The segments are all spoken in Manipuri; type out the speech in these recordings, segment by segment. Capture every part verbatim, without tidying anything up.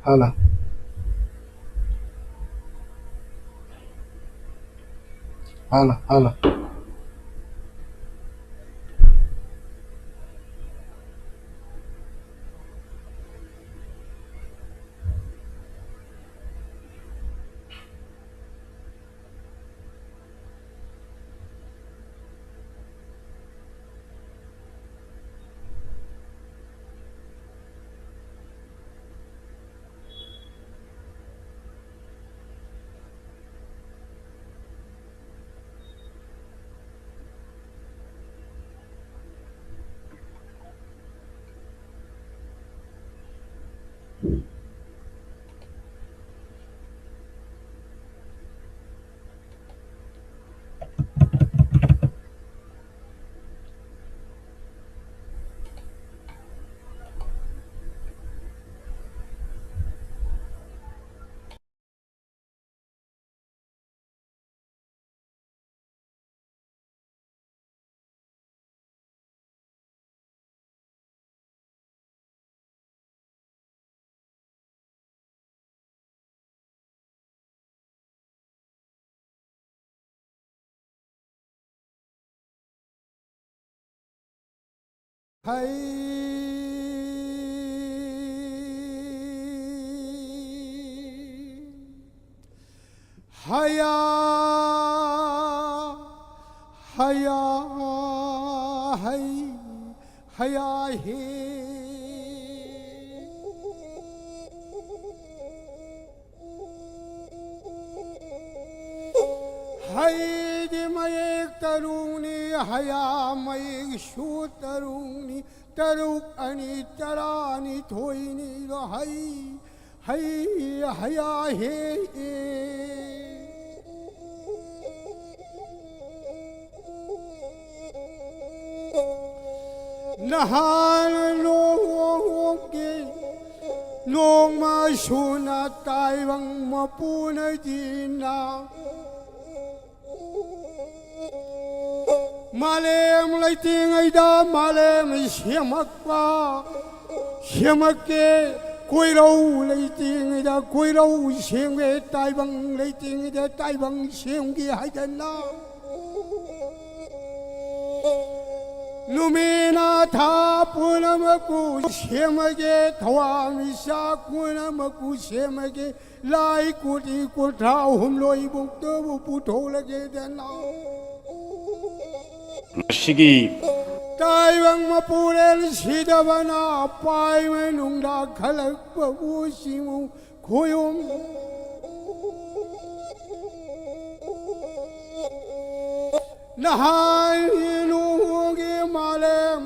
ꯍꯜꯂꯣ꯫ Hello, hello. ꯍꯩ, ꯍꯌꯥ, ꯍꯌꯥ, ꯍꯩ, ꯍꯌꯥ, ꯍꯦ꯫ ꯍꯩꯗꯤ ꯃꯌꯦꯛ ꯇꯔꯨꯛꯅꯤ, ꯍꯌꯥ ꯃꯌꯦꯛꯁꯨ ꯇꯔꯨꯛꯅꯤ, ꯇꯔꯨꯛ ꯑꯅꯤ ꯇꯔꯥꯅꯤꯊꯣꯏꯅꯤꯗꯣ ꯍꯩ, ꯍꯩ, ꯍꯌꯥ ꯍꯦ꯫ ꯅꯍꯥꯟ ꯅꯣꯡꯃꯒꯤ ꯅꯣꯡꯃ ꯁꯨꯅ ꯇꯥꯏꯕꯪ ꯃꯄꯨꯅ ꯖꯤꯅ ꯃꯥꯂꯦꯝ ꯂꯩꯇ꯭ꯔꯤꯉꯩꯗ ꯃꯥꯂꯦꯝ ꯁꯦꯝꯃꯛꯄ, ꯁꯦꯝꯃꯛꯀꯦ ꯀꯣꯏꯔꯧ ꯂꯩꯇ꯭ꯔꯤꯉꯩꯗ ꯀꯣꯏꯔꯧ ꯁꯦꯝꯒꯦ, ꯇꯥꯏꯕꯪ ꯂꯩꯇ꯭ꯔꯤꯉꯩꯗ ꯇꯥꯏꯕꯪ ꯁꯦꯝꯒꯦ ꯍꯥꯏꯗꯅ꯫ ꯅꯨꯃꯤꯠ ꯅꯥ ꯊꯥ ꯄꯨꯝꯅꯃꯛꯄꯨ ꯁꯦꯝꯃꯒꯦ, ꯊꯋꯥꯟꯃꯤꯆꯥꯛ ꯄꯨꯝꯅꯃꯛꯄꯨ ꯁꯦꯝꯃꯒꯦ, ꯂꯥꯏ ꯀꯣꯇꯤ ꯀꯨꯟꯊ꯭ꯔꯥ ꯍꯨꯝꯗꯣꯏ ꯕꯨꯛꯇꯕꯨ ꯄꯨꯊꯣꯛꯂꯒꯦꯗꯅ꯫ ꯉꯁꯤꯒꯤ ꯇꯥꯏꯕꯪ ꯃꯄꯨꯔꯦꯜ ꯁꯤꯗꯕꯅ ꯄꯥꯏ ꯃꯅꯨꯡꯗ ꯈꯜꯂꯛꯄꯕꯨ ꯆꯤꯡꯉꯨ ꯈꯣꯌꯨꯝ꯫ ꯅꯍꯥꯟ ꯅꯣꯡꯃꯒꯤ ꯃꯥꯂꯦꯝ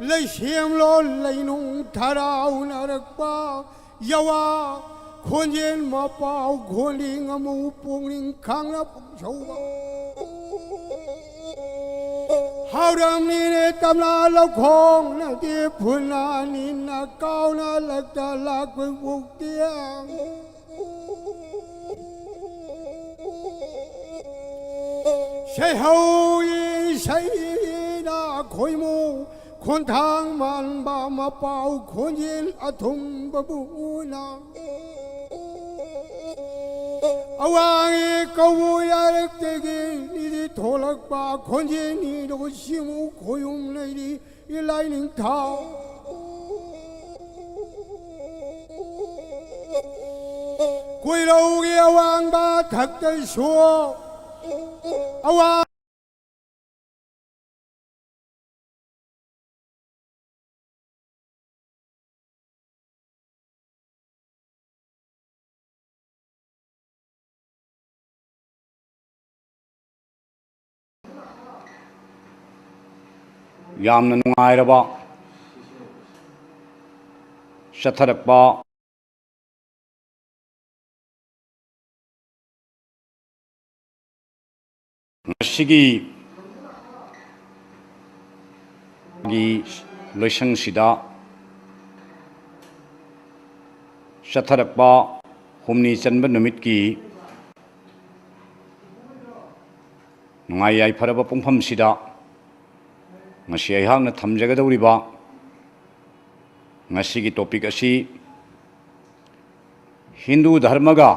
ꯂꯩꯁꯦꯝꯂꯣꯟ ꯂꯩꯅꯨꯡ ꯊꯔꯥꯎꯅꯔꯛꯄ ꯌꯥꯋꯥ ꯈꯣꯟꯖꯦꯜ ꯃꯄꯥꯎ ꯈꯣꯟꯖꯦꯜ ꯑꯃꯨꯛ ꯄꯨꯛꯅꯤꯡ ꯈꯥꯡꯅ ꯄꯨꯛꯁꯧꯕ꯫ ꯍꯥꯎꯔꯝꯂꯤꯅꯦ ꯇꯝꯂꯥ ꯂꯧꯈꯣꯡꯅꯗꯤ ꯐꯨꯟꯅ ꯅꯤꯟꯅ ꯀꯥꯎꯅ ꯂꯛꯇ ꯂꯥꯛꯄ ꯄꯣꯛꯇꯦ꯫ ꯁꯩꯍꯧ ꯏꯁꯩꯅ ꯈꯣꯏꯃꯨ ꯈꯣꯟꯊꯥꯡ ꯃꯥꯟꯕ ꯃꯄꯥꯎ ꯈꯣꯟꯖꯦꯜ ꯑꯊꯨꯝꯕꯕꯨ ꯎꯅ꯫ ꯑꯋꯥꯡꯒꯤ ꯀꯧꯕꯨ ꯌꯥꯔꯛꯇꯒꯤ ꯅꯤꯗꯤ ꯊꯣꯛꯂꯛꯄ ꯈꯣꯟꯖꯦꯜ ꯅꯤꯗꯣ ꯁꯤꯃꯨ ꯈꯣꯏꯌꯨꯝ ꯂꯩꯔꯤ ꯏꯂꯥꯏ ꯅꯤꯡꯊꯧ꯫ ꯀꯣꯏꯔꯧꯒꯤ ꯑꯋꯥꯡꯕ ꯊꯛꯇꯁꯨ ꯑꯋꯥꯡ ꯌꯥꯝꯅ ꯅꯨꯡꯉꯥꯏꯔꯕ ꯆꯠꯊꯔꯛꯄ ꯉꯁꯤꯒꯤ ꯒꯤ ꯂꯣꯏꯁꯪꯁꯤꯗ ꯆꯠꯊꯔꯛꯄ ꯍꯨꯝꯅꯤ ꯆꯟꯕ ꯅꯨꯃꯤꯠꯀꯤ ꯅꯨꯡꯉꯥꯏ ꯌꯥꯏꯐꯔꯕ ꯄꯨꯡꯐꯝꯁꯤꯗ ꯉꯁꯤ ꯑꯩꯍꯥꯛꯅ ꯊꯝꯖꯒꯗꯧꯔꯤꯕ ꯉꯁꯤꯒꯤ topic ꯑꯁꯤ ꯍꯤꯟꯗꯨ ꯙꯔꯃꯒ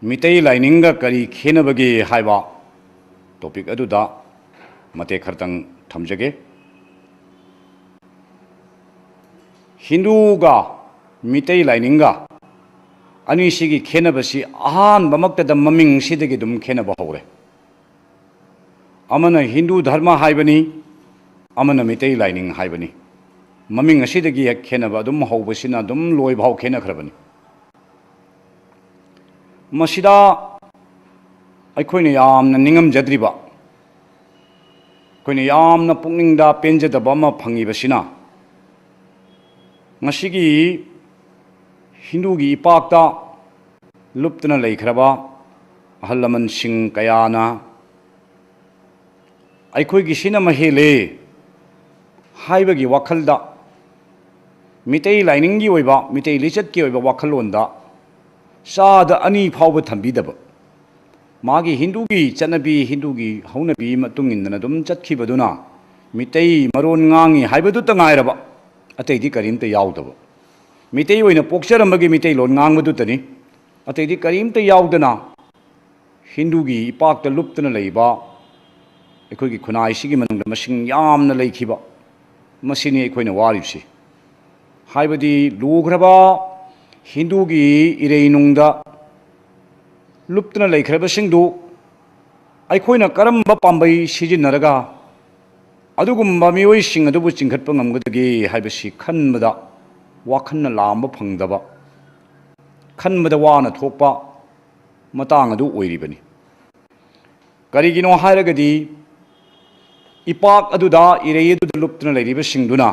ꯃꯤꯇꯩ ꯂꯥꯏꯅꯤꯡꯒ ꯀꯔꯤ ꯈꯦꯠꯅꯕꯒꯦ ꯍꯥꯏꯕ topic ꯑꯗꯨꯗ ꯃꯇꯦꯛ ꯈꯔꯇꯪ ꯊꯝꯖꯒꯦ꯫ ꯍꯤꯟꯗꯨꯒ ꯃꯤꯇꯩ ꯂꯥꯏꯅꯤꯡꯒ ꯑꯅꯤꯁꯤꯒꯤ ꯈꯦꯠꯅꯕꯁꯤ ꯑꯍꯥꯟꯕꯃꯛꯇꯗ ꯃꯃꯤꯡꯁꯤꯗꯒꯤ ꯑꯗꯨꯝ ꯈꯦꯠꯅꯕ ꯍꯧꯔꯦ꯫ ꯑꯃꯅ ꯍꯤꯟꯗꯨ ꯙꯔꯃ ꯍꯥꯏꯕꯅꯤ, ꯑꯃꯅ ꯃꯤꯇꯩ ꯂꯥꯏꯅꯤꯡ ꯍꯥꯏꯕꯅꯤ꯫ ꯃꯃꯤꯡ ꯑꯁꯤꯗꯒꯤ ꯍꯦꯛ ꯈꯦꯠꯅꯕ ꯑꯗꯨꯝ ꯍꯧꯕꯁꯤꯅ ꯑꯗꯨꯝ ꯂꯣꯏꯕ ꯐꯥꯎ ꯈꯦꯠꯅꯈ꯭ꯔꯕꯅꯤ꯫ ꯃꯁꯤꯗ ꯑꯩꯈꯣꯏꯅ ꯌꯥꯝꯅ ꯅꯤꯡꯉꯝꯖꯗ꯭ꯔꯤꯕ, ꯑꯩꯈꯣꯏꯅ ꯌꯥꯝꯅ ꯄꯨꯛꯅꯤꯡꯗ ꯄꯦꯟꯖꯗꯕ ꯑꯃ ꯐꯪꯉꯤꯕꯁꯤꯅ, ꯉꯁꯤꯒꯤ ꯍꯤꯟꯗꯨꯒꯤ ꯏꯄꯥꯛꯇ ꯂꯨꯞꯇꯨꯅ ꯂꯩꯈ꯭ꯔꯕ ꯑꯍꯜ ꯂꯃꯟꯁꯤꯡ ꯀꯌꯥꯅ ꯑꯩꯈꯣꯏꯒꯤ ꯁꯤꯅ ꯃꯍꯦꯜꯂꯦ ꯍꯥꯏꯕꯒꯤ ꯋꯥꯈꯜꯗ, ꯃꯤꯇꯩ ꯂꯥꯏꯅꯤꯡꯒꯤ ꯑꯣꯏꯕ, ꯃꯤꯇꯩ ꯂꯤꯆꯠꯀꯤ ꯑꯣꯏꯕ ꯋꯥꯈꯜꯂꯣꯟꯗ ꯆꯥꯗ ꯑꯅꯤ ꯐꯥꯎꯕ ꯊꯝꯕꯤꯗꯕ, ꯃꯥꯒꯤ ꯍꯤꯟꯗꯨꯒꯤ ꯆꯠꯅꯕꯤ, ꯍꯤꯟꯗꯨꯒꯤ ꯍꯧꯅꯕꯤ ꯃꯇꯨꯡ ꯏꯟꯗꯅ ꯑꯗꯨꯝ ꯆꯠꯈꯤꯕꯗꯨꯅ ꯃꯤꯇꯩ ꯃꯔꯣꯟ ꯉꯥꯡꯉꯤ ꯍꯥꯏꯕꯗꯨꯇ ꯉꯥꯏꯔꯕ, ꯑꯇꯩꯗꯤ ꯀꯔꯤꯝꯇ ꯌꯥꯎꯗꯕ, ꯃꯤꯇꯩ ꯑꯣꯏꯅ ꯄꯣꯛꯆꯔꯝꯕꯒꯤ ꯃꯤꯇꯩꯂꯣꯟ ꯉꯥꯡꯕꯗꯨꯇꯅꯤ꯫ ꯑꯇꯩꯗꯤ ꯀꯔꯤꯝꯇ ꯌꯥꯎꯗꯅ ꯍꯤꯟꯗꯨꯒꯤ ꯏꯄꯥꯛꯇ ꯂꯨꯞꯇꯨꯅ ꯂꯩꯕ ꯑꯩꯈꯣꯏꯒꯤ ꯈꯨꯟꯅꯥꯏꯁꯤꯒꯤ ꯃꯅꯨꯡꯗ ꯃꯁꯤꯡ ꯌꯥꯝꯅ ꯂꯩꯈꯤꯕ, ꯃꯁꯤꯅꯤ ꯑꯩꯈꯣꯏꯅ ꯋꯥꯔꯤꯕꯁꯤ꯫ ꯍꯥꯏꯕꯗꯤ ꯂꯨꯈ꯭ꯔꯕ ꯍꯤꯟꯗꯨꯒꯤ ꯏꯔꯩꯅꯨꯡꯗ ꯂꯨꯞꯇꯨꯅ ꯂꯩꯈ꯭ꯔꯕꯁꯤꯡꯗꯨ ꯑꯩꯈꯣꯏꯅ ꯀꯔꯝꯕ ꯄꯥꯝꯕꯩ ꯁꯤꯖꯤꯟꯅꯔꯒ ꯑꯗꯨꯒꯨꯝꯕ ꯃꯤꯑꯣꯏꯁꯤꯡ ꯑꯗꯨꯕꯨ ꯆꯤꯡꯈꯠꯄ ꯉꯝꯒꯗꯒꯦ ꯍꯥꯏꯕꯁꯤ ꯈꯟꯕꯗ ꯋꯥꯈꯜꯅ ꯂꯥꯝꯕ ꯐꯪꯗꯕ, ꯈꯟꯕꯗ ꯋꯥꯅ ꯊꯣꯛꯄ ꯃꯇꯥꯡ ꯑꯗꯨ ꯑꯣꯏꯔꯤꯕꯅꯤ꯫ ꯀꯔꯤꯒꯤꯅꯣ ꯍꯥꯏꯔꯒꯗꯤ, ꯏꯄꯥꯛ ꯑꯗꯨꯗ, ꯏꯔꯩ ꯑꯗꯨꯗ ꯂꯨꯞꯇꯨꯅ ꯂꯩꯔꯤꯕꯁꯤꯡꯗꯨꯅ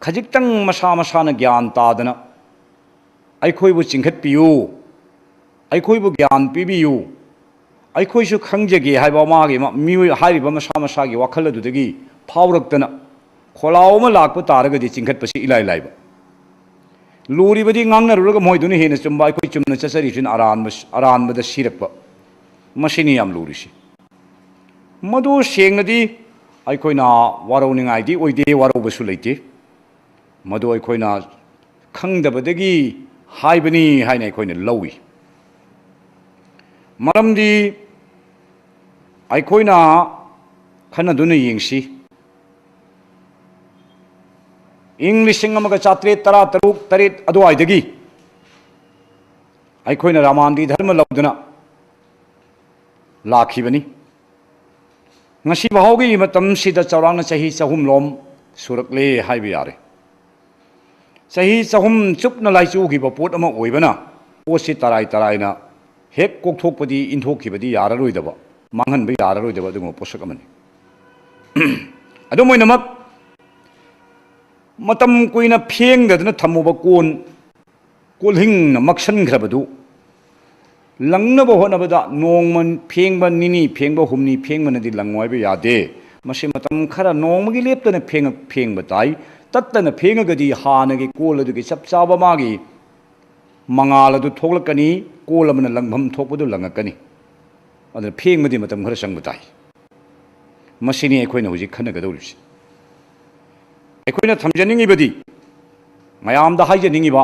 ꯈꯖꯤꯛꯇꯪ ꯃꯁꯥ ꯃꯁꯥꯅ ꯒ꯭ꯌꯥꯟ ꯇꯥꯗꯅ, "ꯑꯩꯈꯣꯏꯕꯨ ꯆꯤꯡꯈꯠꯄꯤꯌꯨ, ꯑꯩꯈꯣꯏꯕꯨ ꯒ꯭ꯌꯥꯟ ꯄꯤꯕꯤꯌꯨ, ꯑꯩꯈꯣꯏꯁꯨ ꯈꯪꯖꯒꯦ" ꯍꯥꯏꯕ ꯃꯥꯒꯤ ꯃ-, ꯃꯤꯑꯣꯏ ꯍꯥꯏꯔꯤꯕ ꯃꯁꯥ ꯃꯁꯥꯒꯤ ꯋꯥꯈꯜ ꯑꯗꯨꯗꯒꯤ ꯐꯥꯎꯔꯛꯇꯅ, ꯈꯣꯜꯂꯥꯎ ꯑꯃ ꯂꯥꯛꯄ ꯇꯥꯔꯒꯗꯤ ꯆꯤꯡꯈꯠꯄꯁꯤ ꯏꯂꯥꯏ ꯂꯥꯏꯕ꯫ ꯂꯨꯔꯤꯕꯗꯤ ꯉꯥꯡꯅꯔꯨꯔꯒ ꯃꯣꯏꯗꯨꯅ ꯍꯦꯟꯅ ꯆꯨꯝꯕ, ꯑꯩꯈꯣꯏ ꯆꯨꯝꯅ ꯆꯠꯆꯔꯤꯁꯤꯅ ꯑꯔꯥꯟꯕ, ꯑꯔꯥꯟꯕꯗ ꯁꯤꯔꯛꯄ, ꯃꯁꯤꯅꯤ ꯌꯥꯝ ꯂꯨꯔꯤꯁꯤ꯫ ꯃꯗꯨ ꯁꯦꯡꯅꯗꯤ ꯑꯩꯈꯣꯏꯅ ꯋꯥꯔꯧꯅꯤꯡꯉꯥꯏꯗꯤ ꯑꯣꯏꯗꯦ, ꯋꯥꯔꯧꯕꯁꯨ ꯂꯩꯇꯦ꯫ ꯃꯗꯨ ꯑꯩꯈꯣꯏꯅ ꯈꯪꯗꯕꯗꯒꯤ ꯍꯥꯏꯕꯅꯤ ꯍꯥꯏꯅ ꯑꯩꯈꯣꯏꯅ ꯂꯧꯏ꯫ ꯃꯔꯝꯗꯤ ꯑꯩꯈꯣꯏꯅ ꯈꯟꯅꯗꯨꯅ ꯌꯦꯡꯁꯤ, ꯏꯪ ꯂꯤꯁꯤꯡ ꯑꯃꯒ ꯆꯥꯇ꯭ꯔꯦꯠ ꯇꯔꯥ ꯇꯔꯨꯛ ꯇꯔꯦꯠ ꯑꯗꯨꯋꯥꯏꯗꯒꯤ ꯑꯩꯈꯣꯏꯅ ꯔꯥꯃꯥꯟꯗꯤ ꯙꯔꯃ ꯂꯧꯗꯨꯅ ꯂꯥꯛꯈꯤꯕꯅꯤ꯫ ꯉꯁꯤ ꯐꯥꯎꯒꯤ ꯃꯇꯝꯁꯤꯗ ꯆꯥꯎꯔꯥꯛꯅ ꯆꯍꯤ ꯆꯍꯨꯝꯂꯣꯝ ꯁꯨꯔꯛꯂꯦ ꯍꯥꯏꯕ ꯌꯥꯔꯦ꯫ ꯆꯍꯤ ꯆꯍꯨꯝ ꯆꯨꯞꯅ ꯂꯥꯏꯆꯨꯈꯤꯕ ꯄꯣꯠ ꯑꯃ ꯑꯣꯏꯕꯅ, ꯄꯣꯠꯁꯤ ꯇꯔꯥꯏ ꯇꯔꯥꯏꯅ ꯍꯦꯛ ꯀꯣꯛꯊꯣꯛꯄꯗꯤ, ꯏꯟꯊꯣꯛꯈꯤꯕꯗꯤ ꯌꯥꯔꯔꯣꯏꯗꯕ, ꯃꯥꯡꯍꯟꯕ ꯌꯥꯔꯔꯣꯏꯗꯕ ꯑꯗꯨꯒꯨꯝꯕ ꯄꯣꯠꯁꯛ ꯑꯃꯅꯤ꯫ ꯑꯗꯨꯝ ꯑꯣꯏꯅꯃꯛ, ꯃꯇꯝ ꯀꯨꯏꯅ ꯐꯦꯡꯗꯗꯅ ꯊꯝꯃꯨꯕ ꯀꯣꯟ, ꯀꯣꯜꯍꯤꯡꯅ ꯃꯛꯁꯟꯈ꯭ꯔꯕꯗꯨ ꯂꯪꯅꯕ ꯍꯣꯠꯅꯕꯗ ꯅꯣꯡꯃ ꯐꯦꯡꯕ, ꯅꯤꯅꯤ ꯐꯦꯡꯕ, ꯍꯨꯝꯅꯤ ꯐꯦꯡꯕꯅꯗꯤ ꯂꯪꯉꯣ ꯍꯥꯏꯕ ꯌꯥꯗꯦ꯫ ꯃꯁꯤ ꯃꯇꯝ ꯈꯔ ꯅꯣꯡꯃꯒꯤ ꯂꯦꯞꯇꯅ ꯐꯦꯡꯉ-, ꯐꯦꯡꯕ ꯇꯥꯏ꯫ ꯇꯠꯇꯅ ꯐꯦꯡꯉꯒꯗꯤ ꯍꯥꯟꯅꯒꯤ ꯀꯣꯜ ꯑꯗꯨꯒꯤ ꯆꯞ ꯆꯥꯕ ꯃꯥꯒꯤ ꯃꯉꯥꯜ ꯑꯗꯨ ꯊꯣꯛꯂꯛꯀꯅꯤ, ꯀꯣꯜ ꯑꯃꯅ ꯂꯪꯐꯝ ꯊꯣꯛꯄꯗꯨ ꯂꯪꯉꯛꯀꯅꯤ꯫ ꯑꯗꯨꯅ ꯐꯦꯡꯕꯗꯤ ꯃꯇꯝ ꯈꯔ ꯆꯪꯕ ꯇꯥꯏ꯫ ꯃꯁꯤꯅꯤ ꯑꯩꯈꯣꯏꯅ ꯍꯧꯖꯤꯛ ꯈꯟꯅꯒꯗꯧꯔꯤꯕꯁꯤ꯫ ꯑꯩꯈꯣꯏꯅ ꯊꯝꯖꯅꯤꯡꯉꯤꯕꯗꯤ, ꯃꯌꯥꯝꯗ ꯍꯥꯏꯖꯅꯤꯡꯉꯤꯕ,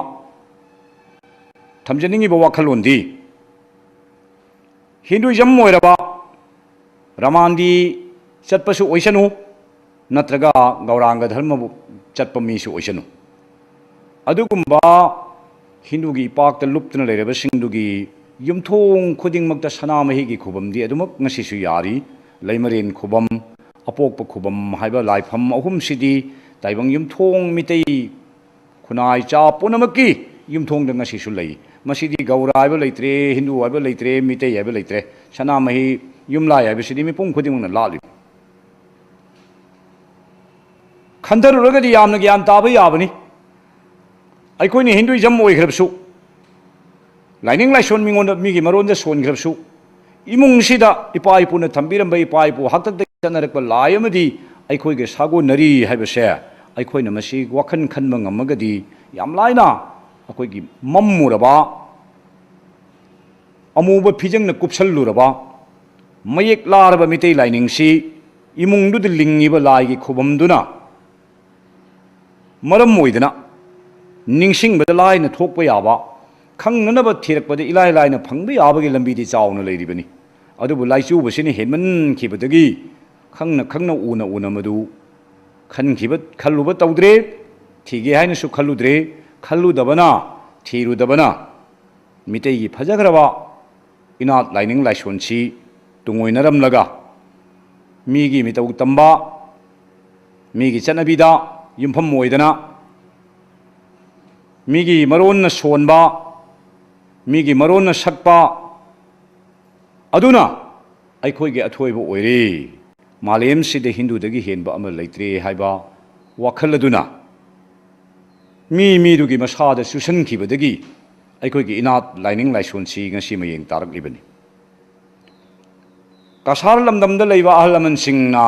ꯊꯝꯖꯅꯤꯡꯉꯤꯕ ꯋꯥꯈꯜꯂꯣꯟꯗꯤ, ꯍꯤꯟꯗꯨꯏꯖꯝ ꯑꯣꯏꯔꯕ ꯔꯃꯥꯟꯗꯤ ꯆꯠꯄꯁꯨ ꯑꯣꯏꯁꯅꯨ, ꯅꯠꯇ꯭ꯔꯒ ꯒꯧꯔꯥꯡꯒ ꯙꯔꯃꯕꯨ ꯆꯠꯄ ꯃꯤꯁꯨ ꯑꯣꯏꯁꯅꯨ, ꯑꯗꯨꯒꯨꯝꯕ ꯍꯤꯟꯗꯨꯒꯤ ꯏꯄꯥꯛꯇ ꯂꯨꯞꯇꯨꯅ ꯂꯩꯔꯕꯁꯤꯡꯗꯨꯒꯤ ꯌꯨꯝꯊꯣꯡ ꯈꯨꯗꯤꯡꯃꯛꯇ ꯁꯅꯥꯃꯍꯤꯒꯤ ꯈꯨꯕꯝꯗꯤ ꯑꯗꯨꯃꯛ ꯉꯁꯤꯁꯨ ꯌꯥꯔꯤ꯫ ꯂꯩꯃꯔꯦꯟ ꯈꯨꯕꯝ, ꯑꯄꯣꯛꯄ ꯈꯨꯕꯝ ꯍꯥꯏꯕ ꯂꯥꯏꯐꯝ ꯑꯍꯨꯝꯁꯤꯗꯤ ꯇꯥꯏꯕꯪ ꯌꯨꯝꯊꯣꯡ ꯃꯤꯇꯩ ꯈꯨꯟꯅꯥꯏ ꯆꯥ ꯄꯨꯝꯅꯃꯛꯀꯤ ꯌꯨꯝꯊꯣꯡꯗ ꯉꯁꯤꯁꯨ ꯂꯩ꯫ ꯃꯁꯤꯗꯤ ꯒꯧꯔ ꯍꯥꯏꯕ ꯂꯩꯇ꯭ꯔꯦ, ꯍꯤꯟꯗꯨ ꯍꯥꯏꯕ ꯂꯩꯇ꯭ꯔꯦ, ꯃꯤꯇꯩ ꯍꯥꯏꯕ ꯂꯩꯇ꯭ꯔꯦ꯫ ꯁꯅꯥꯃꯍꯤ ꯌꯨꯝꯂꯥꯏ ꯍꯥꯏꯕꯁꯤꯗꯤ ꯃꯤꯄꯨꯝ ꯈꯨꯗꯤꯡꯃꯛꯅ ꯂꯥꯠꯂꯤ꯫ ꯈꯟꯊꯔꯨꯔꯒꯗꯤ ꯌꯥꯝꯅ ꯒ꯭ꯌꯥꯟ ꯇꯥꯕ ꯌꯥꯕꯅꯤ꯫ ꯑꯩꯈꯣꯏꯅ ꯍꯤꯟꯗꯨꯏꯖꯝ ꯑꯣꯏꯈ꯭ꯔꯕꯁꯨ, ꯂꯥꯏꯅꯤꯡ ꯂꯥꯏꯁꯣꯟ ꯃꯤꯉꯣꯟꯗ, ꯃꯤꯒꯤ ꯃꯔꯣꯟꯗ ꯁꯣꯟꯈ꯭ꯔꯕꯁꯨ, ꯏꯃꯨꯡꯁꯤꯗ ꯏꯄꯥ ꯏꯄꯨꯅ ꯊꯝꯕꯤꯔꯝꯕ, ꯏꯄꯥ ꯏꯄꯨ ꯍꯥꯛꯇꯛꯇꯒꯤ ꯆꯠꯅꯔꯛꯄ ꯂꯥꯏ ꯑꯃꯗꯤ ꯑꯩꯈꯣꯏꯒ ꯁꯥꯒꯣꯟꯅꯔꯤ ꯍꯥꯏꯕꯁꯦ ꯑꯩꯈꯣꯏꯅ ꯃꯁꯤ ꯋꯥꯈꯜ ꯈꯟꯕ ꯉꯝꯃꯒꯗꯤ, ꯌꯥꯝ ꯂꯥꯏꯅ ꯑꯩꯈꯣꯏꯒꯤ ꯃꯝꯃꯨꯔꯕ, ꯑꯃꯨꯕ ꯐꯤꯖꯪꯅ ꯀꯨꯞꯁꯜꯂꯨꯔꯕ, ꯃꯌꯦꯛ ꯂꯥꯔꯕ ꯃꯤꯇꯩ ꯂꯥꯏꯅꯤꯡꯁꯤ ꯏꯃꯨꯡꯗꯨꯗ ꯂꯤꯡꯉꯤꯕ ꯂꯥꯏꯒꯤ ꯈꯨꯕꯝꯗꯨꯅ ꯃꯔꯝ ꯑꯣꯏꯗꯅ, ꯅꯤꯡꯁꯤꯡꯕꯗ ꯂꯥꯏꯅ ꯊꯣꯛꯄ ꯌꯥꯕ, ꯈꯪꯅꯅꯕ ꯊꯤꯔꯛꯄꯗ ꯏꯂꯥꯏ ꯂꯥꯏꯅ ꯐꯪꯕ ꯌꯥꯕꯒꯤ ꯂꯝꯕꯤꯗꯤ ꯆꯥꯎꯅ ꯂꯩꯔꯤꯕꯅꯤ꯫ ꯑꯗꯨꯕꯨ ꯂꯥꯏꯆꯨꯕꯁꯤꯅ ꯍꯦꯟꯃꯟꯈꯤꯕꯗꯒꯤ ꯈꯪꯅ ꯈꯪꯅ ꯎꯅ ꯎꯅ ꯃꯗꯨ ꯈꯟꯈꯤꯕ, ꯈꯜꯂꯨꯕ ꯇꯧꯗ꯭ꯔꯦ, ꯊꯤꯒꯦ ꯍꯥꯏꯅꯁꯨ ꯈꯜꯂꯨꯗ꯭ꯔꯦ꯫ ꯈꯜꯂꯨꯗꯕꯅ, ꯊꯤꯔꯨꯗꯕꯅ ꯃꯤꯇꯩꯒꯤ ꯐꯖꯈ꯭ꯔꯕ ꯏꯅꯥꯠ ꯂꯥꯏꯅꯤꯡ ꯂꯥꯏꯁꯣꯟꯁꯤ ꯇꯨꯡꯑꯣꯏꯅꯔꯝꯂꯒ, ꯃꯤꯒꯤ ꯃꯤꯇꯧ ꯇꯝꯕ, ꯃꯤꯒꯤ ꯆꯠꯅꯕꯤꯗ ꯌꯨꯝꯐꯝ ꯑꯣꯏꯗꯅ, ꯃꯤꯒꯤ ꯃꯔꯣꯟꯅ ꯁꯣꯟꯕ, ꯃꯤꯒꯤ ꯃꯔꯣꯟꯅ ꯁꯛꯄ, ꯑꯗꯨꯅ ꯑꯩꯈꯣꯏꯒꯤ ꯑꯊꯣꯏꯕ ꯑꯣꯏꯔꯦ꯫ ꯃꯥꯂꯦꯝꯁꯤꯗ ꯍꯤꯟꯗꯨꯗꯒꯤ ꯍꯦꯟꯕ ꯑꯃ ꯂꯩꯇ꯭ꯔꯦ ꯍꯥꯏꯕ ꯋꯥꯈꯜ ꯑꯗꯨꯅ ꯃꯤ ꯃꯤꯗꯨꯒꯤ ꯃꯁꯥꯗ ꯆꯨꯁꯟꯈꯤꯕꯗꯒꯤ ꯑꯩꯈꯣꯏꯒꯤ ꯏꯅꯥꯠ ꯂꯥꯏꯅꯤꯡ ꯂꯥꯏꯁꯣꯟꯁꯤ ꯉꯁꯤ ꯃꯌꯦꯡ ꯇꯥꯔꯛꯂꯤꯕꯅꯤ꯫ ꯀꯁꯥꯔ ꯂꯝꯗꯝꯗ ꯂꯩꯕ ꯑꯍꯜ ꯂꯃꯟꯁꯤꯡꯅ,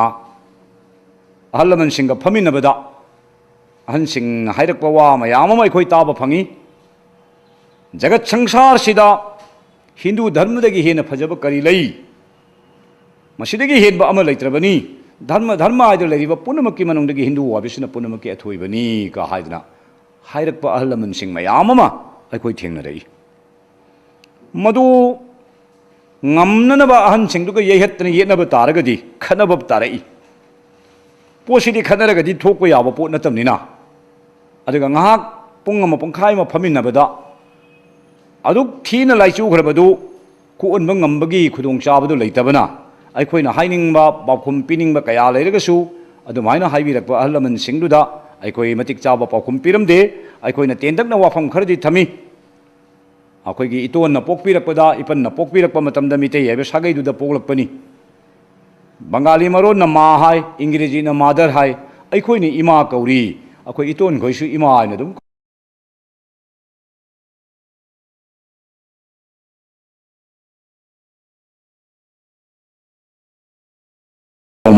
ꯑꯍꯜ ꯂꯃꯟꯁꯤꯡꯒ ꯐꯝꯃꯤꯟꯅꯕꯗ ꯑꯍꯟꯁꯤꯡꯅ ꯍꯥꯏꯔꯛꯄ ꯋꯥ ꯃꯌꯥꯝ ꯑꯃ ꯑꯩꯈꯣꯏ ꯇꯥꯕ ꯐꯪꯏ꯫ ꯖꯒꯠ ꯁꯪꯁꯥꯔꯁꯤꯗ ꯍꯤꯟꯗꯨ ꯙꯔꯃꯗꯒꯤ ꯍꯦꯟꯅ ꯐꯖꯕ ꯀꯔꯤ ꯂꯩ? ꯃꯁꯤꯗꯒꯤ ꯍꯦꯟꯕ ꯑꯃ ꯂꯩꯇ꯭ꯔꯕꯅꯤ꯫ ꯙꯔꯃ, ꯙꯔꯃ ꯍꯥꯏꯗꯨꯅ ꯂꯩꯔꯤꯕ ꯄꯨꯝꯅꯃꯛꯀꯤ ꯃꯅꯨꯡꯗꯒꯤ ꯍꯤꯟꯗꯨ ꯍꯥꯏꯕꯁꯤꯅ ꯄꯨꯝꯅꯃꯛꯀꯤ ꯑꯊꯣꯏꯕꯅꯤ ꯀ ꯍꯥꯏꯗꯅ ꯍꯥꯏꯔꯛꯄ ꯑꯍꯜ ꯂꯃꯟꯁꯤꯡ ꯃꯌꯥꯝ ꯑꯃ ꯑꯩꯈꯣꯏ ꯊꯦꯡꯅꯔꯛꯏ꯫ ꯃꯗꯨ ꯉꯝꯅꯅꯕ ꯑꯍꯟꯁꯤꯡꯗꯨꯒ ꯌꯩꯍꯠꯇꯅ ꯌꯦꯠꯅꯕ ꯇꯥꯔꯒꯗꯤ ꯈꯠꯅꯕ ꯇꯥꯔꯛꯏ꯫ ꯄꯣꯠꯁꯤꯗꯤ ꯈꯠꯅꯔꯒꯗꯤ ꯊꯣꯛꯄ ꯌꯥꯕ ꯄꯣꯠ ꯅꯠꯇꯕꯅꯤꯅ꯫ ꯑꯗꯨꯒ ꯉꯥꯏꯍꯥꯛ ꯄꯨꯡ ꯑꯃ ꯄꯨꯡꯈꯥꯏ ꯑꯃ ꯐꯝꯃꯤꯟꯅꯕꯗ ꯑꯗꯨꯛ ꯊꯤꯅ ꯂꯥꯏꯆꯨꯈ꯭ꯔꯕꯗꯨ ꯀꯣꯛꯍꯟꯕ ꯉꯝꯕꯒꯤ ꯈꯨꯗꯣꯡꯆꯥꯕꯗꯨ ꯂꯩꯇꯕꯅ, ꯑꯩꯈꯣꯏꯅ ꯍꯥꯏꯅꯤꯡꯕ ꯄꯥꯎꯈꯨꯝ ꯄꯤꯅꯤꯡꯕ ꯀꯌꯥ ꯂꯩꯔꯒꯁꯨ, ꯑꯗꯨꯃꯥꯏꯅ ꯍꯥꯏꯕꯤꯔꯛꯄ ꯑꯍꯜ ꯂꯃꯟꯁꯤꯡꯗꯨꯗ ꯑꯩꯈꯣꯏ ꯃꯇꯤꯛ ꯆꯥꯕ ꯄꯥꯎꯈꯨꯝ ꯄꯤꯔꯝꯗꯦ꯫ ꯑꯩꯈꯣꯏꯅ ꯇꯦꯟꯇꯛꯅ ꯋꯥꯐꯝ ꯈꯔꯗꯤ ꯊꯝꯃꯤ꯫ ꯑꯩꯈꯣꯏꯒꯤ ꯏꯇꯣꯟꯅ ꯄꯣꯛꯄꯤꯔꯛꯄꯗ, ꯏꯄꯟꯅ ꯄꯣꯛꯄꯤꯔꯛꯄ ꯃꯇꯝꯗ ꯃꯤꯇꯩ ꯍꯥꯏꯕ ꯁꯥꯒꯩꯗꯨꯗ ꯄꯣꯛꯂꯛꯄꯅꯤ꯫ ꯕꯪꯒꯥꯂꯤ ꯃꯔꯣꯟꯅ ꯃꯥ ꯍꯥꯏ, ꯏꯪꯒ꯭ꯔꯦꯖꯤꯅ ꯃꯥꯗꯔ ꯍꯥꯏ, ꯑꯩꯈꯣꯏꯅ ꯏꯃꯥ ꯀꯧꯔꯤ꯫ ꯑꯩꯈꯣꯏ ꯏꯇꯣꯟꯈꯣꯏꯁꯨ ꯏꯃꯥ ꯍꯥꯏꯅ ꯑꯗꯨꯝ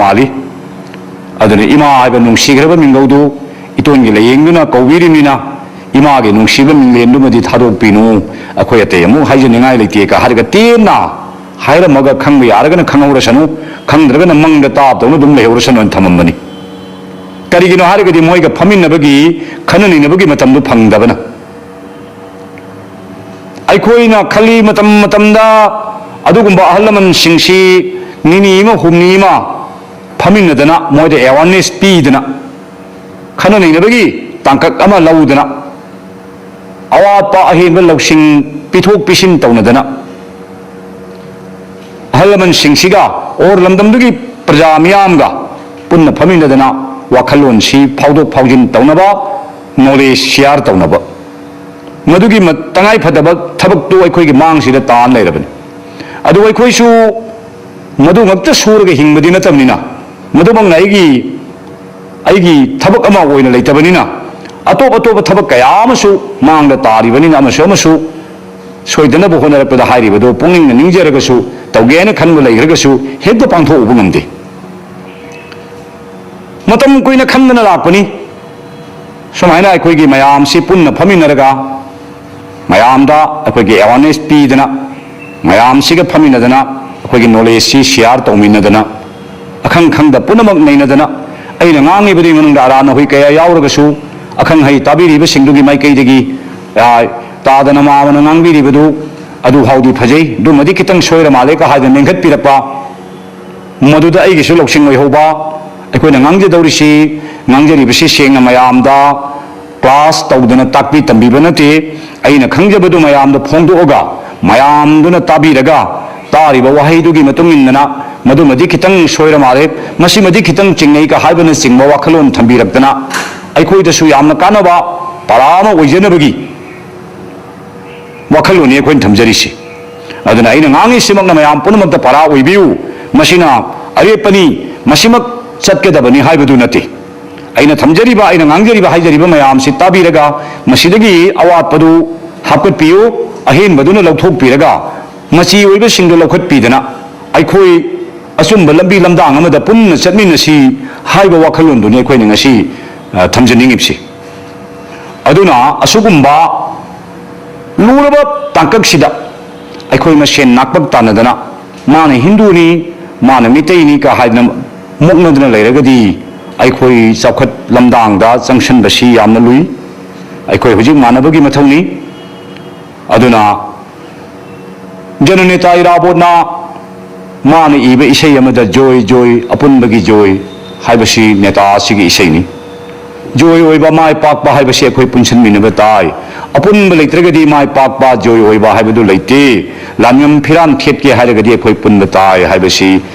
ꯃꯥꯜꯂꯤ꯫ ꯑꯗꯨꯅ ꯏꯃꯥ ꯍꯥꯏꯕ ꯅꯨꯡꯁꯤꯈ꯭ꯔꯕ ꯃꯤꯡꯒꯧꯗꯨ ꯏꯇꯣꯟꯒꯤ ꯂꯥꯏꯌꯦꯡꯗꯨꯅ ꯀꯧꯕꯤꯔꯤꯕꯅꯤꯅ, ꯏꯃꯥꯒꯤ ꯅꯨꯡꯁꯤꯕ ꯃꯤꯡꯂꯦꯟꯗꯨꯃꯗꯤ ꯊꯥꯗꯣꯛꯄꯤꯅꯨ꯫ ꯑꯩꯈꯣꯏ ꯑꯇꯩ ꯑꯃꯨꯛ ꯍꯥꯏꯖꯅꯤꯡꯉꯥꯏ ꯂꯩꯇꯦ ꯀ ꯍꯥꯏꯔꯒ ꯇꯦꯟꯅ ꯍꯥꯏꯔꯝꯃꯒ, ꯈꯪꯕ ꯌꯥꯔꯒꯅ ꯈꯪꯍꯧꯔꯁꯅꯨ, ꯈꯪꯗ꯭ꯔꯒꯅ ꯃꯪꯗ ꯇꯥꯕꯗꯧꯅ ꯑꯗꯨꯝ ꯂꯩꯍꯧꯔꯁꯅꯨ ꯍꯥꯏꯅ ꯊꯝꯃꯝꯕꯅꯤ꯫ ꯀꯔꯤꯒꯤꯅꯣ ꯍꯥꯏꯔꯒꯗꯤ ꯃꯣꯏꯒ ꯐꯝꯃꯤꯟꯅꯕꯒꯤ, ꯈꯟꯅ ꯅꯩꯅꯕꯒꯤ ꯃꯇꯝꯗꯨ ꯐꯪꯗꯕꯅ꯫ ꯑꯩꯈꯣꯏꯅ ꯈꯜꯂꯤ, ꯃꯇꯝ ꯃꯇꯝꯗ ꯑꯗꯨꯒꯨꯝꯕ ꯑꯍꯜ ꯂꯃꯟꯁꯤꯡꯁꯤ ꯅꯤꯅꯤ ꯑꯃ ꯍꯨꯝꯅꯤ ꯑꯃ ꯐꯝꯃꯤꯟꯅꯗꯅ, ꯃꯣꯏꯗ ꯑꯦꯋꯥꯔꯅꯦꯁ ꯄꯤꯗꯅ, ꯈꯟꯅ ꯅꯩꯅꯕꯒꯤ ꯇꯥꯡꯀꯛ ꯑꯃ ꯂꯧꯗꯅ, ꯑꯋꯥꯠꯄ ꯑꯍꯦꯟꯕ ꯂꯧꯁꯤꯡ ꯄꯤꯊꯣꯛ ꯄꯤꯁꯤꯟ ꯇꯧꯅꯗꯅ, ꯑꯍꯜ ꯂꯃꯟꯁꯤꯡꯁꯤꯒ ꯑꯣꯔ ꯂꯝꯗꯝꯗꯨꯒꯤ ꯄ꯭ꯔꯖꯥ ꯃꯤꯌꯥꯝꯒ ꯄꯨꯟꯅ ꯐꯝꯃꯤꯟꯅꯗꯅ ꯋꯥꯈꯜꯂꯣꯟꯁꯤ ꯐꯥꯎꯗꯣꯛ ꯐꯥꯎꯖꯤꯟ ꯇꯧꯅꯕ, ꯅꯣꯂꯦꯖ ꯁꯤꯌꯥꯔ ꯇꯧꯅꯕ, ꯃꯗꯨꯒꯤ ꯃ-, ꯇꯉꯥꯏ ꯐꯗꯕ ꯊꯕꯛꯇꯨ ꯑꯩꯈꯣꯏꯒꯤ ꯃꯥꯡꯁꯤꯗ ꯇꯥꯟ ꯂꯩꯔꯕꯅꯤ꯫ ꯑꯗꯨ ꯑꯩꯈꯣꯏꯁꯨ ꯃꯗꯨ ꯉꯛꯇ ꯁꯨꯔꯒ ꯍꯤꯡꯕꯗꯤ ꯅꯠꯇꯕꯅꯤꯅ, ꯃꯗꯨꯃꯛꯅ ꯑꯩꯒꯤ, ꯑꯩꯒꯤ ꯊꯕꯛ ꯑꯃ ꯑꯣꯏꯅ ꯂꯩꯇꯕꯅꯤꯅ, ꯑꯇꯣꯞ ꯑꯇꯣꯞꯄ ꯊꯕꯛ ꯀꯌꯥ ꯑꯃꯁꯨ ꯃꯥꯡꯗ ꯇꯥꯔꯤꯕꯅꯤꯅ, ꯑꯃꯁꯨ ꯑꯃꯁꯨ ꯁꯣꯏꯗꯅꯕ ꯍꯣꯠꯅꯔꯛꯄꯗ ꯍꯥꯏꯔꯤꯕꯗꯨ ꯄꯨꯛꯅꯤꯡꯅ ꯅꯤꯡꯖꯔꯒꯁꯨ, ꯇꯧꯒꯦ ꯍꯥꯏꯅ ꯈꯟꯕ ꯂꯩꯈ꯭ꯔꯒꯁꯨ ꯍꯦꯛꯇ ꯄꯥꯡꯊꯣꯛꯎꯕ ꯉꯝꯗꯦ꯫ ꯃꯇꯝ ꯀꯨꯏꯅ ꯈꯟꯗꯅ ꯂꯥꯛꯄꯅꯤ꯫ ꯁꯨꯃꯥꯏꯅ ꯑꯩꯈꯣꯏꯒꯤ ꯃꯌꯥꯝꯁꯤ ꯄꯨꯟꯅ ꯐꯝꯃꯤꯟꯅꯔꯒ ꯃꯌꯥꯝꯗ ꯑꯩꯈꯣꯏꯒꯤ ꯑꯦꯋꯥꯔꯅꯦꯁ ꯄꯤꯗꯅ, ꯃꯌꯥꯝꯁꯤꯒ ꯐꯝꯃꯤꯟꯅꯗꯅ ꯑꯩꯈꯣꯏꯒꯤ ꯅꯣꯂꯦꯖꯁꯤ ꯁꯤꯌꯥꯔ ꯇꯧꯃꯤꯟꯅꯗꯅ, ꯑꯈꯪ ꯈꯪꯗ ꯄꯨꯝꯅꯃꯛ ꯅꯩꯅꯗꯅ, ꯑꯩꯅ ꯉꯥꯡꯉꯤꯕꯗꯨꯒꯤ ꯃꯅꯨꯡꯗ ꯑꯔꯥꯟ ꯑꯍꯣꯏ ꯀꯌꯥ ꯌꯥꯎꯔꯒꯁꯨ, ꯑꯈꯪ ꯑꯍꯩ ꯇꯥꯕꯤꯔꯤꯕꯁꯤꯡꯗꯨꯒꯤ ꯃꯥꯏꯀꯩꯗꯒꯤ, ꯑ, ꯇꯥꯗꯅ ꯃꯥꯃꯅ ꯉꯥꯡꯕꯤꯔꯤꯕꯗꯨ ꯑꯗꯨ ꯐꯥꯎꯗꯤ ꯐꯖꯩ, ꯑꯗꯨꯃꯗꯤ ꯈꯤꯇꯪ ꯁꯣꯏꯔ ꯃꯥꯜꯂꯦ ꯀ ꯍꯥꯏꯗꯅ ꯃꯦꯟꯈꯠꯄꯤꯔꯛꯄ, ꯃꯗꯨꯗ ꯑꯩꯒꯤꯁꯨ ꯂꯧꯁꯤꯡ ꯑꯣꯏꯍꯧꯕ꯫ ꯑꯩꯈꯣꯏꯅ ꯉꯥꯡꯖꯗꯧꯔꯤꯁꯤ, ꯉꯥꯡꯖꯔꯤꯕꯁꯤ ꯁꯦꯡꯅ ꯃꯌꯥꯝꯗ ꯀ꯭ꯂꯥꯁ ꯇꯧꯗꯅ ꯇꯥꯛꯄꯤ ꯇꯝꯕꯤꯕ ꯅꯠꯇꯦ꯫ ꯑꯩꯅ ꯈꯪꯖꯕꯗꯨ ꯃꯌꯥꯝꯗ ꯐꯣꯡꯗꯣꯛꯑꯒ, ꯃꯌꯥꯝꯗꯨꯅ ꯇꯥꯕꯤꯔꯒ, ꯇꯥꯔꯤꯕ ꯋꯥꯍꯩꯗꯨꯒꯤ ꯃꯇꯨꯡ ꯏꯟꯗꯅ, "ꯃꯗꯨꯃꯗꯤ ꯈꯤꯇꯪ ꯁꯣꯏꯔ ꯃꯥꯜꯂꯦ, ꯃꯁꯤꯃꯗꯤ ꯈꯤꯇꯪ ꯆꯤꯡꯅꯩ" ꯀ ꯍꯥꯏꯕꯅꯆꯤꯡꯕ ꯋꯥꯈꯜꯂꯣꯟ ꯊꯝꯕꯤꯔꯛꯇꯅ, ꯑꯩꯈꯣꯏꯗꯁꯨ ꯌꯥꯝꯅ ꯀꯥꯟꯅꯕ ꯄꯔꯥ ꯑꯃ ꯑꯣꯏꯖꯅꯕꯒꯤ ꯋꯥꯈꯜꯂꯣꯟꯅꯤ ꯑꯩꯈꯣꯏꯅ ꯊꯝꯖꯔꯤꯁꯤ꯫ ꯑꯗꯨꯅ ꯑꯩꯅ ꯉꯥꯡꯉꯤꯁꯤꯃꯛꯅ ꯃꯌꯥꯝ ꯄꯨꯝꯅꯃꯛꯇ ꯄꯔꯥ ꯑꯣꯏꯕꯤꯌꯨ꯫ ꯃꯁꯤꯅ ꯑꯔꯦꯞꯄꯅꯤ, ꯃꯁꯤꯃꯛ ꯆꯠꯀꯗꯕꯅꯤ ꯍꯥꯏꯕꯗꯨ ꯅꯠꯇꯦ꯫ ꯑꯩꯅ ꯊꯝꯖꯔꯤꯕ, ꯑꯩꯅ ꯉꯥꯡꯖꯔꯤꯕ, ꯍꯥꯏꯖꯔꯤꯕ ꯃꯌꯥꯝꯁꯤ ꯇꯥꯕꯤꯔꯒ, ꯃꯁꯤꯗꯒꯤ ꯑꯋꯥꯠꯄꯗꯨ ꯍꯥꯞꯀꯠꯄꯤꯌꯨ, ꯑꯍꯦꯟꯕꯗꯨꯅ ꯂꯧꯊꯣꯛꯄꯤꯔꯒ, ꯃꯆꯤ ꯑꯣꯏꯕꯁꯤꯡꯗꯨ ꯂꯧꯈꯠꯄꯤꯗꯅ, ꯑꯩꯈꯣꯏ ꯑꯆꯨꯝꯕ ꯂꯝꯕꯤ ꯂꯝꯗꯥꯡ ꯑꯃꯗ ꯄꯨꯟꯅ ꯆꯠꯃꯤꯟꯅꯁꯤ ꯍꯥꯏꯕ ꯋꯥꯈꯜꯂꯣꯟꯗꯨꯅꯤ ꯑꯩꯈꯣꯏꯅ ꯉꯁꯤ, ꯑ, ꯊꯝꯖꯅꯤꯡꯉꯤꯕꯁꯤ꯫ ꯑꯗꯨꯅ ꯑꯁꯤꯒꯨꯝꯕ ꯂꯨꯔꯕ ꯇꯥꯡꯀꯛꯁꯤꯗ ꯑꯩꯈꯣꯏ ꯃꯁꯦꯟ ꯅꯥꯛꯄꯛ ꯇꯥꯟꯅꯗꯅ, ꯃꯥꯅ ꯍꯤꯟꯗꯨꯅꯤ, ꯃꯥꯅ ꯃꯤꯇꯩꯅꯤ ꯀ ꯍꯥꯏꯗꯅ ꯃꯨꯛꯅꯗꯅ ꯂꯩꯔꯒꯗꯤ, ꯑꯩꯈꯣꯏ ꯆꯥꯎꯈꯠ ꯂꯝꯗꯥꯡꯗ ꯆꯪꯁꯤꯟꯕꯁꯤ ꯌꯥꯝꯅ ꯂꯨꯏ꯫ ꯑꯩꯈꯣꯏ ꯍꯧꯖꯤꯛ ꯃꯥꯟꯅꯕꯒꯤ ꯃꯊꯧꯅꯤ꯫ ꯑꯗꯨꯅ ꯖꯅꯅꯦꯇꯥ ꯏꯔꯥꯕꯣꯠꯅ ꯃꯥꯅ ꯏꯕ ꯏꯁꯩ ꯑꯃꯗ "ꯖꯣꯏ ꯖꯣꯏ, ꯑꯄꯨꯟꯕꯒꯤ ꯖꯣꯏ" ꯍꯥꯏꯕꯁꯤ ꯅꯦꯇꯥ ꯑꯁꯤꯒꯤ ꯏꯁꯩꯅꯤ꯫ ꯖꯣꯏ ꯑꯣꯏꯕ, ꯃꯥꯏ ꯄꯥꯛꯄ ꯍꯥꯏꯕꯁꯤ ꯑꯩꯈꯣꯏ ꯄꯨꯟꯁꯤꯟꯃꯤꯟꯅꯕ ꯇꯥꯏ꯫ ꯑꯄꯨꯟꯕ ꯂꯩꯇ꯭ꯔꯒꯗꯤ ꯃꯥꯏ ꯄꯥꯛꯄ, ꯖꯣꯏ ꯑꯣꯏꯕ ꯍꯥꯏꯕꯗꯨ ꯂꯩꯇꯦ꯫ ꯂꯥꯟꯉꯝ ꯐꯤꯔꯥꯟ ꯊꯦꯠꯀꯦ ꯍꯥꯏꯔꯒꯗꯤ ꯑꯩꯈꯣꯏ ꯄꯨꯟꯕ ꯇꯥꯏ ꯍꯥꯏꯕꯁꯤ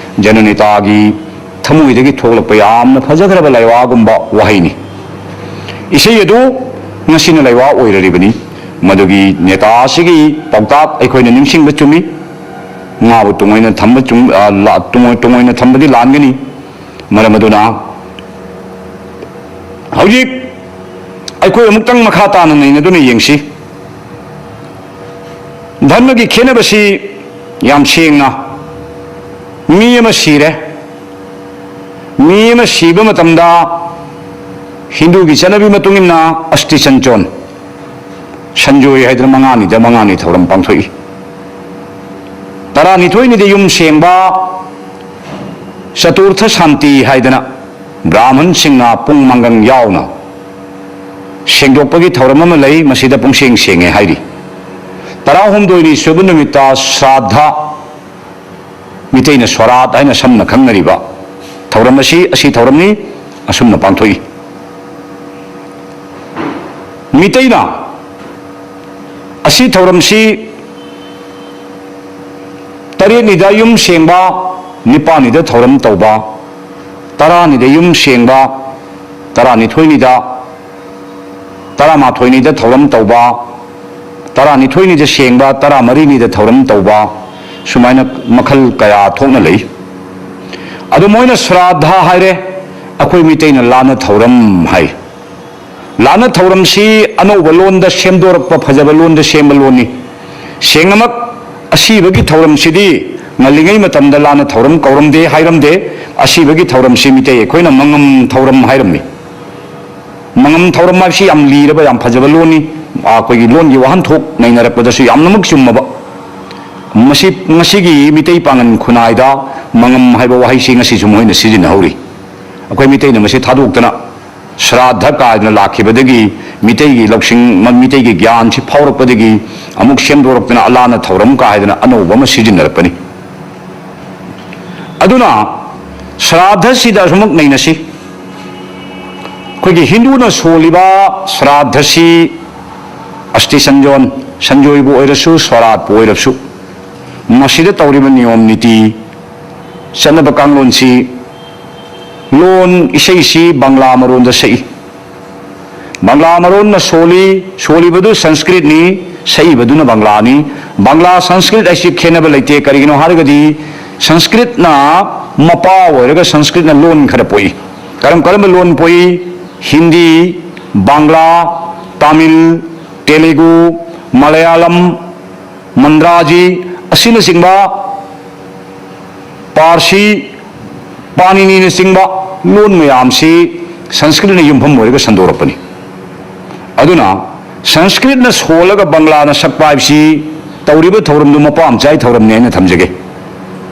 ꯖꯅꯅꯦꯇꯥꯒꯤ ꯊꯃꯣꯏꯗꯒꯤ ꯊꯣꯛꯂꯛꯄ ꯌꯥꯝꯅ ꯐꯖꯈ꯭ꯔꯕ ꯂꯥꯏꯋꯥꯒꯨꯝꯕ ꯋꯥꯍꯩꯅꯤ꯫ ꯏꯁꯩ ꯑꯗꯨ ꯉꯁꯤꯅ ꯂꯥꯏꯋꯥ ꯑꯣꯏꯔꯔꯤꯕꯅꯤ꯫ ꯃꯗꯨꯒꯤ ꯅꯦꯇꯥ ꯑꯁꯤꯒꯤ ꯄꯥꯎꯇꯥꯛ ꯑꯩꯈꯣꯏꯅ ꯅꯤꯡꯁꯤꯡꯕ ꯆꯨꯝꯃꯤ꯫ ꯉꯥꯕꯨ ꯇꯨꯡꯑꯣꯏꯅ ꯊꯝꯕ ꯆꯨꯝ-, ꯑ, ꯂꯥ-, ꯇꯨꯡꯑꯣꯏ-, ꯇꯨꯡꯑꯣꯏꯅ ꯊꯝꯕꯗꯤ ꯂꯥꯟꯒꯅꯤ꯫ ꯃꯔꯝ ꯑꯗꯨꯅ ꯍꯧꯖꯤꯛ ꯑꯩꯈꯣꯏ ꯑꯃꯨꯛꯇꯪ ꯃꯈꯥ ꯇꯥꯅ ꯅꯩꯅꯗꯨꯅ ꯌꯦꯡꯁꯤ꯫ ꯙꯔꯃꯒꯤ ꯈꯦꯠꯅꯕꯁꯤ ꯌꯥꯝ ꯁꯦꯡꯅ, ꯃꯤ ꯑꯃ ꯁꯤꯔꯦ, ꯃꯤ ꯑꯃ ꯁꯤꯕ ꯃꯇꯝꯗ ꯍꯤꯟꯗꯨꯒꯤ ꯆꯠꯅꯕꯤ ꯃꯇꯨꯡ ꯏꯟꯅ ꯑꯁꯇꯤ ꯆꯟꯆꯣꯟ, ꯁꯟꯖꯣꯏ ꯍꯥꯏꯗꯅ ꯃꯉꯥꯅꯤꯗ ꯃꯉꯥꯅꯤ ꯊꯧꯔꯝ ꯄꯥꯡꯊꯣꯛꯏ꯫ ꯇꯔꯥꯅꯤꯊꯣꯏꯅꯤꯗꯤ ꯌꯨꯝ ꯁꯦꯡꯕ, ꯆꯇꯨꯔꯊ ꯁꯥꯟꯇꯤ ꯍꯥꯏꯗꯅ ꯕ꯭ꯔꯥꯍꯃꯟꯁꯤꯡꯅ ꯄꯨꯡ ꯃꯥꯡꯒꯪ ꯌꯥꯎꯅ ꯁꯦꯡꯗꯣꯛꯄꯒꯤ ꯊꯧꯔꯝ ꯑꯃ ꯂꯩ꯫ ꯃꯁꯤꯗ ꯄꯨꯡꯁꯦꯡ ꯁꯦꯡꯉꯦ ꯍꯥꯏꯔꯤ꯫ ꯇꯔꯥꯍꯨꯝꯗꯣꯏꯅꯤ ꯁꯨꯕ ꯅꯨꯃꯤꯠꯇ ꯁ꯭ꯔꯥꯗꯙ, ꯃꯤꯇꯩꯅ ꯁꯣꯔꯥꯠ ꯍꯥꯏꯅ ꯁꯝꯅ ꯈꯪꯅꯔꯤꯕ ꯊꯧꯔꯝ ꯑꯁꯤ, ꯑꯁꯤ ꯊꯧꯔꯝꯅꯤ꯫ ꯑꯁꯨꯝꯅ ꯄꯥꯡꯊꯣꯛꯏ꯫ ꯃꯤꯇꯩꯅ ꯑꯁꯤ ꯊꯧꯔꯝꯁꯤ ꯇꯔꯦꯠꯅꯤꯗ ꯌꯨꯝ ꯁꯦꯡꯕ, ꯅꯤꯄꯥꯜꯅꯤꯗ ꯊꯧꯔꯝ ꯇꯧꯕ, ꯇꯔꯥꯅꯤꯗ ꯌꯨꯝ ꯁꯦꯡꯕ, ꯇꯔꯥꯅꯤꯊꯣꯏꯅꯤꯗ, ꯇꯔꯥꯃꯥꯊꯣꯏꯅꯤꯗ ꯊꯧꯔꯝ ꯇꯧꯕ, ꯇꯔꯥꯅꯤꯊꯣꯏꯅꯤꯗ ꯁꯦꯡꯕ, ꯇꯔꯥꯃꯔꯤꯅꯤꯗ ꯊꯧꯔꯝ ꯇꯧꯕ, ꯁꯨꯃꯥꯏꯅ ꯃꯈꯜ ꯀꯌꯥ ꯊꯣꯛꯅ ꯂꯩ꯫ ꯑꯗꯨ ꯃꯣꯏꯅ ꯁ꯭ꯔꯥꯗꯙ ꯍꯥꯏꯔꯦ, ꯑꯩꯈꯣꯏ ꯃꯤꯇꯩꯅ ꯂꯥꯟꯅ ꯊꯧꯔꯝ ꯍꯥꯏ꯫ ꯂꯥꯟꯅ ꯊꯧꯔꯝꯁꯤ ꯑꯅꯧꯕ ꯂꯣꯟꯗ ꯁꯦꯝꯗꯣꯔꯛꯄ, ꯐꯖꯕ ꯂꯣꯟꯗ ꯁꯦꯝꯕ ꯂꯣꯟꯅꯤ꯫ ꯁꯦꯡꯅꯃꯛ ꯑꯁꯤꯕꯒꯤ ꯊꯧꯔꯝꯁꯤꯗꯤ ꯉꯜꯂꯤꯉꯩ ꯃꯇꯝꯗ ꯂꯥꯟꯅ ꯊꯧꯔꯝ ꯀꯧꯔꯝꯗꯦ, ꯍꯥꯏꯔꯝꯗꯦ꯫ ꯑꯁꯤꯕꯒꯤ ꯊꯧꯔꯝꯁꯤ ꯃꯤꯇꯩ ꯑꯩꯈꯣꯏꯅ ꯃꯉꯝ ꯊꯧꯔꯝ ꯍꯥꯏꯔꯝꯃꯤ꯫ ꯃꯉꯝ ꯊꯧꯔꯝ ꯍꯥꯏꯕꯁꯤ ꯌꯥꯝ ꯂꯤꯔꯕ, ꯌꯥꯝ ꯐꯖꯕ ꯂꯣꯟꯅꯤ꯫ ꯑꯩꯈꯣꯏꯒꯤ ꯂꯣꯟꯒꯤ ꯋꯥꯍꯟꯊꯣꯛ ꯅꯩꯅꯔꯛꯄꯗꯁꯨ ꯌꯥꯝꯅꯃꯛ ꯆꯨꯝꯃꯕ꯫ ꯃꯁꯤ, ꯉꯁꯤꯒꯤ ꯃꯤꯇꯩ ꯄꯥꯉꯟ ꯈꯨꯟꯅꯥꯏꯗ ꯃꯉꯝ ꯍꯥꯏꯕ ꯋꯥꯍꯩꯁꯤ ꯉꯁꯤꯁꯨ ꯃꯈꯣꯏꯅ ꯁꯤꯖꯤꯟꯅꯍꯧꯔꯤ꯫ ꯑꯩꯈꯣꯏ ꯃꯤꯇꯩꯅ ꯃꯁꯤ ꯊꯥꯗꯣꯛꯇꯅ ꯁ꯭ꯔꯥꯗꯙ ꯀꯥꯏꯗꯅ ꯂꯥꯛꯈꯤꯕꯗꯒꯤ, ꯃꯤꯇꯩꯒꯤ ꯂꯧꯁꯤꯡ, ꯃꯤꯇꯩꯒꯤ ꯒ꯭ꯌꯥꯟꯁꯤ ꯐꯥꯎꯔꯛꯄꯗꯒꯤ ꯑꯃꯨꯛ ꯁꯦꯝꯗꯣꯔꯛꯇꯅ ꯑꯂꯥꯟꯅ ꯊꯧꯔꯝ ꯀꯥꯏꯗꯅ ꯑꯅꯧꯕ ꯑꯃ ꯁꯤꯖꯤꯟꯅꯔꯛꯄꯅꯤ꯫ ꯑꯗꯨꯅ ꯁ꯭ꯔꯥꯗꯙꯁꯤꯗ ꯑꯁꯨꯃꯛ ꯅꯩꯅꯁꯤ꯫ ꯑꯩꯈꯣꯏꯒꯤ ꯍꯤꯟꯗꯨꯅ ꯁꯣꯜꯂꯤꯕ ꯁ꯭ꯔꯥꯗꯙꯁꯤ ꯑꯁꯇꯤ ꯁꯟꯖꯣꯟ, ꯁꯟꯖꯣꯏꯕꯨ ꯑꯣꯏꯔꯁꯨ, ꯁꯣꯔꯥꯠꯄꯨ ꯑꯣꯏꯔꯕꯁꯨ, ꯃꯁꯤꯗ ꯇꯧꯔꯤꯕ ꯅꯤꯌꯣꯝ ꯅꯤꯇꯤ, ꯆꯠꯅꯕ ꯀꯥꯡꯂꯣꯟꯁꯤ ꯂꯣꯟ ꯏꯁꯩꯁꯤ ꯕꯪꯂꯥ ꯃꯔꯣꯟꯗ ꯁꯛꯏ꯫ ꯕꯪꯂꯥ ꯃꯔꯣꯟꯅ ꯁꯣꯜꯂꯤ, ꯁꯣꯜꯂꯤꯕꯗꯨ ꯁꯪꯁꯀ꯭ꯔꯤꯠꯅꯤ, ꯁꯛꯏꯕꯗꯨꯅ ꯕꯪꯂꯥꯅꯤ꯫ ꯕꯪꯂꯥ ꯁꯪꯁꯀ꯭ꯔꯤꯠ ꯍꯥꯏꯁꯤ ꯈꯦꯠꯅꯕ ꯂꯩꯇꯦ꯫ ꯀꯔꯤꯒꯤꯅꯣ ꯍꯥꯏꯔꯒꯗꯤ ꯁꯪꯁꯀ꯭ꯔꯤꯠꯅ ꯃꯄꯥ ꯑꯣꯏꯔꯒ ꯁꯪꯁꯀ꯭ꯔꯤꯠꯅ ꯂꯣꯟ ꯈꯔ ꯄꯣꯛꯏ꯫ ꯀꯔꯝ ꯀꯔꯝꯕ ꯂꯣꯟ ꯄꯣꯛꯏ? ꯍꯤꯟꯗꯤ, ꯕꯪꯂꯥ, ꯇꯥꯃꯤꯜ, ꯇꯦꯂꯨꯒꯨ, ꯃꯂꯌꯥꯂꯝ, ꯃꯟꯗ꯭ꯔꯥꯖꯤ ꯑꯁꯤꯅꯆꯤꯡꯕ, ꯄꯥꯔꯁꯤ, ꯄꯥꯅꯤꯅꯤꯅꯆꯤꯡꯕ ꯂꯣꯟ ꯃꯌꯥꯝꯁꯤ ꯁꯪꯁꯀ꯭ꯔꯤꯠꯅ ꯌꯨꯝꯐꯝ ꯑꯣꯏꯔꯒ ꯁꯟꯗꯣꯔꯛꯄꯅꯤ꯫ ꯑꯗꯨꯅ ꯁꯪꯁꯀ꯭ꯔꯤꯠꯅ ꯁꯣꯜꯂꯒ ꯕꯪꯂꯥꯅ ꯁꯛꯄ ꯍꯥꯏꯕꯁꯤ ꯇꯧꯔꯤꯕ ꯊꯧꯔꯝꯗꯨ ꯃꯄꯥ ꯃꯆꯥꯒꯤ ꯊꯧꯔꯝꯅꯤ ꯍꯥꯏꯅ ꯊꯝꯖꯒꯦ꯫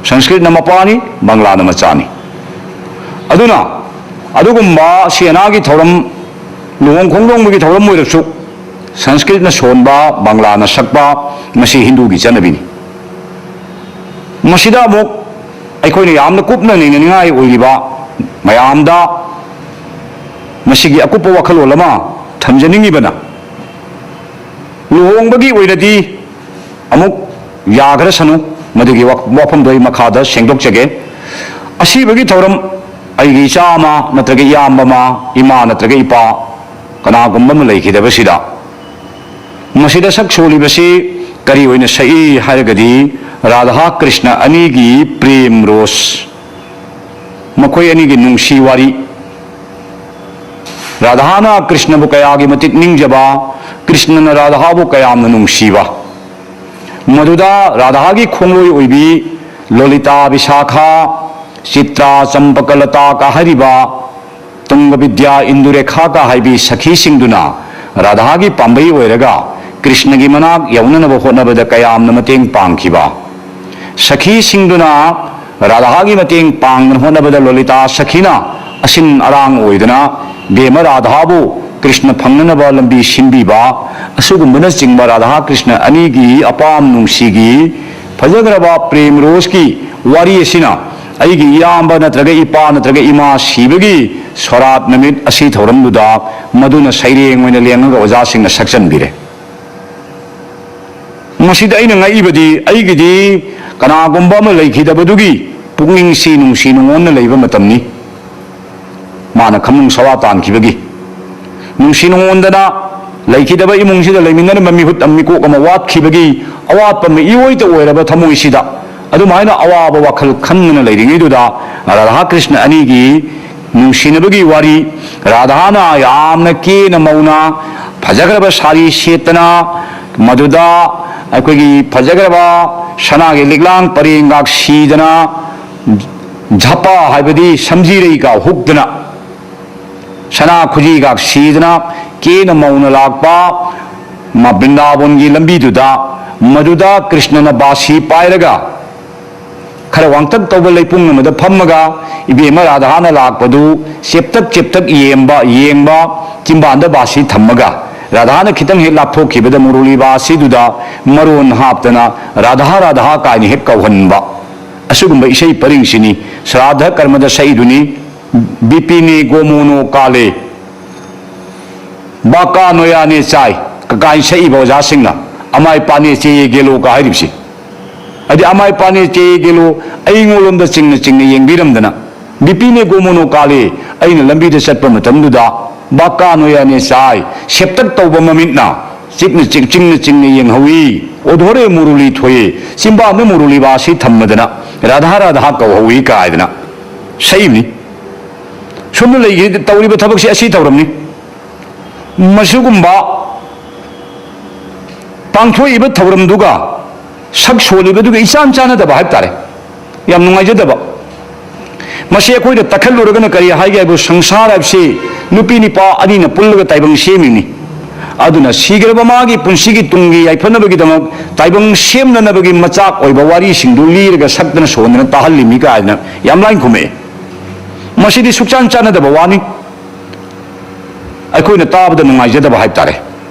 ꯁꯪꯁꯀ꯭ꯔꯤꯠꯅ ꯃꯄꯥꯅꯤ, ꯕꯪꯂꯥꯅ ꯃꯆꯥꯅꯤ꯫ ꯑꯗꯨꯅ ꯑꯗꯨꯒꯨꯝꯕ ꯁꯤ ꯑꯅꯥꯒꯤ ꯊꯧꯔꯝ, ꯂꯨꯍꯣꯡ ꯈꯣꯡꯗꯣꯡꯕꯒꯤ ꯊꯧꯔꯝ ꯑꯣꯏꯔꯁꯨ ꯁꯪꯁꯀ꯭ꯔꯤꯠꯅ ꯁꯣꯟꯕ, ꯕꯪꯂꯥꯅ ꯁꯛꯄ, ꯃꯁꯤ ꯍꯤꯟꯗꯨꯒꯤ ꯆꯠꯅꯕꯤꯅꯤ꯫ ꯃꯁꯤꯗ ꯑꯃꯨꯛ ꯑꯩꯈꯣꯏꯅ ꯌꯥꯝꯅ ꯀꯨꯞꯅ ꯅꯩꯅꯅꯤꯡꯉꯥꯏ ꯑꯣꯏꯔꯤꯕ, ꯃꯌꯥꯝꯗ ꯃꯁꯤꯒꯤ ꯑꯀꯨꯞꯄ ꯋꯥꯈꯜꯂꯣꯟ ꯑꯃ ꯊꯝꯖꯅꯤꯡꯉꯤꯕꯅ, ꯂꯨꯍꯣꯡꯕꯒꯤ ꯑꯣꯏꯅꯗꯤ ꯑꯃꯨꯛ ꯌꯥꯈ꯭ꯔꯁꯅꯨ, ꯃꯗꯨꯒꯤ ꯋꯥ-, ꯋꯥꯐꯝꯗꯣ ꯑꯩ ꯃꯈꯥꯗ ꯁꯦꯡꯗꯣꯛꯆꯒꯦ꯫ ꯑꯁꯤꯕꯒꯤ ꯊꯧꯔꯝ, ꯑꯩꯒꯤ ꯏꯆꯥ ꯑꯃ ꯅꯠꯇ꯭ꯔꯒ ꯏꯌꯥꯝꯕ ꯑꯃ, ꯏꯃꯥ ꯅꯠꯇ꯭ꯔꯒ ꯏꯄꯥ, ꯀꯅꯥꯒꯨꯝꯕ ꯑꯃ ꯂꯩꯈꯤꯗꯕꯁꯤꯗ, ꯃꯁꯤꯗ ꯁꯛ ꯁꯣꯜꯂꯤꯕꯁꯤ ꯀꯔꯤ ꯑꯣꯏꯅ ꯁꯛꯏ ꯍꯥꯏꯔꯒꯗꯤ, ꯔꯥꯙꯥ ꯀ꯭ꯔꯤꯁꯅ ꯑꯅꯤꯒꯤ ꯄ꯭ꯔꯦꯝ ꯔꯣꯁ, ꯃꯈꯣꯏ ꯑꯅꯤꯒꯤ ꯅꯨꯡꯁꯤ ꯋꯥꯔꯤ, ꯔꯥꯙꯥꯅ ꯀ꯭ꯔꯤꯁꯅꯕꯨ ꯀꯌꯥꯒꯤ ꯃꯇꯤꯛ ꯅꯤꯡꯖꯕ, ꯀ꯭ꯔꯤꯁꯅꯅ ꯔꯥꯙꯥꯕꯨ ꯀꯌꯥꯝꯅ ꯅꯨꯡꯁꯤꯕ, ꯃꯗꯨꯗ ꯔꯥꯙꯥꯒꯤ ꯈꯣꯡꯂꯣꯏ ꯑꯣꯏꯕꯤ ꯂꯣꯂꯤꯇꯥ, ꯕꯤꯁꯥꯈꯥ, ꯆꯤꯇ꯭ꯔꯥ, ꯆꯝꯄꯀꯂꯇꯥ ꯀꯥ ꯍꯥꯏꯔꯤꯕ, ꯇꯨꯡꯒ ꯕꯤꯗ꯭ꯌꯥ, ꯏꯟꯗꯨꯔꯦꯈꯥ ꯀꯥ ꯍꯥꯏꯕꯤ ꯁꯈꯤꯁꯤꯡꯗꯨꯅ ꯔꯥꯙꯥꯒꯤ ꯄꯥꯝꯕꯩ ꯑꯣꯏꯔꯒ ꯀ꯭ꯔꯤꯁꯅꯒꯤ ꯃꯅꯥꯛ ꯌꯧꯅꯅꯕ ꯍꯣꯠꯅꯕꯗ ꯀꯌꯥꯝꯅ ꯃꯇꯦꯡ ꯄꯥꯡꯈꯤꯕ꯫ ꯁꯈꯤꯁꯤꯡꯗꯨꯅ ꯔꯥꯙꯥꯒꯤ ꯃꯇꯦꯡ ꯄꯥꯡꯅꯕ ꯍꯣꯠꯅꯕꯗ ꯂꯣꯂꯤꯇꯥ ꯁꯈꯤꯅ ꯑꯁꯤꯟ ꯑꯔꯥꯡ ꯑꯣꯏꯗꯅ ꯕꯦꯝꯃ ꯔꯥꯙꯥꯕꯨ ꯀ꯭ꯔꯤꯁꯅ ꯐꯪꯅꯅꯕ ꯂꯝꯕꯤ ꯁꯤꯟꯕꯤꯕ, ꯑꯁꯤꯒꯨꯝꯕꯅꯆꯤꯡꯕ ꯔꯥꯙꯥ ꯀ꯭ꯔꯤꯁꯅ ꯑꯅꯤꯒꯤ ꯑꯄꯥꯝ ꯅꯨꯡꯁꯤꯒꯤ ꯐꯖꯈ꯭ꯔꯕ ꯄ꯭ꯔꯦꯝ ꯔꯣꯁꯀꯤ ꯋꯥꯔꯤ ꯑꯁꯤꯅ ꯑꯩꯒꯤ ꯏꯌꯥꯝꯕ ꯅꯠꯇ꯭ꯔꯒ ꯏꯄꯥ ꯅꯠꯇ꯭ꯔꯒ ꯏꯃꯥ ꯁꯤꯕꯒꯤ ꯁꯣꯔꯥꯠ ꯅꯨꯃꯤꯠ ꯑꯁꯤ ꯊꯧꯔꯝꯗꯨꯗ ꯃꯗꯨꯅ ꯁꯩꯔꯦꯡ ꯑꯣꯏꯅ ꯂꯦꯡꯉꯒ ꯑꯣꯖꯥꯁꯤꯡꯅ ꯁꯛꯆꯟꯕꯤꯔꯦ꯫ ꯃꯁꯤꯗ ꯑꯩꯅ ꯉꯛꯏꯕꯗꯤ, ꯑꯩꯒꯤꯗꯤ ꯀꯅꯥꯒꯨꯝꯕ ꯑꯃ ꯂꯩꯈꯤꯗꯕꯗꯨꯒꯤ ꯄꯨꯛꯅꯤꯡꯁꯤ ꯅꯨꯡꯁꯤ ꯅꯨꯡꯉꯣꯟꯅ ꯂꯩꯕ ꯃꯇꯝꯅꯤ꯫ ꯃꯥꯅ ꯈꯝꯅꯨꯡ ꯁꯋꯥ ꯇꯥꯟꯈꯤꯕꯒꯤ ꯅꯨꯡꯁꯤ ꯅꯨꯡꯉꯣꯟꯗꯅ ꯂꯩꯈꯤꯗꯕ ꯏꯃꯨꯡꯁꯤꯗ ꯂꯩꯃꯤꯟꯅꯔꯝꯕ ꯃꯤꯍꯨꯠ ꯑꯃ, ꯃꯤꯀꯣꯛ ꯑꯃ ꯋꯥꯠꯈꯤꯕꯒꯤ ꯑꯋꯥꯠꯄ ꯑꯃ ꯏꯑꯣꯏꯇ ꯑꯣꯏꯔꯕ ꯊꯃꯣꯏꯁꯤꯗ ꯑꯗꯨꯃꯥꯏꯅ ꯑꯋꯥꯕ ꯋꯥꯈꯜ ꯈꯟꯗꯨꯅ ꯂꯩꯔꯤꯉꯩꯗꯨꯗ ꯔꯥꯙꯥ ꯀ꯭ꯔꯤꯁꯅ ꯑꯅꯤꯒꯤ ꯅꯨꯡꯁꯤꯅꯕꯒꯤ ꯋꯥꯔꯤ, ꯔꯥꯙꯥꯅ ꯌꯥꯝꯅ ꯀꯦꯅ ꯃꯧꯅ ꯐꯖꯈ꯭ꯔꯕ ꯁꯥꯔꯤ ꯁꯦꯠꯇꯅ, ꯃꯗꯨꯗ ꯑꯩꯈꯣꯏꯒꯤ ꯐꯖꯈ꯭ꯔꯕ ꯁꯅꯥꯒꯤ ꯂꯤꯛꯂꯥꯡ ꯄꯔꯦꯡꯒꯥꯛ ꯁꯤꯗꯅ, ꯖꯄꯥ ꯍꯥꯏꯕꯗꯤ ꯁꯝꯖꯤꯔꯩꯒ ꯍꯨꯛꯇꯅ, ꯁꯅꯥ ꯈꯨꯖꯤꯒꯥꯛ ꯁꯤꯗꯅ ꯀꯦꯅ ꯃꯧꯅ ꯂꯥꯛꯄ ꯃꯥ ꯕ꯭ꯔꯤꯟꯗꯥꯕꯣꯟꯒꯤ ꯂꯝꯕꯤꯗꯨꯗ, ꯃꯗꯨꯗ ꯀ꯭ꯔꯤꯁꯅꯅ ꯕꯥꯁꯤ ꯄꯥꯏꯔꯒ ꯈꯔ ꯋꯥꯡꯇꯛ ꯇꯧꯕ ꯂꯩꯄꯨꯡ ꯑꯃꯗ ꯐꯝꯃꯒ ꯏꯕꯦꯝꯃ ꯔꯥꯙꯥꯅ ꯂꯥꯛꯄꯗꯨ ꯆꯦꯞꯇꯛ ꯆꯦꯞꯇꯛ ꯌꯦꯡꯕ, ꯌꯦꯡꯕ, ꯆꯤꯝꯕꯥꯟꯗ ꯕꯥꯁꯤ ꯊꯝꯃꯒ, ꯔꯥꯙꯥꯅ ꯈꯤꯇꯪ ꯍꯦꯛ ꯂꯥꯞꯊꯣꯛꯈꯤꯕꯗ ꯃꯨꯔꯂꯤ ꯕꯥꯁꯤꯗꯨꯗ ꯃꯔꯣꯟ ꯍꯥꯞꯇꯅ "ꯔꯥꯙꯥ, ꯔꯥꯙꯥ" ꯀꯥꯏꯅ ꯍꯦꯛ ꯀꯧꯍꯟꯕ꯫ ꯑꯁꯤꯒꯨꯝꯕ ꯏꯁꯩ ꯄꯔꯤꯡꯁꯤꯅꯤ ꯁ꯭ꯔꯥꯗꯙ ꯀꯔꯃꯗ ꯁꯛꯏꯗꯨꯅꯤ꯫ "ꯕꯤꯄꯤꯅꯦ ꯒꯣꯃꯣꯅꯣ ꯀꯥꯂꯦ, ꯕꯥꯀꯥ ꯅꯣꯌꯥꯅꯦ ꯆꯥꯏ" ꯀꯀꯥꯏ ꯁꯛꯏꯕ ꯑꯣꯖꯥꯁꯤꯡꯅ "ꯑꯃꯥꯏ ꯄꯥꯅꯦ ꯆꯦꯌꯦ ꯒꯦꯂꯣ" ꯀ ꯍꯥꯏꯔꯤꯕꯁꯤ꯫ ꯍꯥꯏꯗꯤ "ꯑꯃꯥꯏ ꯄꯥꯅꯦ ꯆꯦꯌꯦ ꯒꯦꯂꯣ", ꯑꯩꯉꯣꯟꯂꯣꯝꯗ ꯆꯤꯡꯅ ꯆꯤꯡꯅ ꯌꯦꯡꯕꯤꯔꯝꯗꯅ, "ꯕꯤꯄꯤꯅꯦ ꯒꯣꯃꯣꯅꯣ ꯀꯥꯂꯦ", ꯑꯩꯅ ꯂꯝꯕꯤꯗ ꯆꯠꯄ ꯃꯇꯝꯗꯨꯗ "ꯕꯥꯀꯥ ꯅꯣꯌꯥꯅꯦ ꯆꯥꯏ", ꯁꯦꯞꯇꯛ ꯇꯧꯕ ꯃꯃꯤꯠꯅ ꯆꯤꯛꯅ ꯆꯤꯛ-, ꯆꯤꯡꯅ ꯆꯤꯡꯅ ꯌꯦꯡꯍꯧꯏ꯫ "ꯑꯣꯙꯣꯔꯦ ꯃꯨꯔꯨꯂꯤ ꯊꯣꯌꯦ", ꯆꯤꯝꯕꯥꯟꯗ ꯃꯨꯔꯨꯂꯤ ꯕꯥꯁꯤ ꯊꯝꯃꯗꯅ "ꯔꯥꯙꯥ, ꯔꯥꯙꯥ" ꯀꯧꯍꯧꯏ ꯀꯥꯏꯗꯅ ꯁꯛꯏꯕꯅꯤ꯫ ꯁꯣꯝꯗ ꯂꯩꯈꯤ-, ꯇꯧꯔꯤꯕ ꯊꯕꯛꯁꯤ ꯑꯁꯤ ꯊꯧꯔꯝꯅꯤ꯫ ꯃꯁꯤꯒꯨꯝꯕ ꯄꯥꯡꯊꯣꯛꯏꯕ ꯊꯧꯔꯝꯗꯨꯒ ꯁꯛ ꯁꯣꯜꯂꯤꯕꯗꯨꯒ ꯏꯆꯥꯟ ꯆꯥꯟꯅꯗꯕ ꯍꯥꯏꯕ ꯇꯥꯔꯦ꯫ ꯌꯥꯝ ꯅꯨꯡꯉꯥꯏꯖꯗꯕ꯫ ꯃꯁꯤ ꯑꯩꯈꯣꯏꯅ ꯇꯛꯈꯠꯂꯨꯔꯒꯅ ꯀꯔꯤ ꯍꯥꯏꯒꯦ ꯍꯥꯏꯕꯨ, ꯁꯪꯁꯥꯔ ꯍꯥꯏꯕꯁꯤ ꯅꯨꯄꯤ ꯅꯨꯄꯥ ꯑꯅꯤꯅ ꯄꯨꯜꯂꯒ ꯇꯥꯏꯕꯪ ꯁꯦꯝꯃꯤꯅꯤ꯫ ꯑꯗꯨꯅ ꯁꯤꯈ꯭ꯔꯕ ꯃꯥꯒꯤ ꯄꯨꯟꯁꯤꯒꯤ ꯇꯨꯡꯒꯤ ꯌꯥꯏꯐꯅꯕꯒꯤꯗꯃꯛ ꯇꯥꯏꯕꯪ ꯁꯦꯝꯅꯅꯕꯒꯤ ꯃꯆꯥꯛ ꯑꯣꯏꯕ ꯋꯥꯔꯤꯁꯤꯡꯗꯨ ꯂꯤꯔꯒ ꯁꯛꯇꯅ ꯁꯣꯟꯗꯅ ꯇꯥꯍꯜꯂꯤꯃꯤ ꯀꯥꯏꯗꯅ ꯌꯥꯝ ꯂꯥꯏꯅ ꯈꯨꯝꯃꯛꯑꯦ꯫ ꯃꯁꯤꯗꯤ ꯁꯨꯛꯆꯥꯟ ꯆꯥꯟꯅꯗꯕ ꯋꯥꯅꯤ꯫ ꯑꯩꯈꯣꯏꯅ ꯇꯥꯕꯗ ꯅꯨꯡꯉꯥꯏꯖꯗꯕ ꯍꯥꯏꯕ ꯇꯥꯔꯦ꯫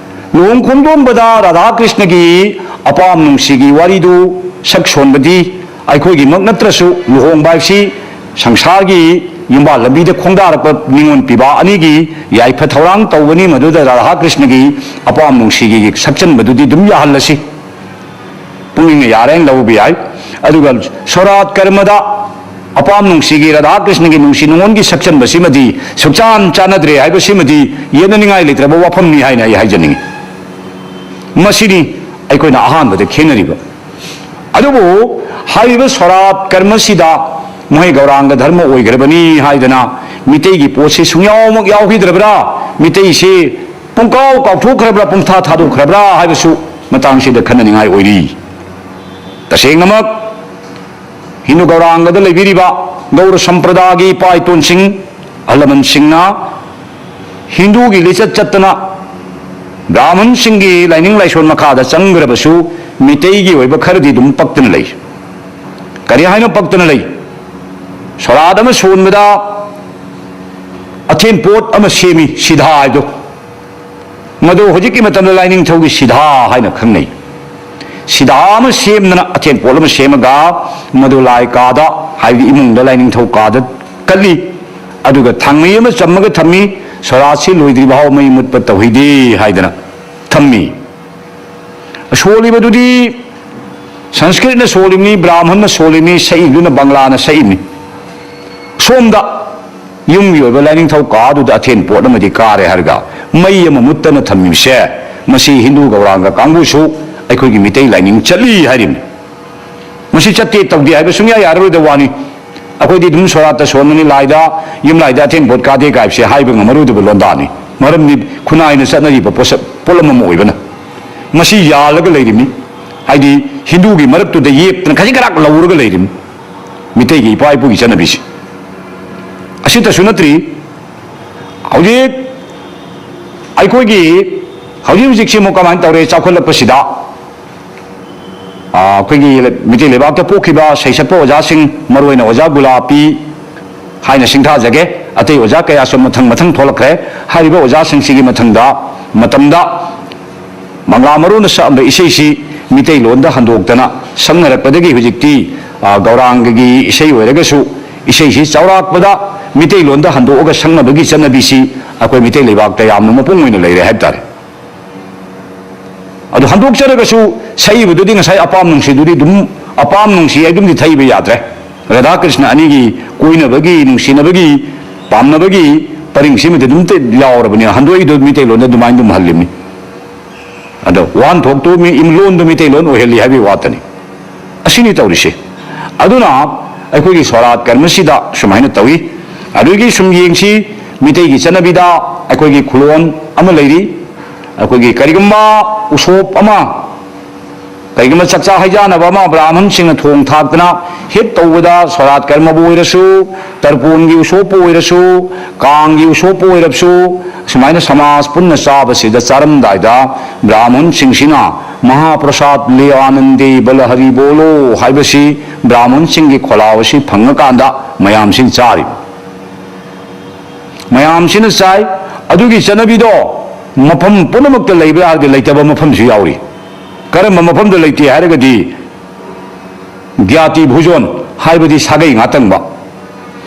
ꯂꯨꯍꯣꯡ ꯈꯣꯡꯗꯣꯡꯕꯗ ꯔꯥꯙꯥ ꯀ꯭ꯔꯤꯁꯅꯒꯤ ꯑꯄꯥꯝ ꯅꯨꯡꯁꯤꯒꯤ ꯋꯥꯔꯤꯗꯨ ꯁꯛ ꯁꯣꯟꯕꯗꯤ ꯑꯩꯈꯣꯏꯒꯤꯃꯛ ꯅꯠꯇ꯭ꯔꯁꯨ, ꯂꯨꯍꯣꯡꯕ ꯍꯥꯏꯕꯁꯤ ꯁꯪꯁꯥꯔꯒꯤ ꯌꯨꯝꯕꯥꯜ ꯂꯝꯕꯤꯗ ꯈꯣꯡꯗꯥꯔꯛꯄ ꯅꯤꯉꯣꯜ ꯄꯤꯕꯥ ꯑꯅꯤꯒꯤ ꯌꯥꯏꯐ ꯊꯧꯔꯥꯡ ꯇꯧꯕꯅꯤ꯫ ꯃꯗꯨꯗ ꯔꯥꯙꯥ ꯀ꯭ꯔꯤꯁꯅꯒꯤ ꯑꯄꯥꯝ ꯅꯨꯡꯁꯤꯒꯤ ꯁꯛꯆꯟꯕꯗꯨꯗꯤ ꯑꯗꯨꯝ ꯌꯥꯍꯜꯂꯁꯤ꯫ ꯄꯨꯛꯅꯤꯡꯅ ꯌꯥꯔꯦꯅ ꯂꯧꯕ ꯌꯥꯏ꯫ ꯑꯗꯨꯒ ꯁꯣꯔꯥꯠ ꯀꯔꯃꯗ ꯑꯄꯥꯝ ꯅꯨꯡꯁꯤꯒꯤ, ꯔꯥꯙꯥ ꯀ꯭ꯔꯤꯁꯅꯒꯤ ꯅꯨꯡꯁꯤ ꯅꯨꯡꯉꯣꯟꯒꯤ ꯁꯛꯆꯟꯕꯁꯤꯃꯗꯤ ꯁꯨꯛꯆꯥꯟ ꯆꯥꯟꯅꯗ꯭ꯔꯦ ꯍꯥꯏꯕꯁꯤꯃꯗꯤ ꯌꯦꯠꯅꯅꯤꯡꯉꯥꯏ ꯂꯩꯇ꯭ꯔꯕ ꯋꯥꯐꯝꯅꯤ ꯍꯥꯏꯅ ꯑꯩ ꯍꯥꯏꯖꯅꯤꯡꯏ꯫ ꯃꯁꯤꯅꯤ ꯑꯩꯈꯣꯏꯅ ꯑꯍꯥꯟꯕꯗ ꯈꯦꯠꯅꯔꯤꯕ꯫ ꯑꯗꯨꯕꯨ ꯍꯥꯏꯔꯤꯕ ꯁꯣꯔꯥꯠ ꯀꯔꯃꯁꯤꯗ ꯃꯣꯏ ꯒꯧꯔꯥꯡꯒ ꯙꯔꯃ ꯑꯣꯏꯈ꯭ꯔꯕꯅꯤ ꯍꯥꯏꯗꯅ ꯃꯤꯇꯩꯒꯤ ꯄꯣꯠꯁꯤ ꯁꯨꯡꯌꯥꯎꯃꯛ ꯌꯥꯎꯈꯤꯗ꯭ꯔꯕ꯭ꯔꯥ? ꯃꯤꯇꯩꯁꯤ ꯄꯨꯡꯀꯥꯎ ꯀꯥꯎꯊꯣꯛꯈ꯭ꯔꯕ꯭ꯔꯥ, ꯄꯨꯡꯊꯥ ꯊꯥꯗꯣꯛꯈ꯭ꯔꯕ꯭ꯔꯥ ꯍꯥꯏꯕꯁꯨ ꯃꯇꯥꯡꯁꯤꯗ ꯈꯟꯅꯅꯤꯡꯉꯥꯏ ꯑꯣꯏꯔꯤ꯫ ꯇꯁꯦꯡꯅꯃꯛ ꯍꯤꯟꯗꯨ ꯒꯧꯔꯥꯡꯒꯗ ꯂꯩꯕꯤꯔꯤꯕ ꯒꯧꯔ ꯁꯝꯄ꯭ꯔꯗꯥꯒꯤ ꯏꯄꯥ ꯏꯇꯣꯟꯁꯤꯡ, ꯑꯍꯜ ꯂꯃꯟꯁꯤꯡꯅ ꯍꯤꯟꯗꯨꯒꯤ ꯂꯤꯆꯠ ꯆꯠꯇꯅ ꯕ꯭ꯔꯥꯍꯃꯟꯁꯤꯡꯒꯤ ꯂꯥꯏꯅꯤꯡ ꯂꯥꯏꯁꯣꯟ ꯃꯈꯥꯗ ꯆꯪꯈ꯭ꯔꯕꯁꯨ, ꯃꯤꯇꯩꯒꯤ ꯑꯣꯏꯕ ꯈꯔꯗꯤ ꯑꯗꯨꯝ ꯄꯛꯇꯅ ꯂꯩ꯫ ꯀꯔꯤ ꯍꯥꯏꯅ ꯄꯛꯇꯅ ꯂꯩ? ꯁꯣꯔꯥꯠ ꯑꯃ ꯁꯣꯟꯕꯗ ꯑꯊꯦꯟ ꯄꯣꯠ ꯑꯃ ꯁꯦꯝꯃꯤ, ꯁꯤꯙꯥ ꯍꯥꯏꯗꯣ꯫ ꯃꯗꯨ ꯍꯧꯖꯤꯛꯀꯤ ꯃꯇꯝꯗ ꯂꯥꯏꯅꯤꯡꯊꯧꯒꯤ ꯁꯤꯙꯥ ꯍꯥꯏꯅ ꯈꯪꯅꯩ꯫ ꯁꯤꯙꯥ ꯑꯃ ꯁꯦꯝꯗꯅ, ꯑꯊꯦꯟ ꯄꯣꯠ ꯑꯃ ꯁꯦꯝꯃꯒ, ꯃꯗꯨ ꯂꯥꯏ ꯀꯥꯗ, ꯍꯥꯏꯕꯗꯤ ꯏꯃꯨꯡꯗ ꯂꯥꯏꯅꯤꯡꯊꯧ ꯀꯥꯗ ꯀꯜꯂꯤ꯫ ꯑꯗꯨꯒ ꯊꯥꯡꯃꯩ ꯑꯃ ꯆꯝꯃꯒ ꯊꯝꯃꯤ, ꯁꯣꯔꯥꯠꯁꯤ ꯂꯣꯏꯗ꯭ꯔꯤꯕ ꯐꯥꯎ ꯃꯩ ꯃꯨꯠꯄ ꯇꯧꯍꯩꯗꯦ ꯍꯥꯏꯗꯅ ꯊꯝꯃꯤ꯫ ꯁꯣꯜꯂꯤꯕꯗꯨꯗꯤ ꯁꯪꯁꯀ꯭ꯔꯤꯠꯅ ꯁꯣꯜꯂꯤꯕꯅꯤ, ꯕ꯭ꯔꯥꯍꯃꯟꯅ ꯁꯣꯜꯂꯤꯕꯅꯤ, ꯁꯛꯏꯗꯨꯅ ꯕꯪꯂꯥꯅ ꯁꯛꯏꯕꯅꯤ꯫ ꯁꯣꯝꯗ ꯌꯨꯝꯒꯤ ꯑꯣꯏꯕ ꯂꯥꯏꯅꯤꯡꯊꯧ ꯀꯥꯗꯨꯗ ꯑꯊꯦꯟ ꯄꯣꯠ ꯑꯃꯗꯤ ꯀꯥꯔꯦ ꯍꯥꯏꯔꯒ ꯃꯩ ꯑꯃ ꯃꯨꯠꯇꯅ ꯊꯝꯃꯤꯕꯁꯦ, ꯃꯁꯤ ꯍꯤꯟꯗꯨ ꯒꯧꯔꯥꯡꯒ ꯀꯥꯡꯕꯨꯁꯨ ꯑꯩꯈꯣꯏꯒꯤ ꯃꯤꯇꯩ ꯂꯥꯏꯅꯤꯡ ꯆꯠꯂꯤ ꯍꯥꯏꯔꯤꯕꯅꯤ꯫ ꯃꯁꯤ ꯆꯠꯇꯦ ꯇꯧꯗꯦ ꯍꯥꯏꯕ ꯁꯨꯡꯌꯥ ꯌꯥꯔꯔꯣꯏꯗꯕ ꯋꯥꯅꯤ꯫ ꯑꯩꯈꯣꯏꯗꯤ ꯑꯗꯨꯝ ꯁꯣꯔꯥꯠꯇ ꯁꯣꯟꯕꯅꯤ, ꯂꯥꯏꯗ, ꯌꯨꯝ ꯂꯥꯏꯗ ꯑꯊꯦꯟ ꯄꯣꯠ ꯀꯥꯗꯦ ꯀꯥꯏꯕꯁꯦ ꯍꯥꯏꯕ ꯉꯝꯃꯔꯣꯏꯗꯕ ꯂꯣꯟꯗꯥꯅꯤ꯫ ꯃꯔꯝꯗꯤ ꯈꯨꯟꯅꯥꯏꯅ ꯆꯠꯅꯔꯤꯕ ꯄꯣꯠꯁꯛ, ꯄꯣꯠꯂꯝ ꯑꯃ ꯑꯣꯏꯕꯅ꯫ ꯃꯁꯤ ꯌꯥꯜꯂꯒ ꯂꯩꯔꯤꯕꯅꯤ꯫ ꯍꯥꯏꯗꯤ ꯍꯤꯟꯗꯨꯒꯤ ꯃꯔꯛꯇꯨꯗ ꯌꯦꯞꯇꯅ ꯈꯖꯤꯛ ꯈꯔꯥꯛ ꯂꯧꯔꯒ ꯂꯩꯔꯤꯕꯅꯤ ꯃꯤꯇꯩꯒꯤ ꯏꯄꯥ ꯏꯄꯨꯒꯤ ꯆꯠꯅꯕꯤꯁꯤ꯫ ꯑꯁꯤꯇꯁꯨ ꯅꯠꯇ꯭ꯔꯤ, ꯍꯧꯖꯤꯛ ꯑꯩꯈꯣꯏꯒꯤ, ꯍꯧꯖꯤꯛ ꯍꯧꯖꯤꯛꯁꯤ ꯑꯃꯨꯛ ꯀꯃꯥꯏꯅ ꯇꯧꯔꯦ? ꯆꯥꯎꯈꯠꯂꯛꯄꯁꯤꯗ, ꯑꯥ, ꯑꯩꯈꯣꯏꯒꯤ ꯃꯤꯇꯩ ꯂꯩꯕꯥꯛꯇ ꯄꯣꯛꯈꯤꯕ ꯁꯩꯁꯛꯄ ꯑꯣꯖꯥꯁꯤꯡ, ꯃꯔꯨꯑꯣꯏꯅ ꯑꯣꯖꯥ ꯒꯨꯂꯥꯄꯤ, ꯍꯥꯏꯅ ꯁꯤꯡꯊꯥꯖꯒꯦ꯫ ꯑꯇꯩ ꯑꯣꯖꯥ ꯀꯌꯥꯁꯨ ꯃꯊꯪ ꯃꯊꯪ ꯊꯣꯛꯂꯛꯈ꯭ꯔꯦ꯫ ꯍꯥꯏꯔꯤꯕ ꯑꯣꯖꯥꯁꯤꯡꯁꯤꯒꯤ ꯃꯊꯪꯗ, ꯃꯇꯝꯗ ꯃꯪꯂꯥ ꯃꯔꯨꯅ ꯁꯛꯑꯝꯕ ꯏꯁꯩꯁꯤ ꯃꯤꯇꯩꯂꯣꯟꯗ ꯍꯟꯗꯣꯛꯇꯅ ꯁꯛꯅꯔꯛꯄꯗꯒꯤ ꯍꯧꯖꯤꯛꯇꯤ, ꯑ, ꯒꯧꯔꯥꯡꯒꯒꯤ ꯏꯁꯩ ꯑꯣꯏꯔꯒꯁꯨ ꯏꯁꯩꯁꯤ ꯆꯥꯎꯔꯥꯛꯄꯗ ꯃꯤꯇꯩꯂꯣꯟꯗ ꯍꯟꯗꯣꯛꯑꯒ ꯁꯛꯅꯕꯒꯤ ꯆꯠꯅꯕꯤꯁꯤ ꯑꯩꯈꯣꯏ ꯃꯤꯇꯩ ꯂꯩꯕꯥꯛꯇ ꯌꯥꯝꯅ ꯃꯄꯨꯡ ꯑꯣꯏꯅ ꯂꯩꯔꯦ ꯍꯥꯏꯕ ꯇꯥꯔꯦ꯫ ꯑꯗꯨ ꯍꯟꯗꯣꯛꯆꯔꯒꯁꯨ ꯁꯛꯏꯕꯗꯨꯗꯤ ꯉꯁꯥꯏ ꯑꯄꯥꯝ ꯅꯨꯡꯁꯤꯗꯨꯗꯤ ꯑꯗꯨꯝ, ꯑꯄꯥꯝ ꯅꯨꯡꯁꯤ ꯍꯥꯏꯗꯨꯝꯗꯤ ꯊꯩꯕ ꯌꯥꯗ꯭ꯔꯦ꯫ ꯔꯥꯙꯥ ꯀ꯭ꯔꯤꯁꯅ ꯑꯅꯤꯒꯤ ꯀꯣꯏꯅꯕꯒꯤ, ꯅꯨꯡꯁꯤꯅꯕꯒꯤ, ꯄꯥꯝꯅꯕꯒꯤ ꯄꯔꯤꯡꯁꯤꯃꯗꯤ ꯑꯗꯨꯝ ꯇ-, ꯌꯥꯎꯔꯕꯅꯤꯅ ꯍꯟꯗꯣꯛꯏꯗꯣ ꯃꯤꯇꯩꯂꯣꯟꯗ ꯑꯗꯨꯃꯥꯏꯅ ꯑꯗꯨꯝ ꯍꯜꯂꯤꯃꯤ꯫ ꯑꯗꯣ ꯋꯥꯍꯟꯊꯣꯛꯇꯨ ꯃꯤ-, ꯂꯣꯟꯗꯨ ꯃꯤꯇꯩꯂꯣꯟ ꯑꯣꯏꯍꯜꯂꯤ ꯍꯥꯏꯕꯒꯤ ꯋꯥꯇꯅꯤ꯫ ꯑꯁꯤꯅꯤ ꯇꯧꯔꯤꯁꯦ꯫ ꯑꯗꯨꯅ ꯑꯩꯈꯣꯏꯒꯤ ꯁꯣꯔꯥꯠ ꯀꯔꯃꯁꯤꯗ ꯁꯨꯃꯥꯏꯅ ꯇꯧꯏ꯫ ꯑꯗꯨꯒꯤ ꯁꯨꯝ ꯌꯦꯡꯁꯤ, ꯃꯤꯇꯩꯒꯤ ꯆꯠꯅꯕꯤꯗ ꯑꯩꯈꯣꯏꯒꯤ ꯈꯨꯂꯣꯟ ꯑꯃ ꯂꯩꯔꯤ꯫ ꯑꯩꯈꯣꯏꯒꯤ ꯀꯔꯤꯒꯨꯝꯕ ꯎꯁꯣꯞ ꯑꯃ, ꯀꯔꯤꯒꯨꯝꯕ ꯆꯥꯛꯆꯥ ꯍꯩꯖꯥꯅꯕ ꯑꯃ ꯕ꯭ꯔꯥꯍꯃꯟꯁꯤꯡꯅ ꯊꯣꯡ ꯊꯥꯛꯇꯅ ꯍꯦꯛ ꯇꯧꯕꯗ, ꯁꯣꯔꯥꯠ ꯀꯔꯃꯕꯨ ꯑꯣꯏꯔꯁꯨ, ꯇꯔꯄꯣꯟꯒꯤ ꯎꯁꯣꯞꯄꯨ ꯑꯣꯏꯔꯁꯨ, ꯀꯥꯡꯒꯤ ꯎꯁꯣꯞꯄꯨ ꯑꯣꯏꯔꯕꯁꯨ, ꯁꯨꯃꯥꯏꯅ ꯁꯃꯥꯖ ꯄꯨꯟꯅ ꯆꯥꯕꯁꯤꯗ, ꯆꯥꯔꯝꯗꯥꯏꯗ ꯕ꯭ꯔꯥꯍꯃꯟꯁꯤꯡꯁꯤꯅ ꯃꯍꯥꯄ꯭ꯔꯁꯥꯗ ꯂꯦ ꯑꯥꯅꯟꯗꯦ ꯕꯂ ꯍꯔꯤ ꯕꯣꯂꯣ ꯍꯥꯏꯕꯁꯤ ꯕ꯭ꯔꯥꯍꯃꯟꯁꯤꯡꯒꯤ ꯈꯣꯜꯂꯥꯎ ꯑꯁꯤ ꯐꯪꯉꯀꯥꯟꯗ ꯃꯌꯥꯝꯁꯤꯅ ꯆꯥꯔꯤ꯫ ꯃꯌꯥꯝꯁꯤꯅ ꯆꯥꯏ꯫ ꯑꯗꯨꯒꯤ ꯆꯠꯅꯕꯤꯗꯣ ꯃꯐꯝ ꯄꯨꯝꯅꯃꯛꯇ ꯂꯩꯕ꯭ꯔꯥ ꯍꯥꯏꯔꯗꯤ ꯂꯩꯇꯕ ꯃꯐꯝꯁꯨ ꯌꯥꯎꯔꯤ꯫ ꯀꯔꯝꯕ ꯃꯐꯝꯗ ꯂꯩꯇꯦ ꯍꯥꯏꯔꯒꯗꯤ, ꯒ꯭ꯌꯥꯇꯤ ꯚꯨꯖꯣꯟ ꯍꯥꯏꯕꯗꯤ ꯁꯥꯒꯩ ꯉꯥꯇꯪꯕ,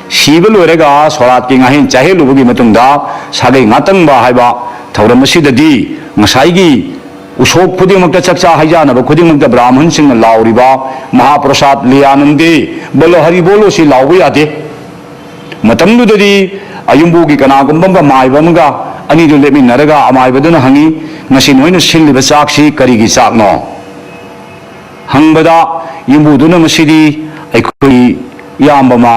ꯁꯤꯕ ꯂꯣꯏꯔꯒ ꯁꯣꯔꯥꯠꯀꯤ ꯉꯥꯍꯦꯟ ꯆꯥꯍꯦꯜꯂꯨꯕꯒꯤ ꯃꯇꯨꯡꯗ ꯁꯥꯒꯩ ꯉꯥꯇꯪꯕ ꯍꯥꯏꯕ ꯊꯧꯔꯝ ꯑꯁꯤꯗꯗꯤ ꯉꯁꯥꯏꯒꯤ ꯎꯁꯣꯞ ꯈꯨꯗꯤꯡꯃꯛꯇ, ꯆꯥꯛꯆꯥ ꯍꯩꯖꯥꯅꯕ ꯈꯨꯗꯤꯡꯃꯛꯇ ꯕ꯭ꯔꯥꯍꯃꯟꯁꯤꯡꯅ ꯂꯥꯎꯔꯤꯕ ꯃꯍꯥꯄ꯭ꯔꯁꯥꯗ ꯂꯤꯌꯥꯅꯟꯗꯦ ꯕꯣꯂꯣ ꯍꯔꯤ ꯕꯣꯂꯣ ꯁꯤ ꯂꯥꯎꯕ ꯌꯥꯗꯦ꯫ ꯃꯇꯝꯗꯨꯗꯗꯤ ꯑꯌꯨꯝꯕꯨꯒꯤ ꯀꯅꯥꯒꯨꯝꯕ ꯑꯃꯒ, ꯃꯥꯏꯕ ꯑꯃꯒ ꯑꯅꯤꯗꯨ ꯂꯦꯞꯃꯤꯟꯅꯔꯒ ꯑꯃꯥꯏꯕꯗꯨꯅ ꯍꯪꯉꯤ, "ꯉꯁꯤ ꯅꯣꯏꯅ ꯁꯤꯜꯂꯤꯕ ꯆꯥꯛꯁꯤ ꯀꯔꯤꯒꯤ ꯆꯥꯛꯅꯣ?" ꯍꯪꯕꯗ ꯌꯨꯝꯕꯨꯗꯨꯅ, "ꯃꯁꯤꯗꯤ ꯑꯩꯈꯣꯏ ꯏꯌꯥꯝꯕ ꯑꯃ,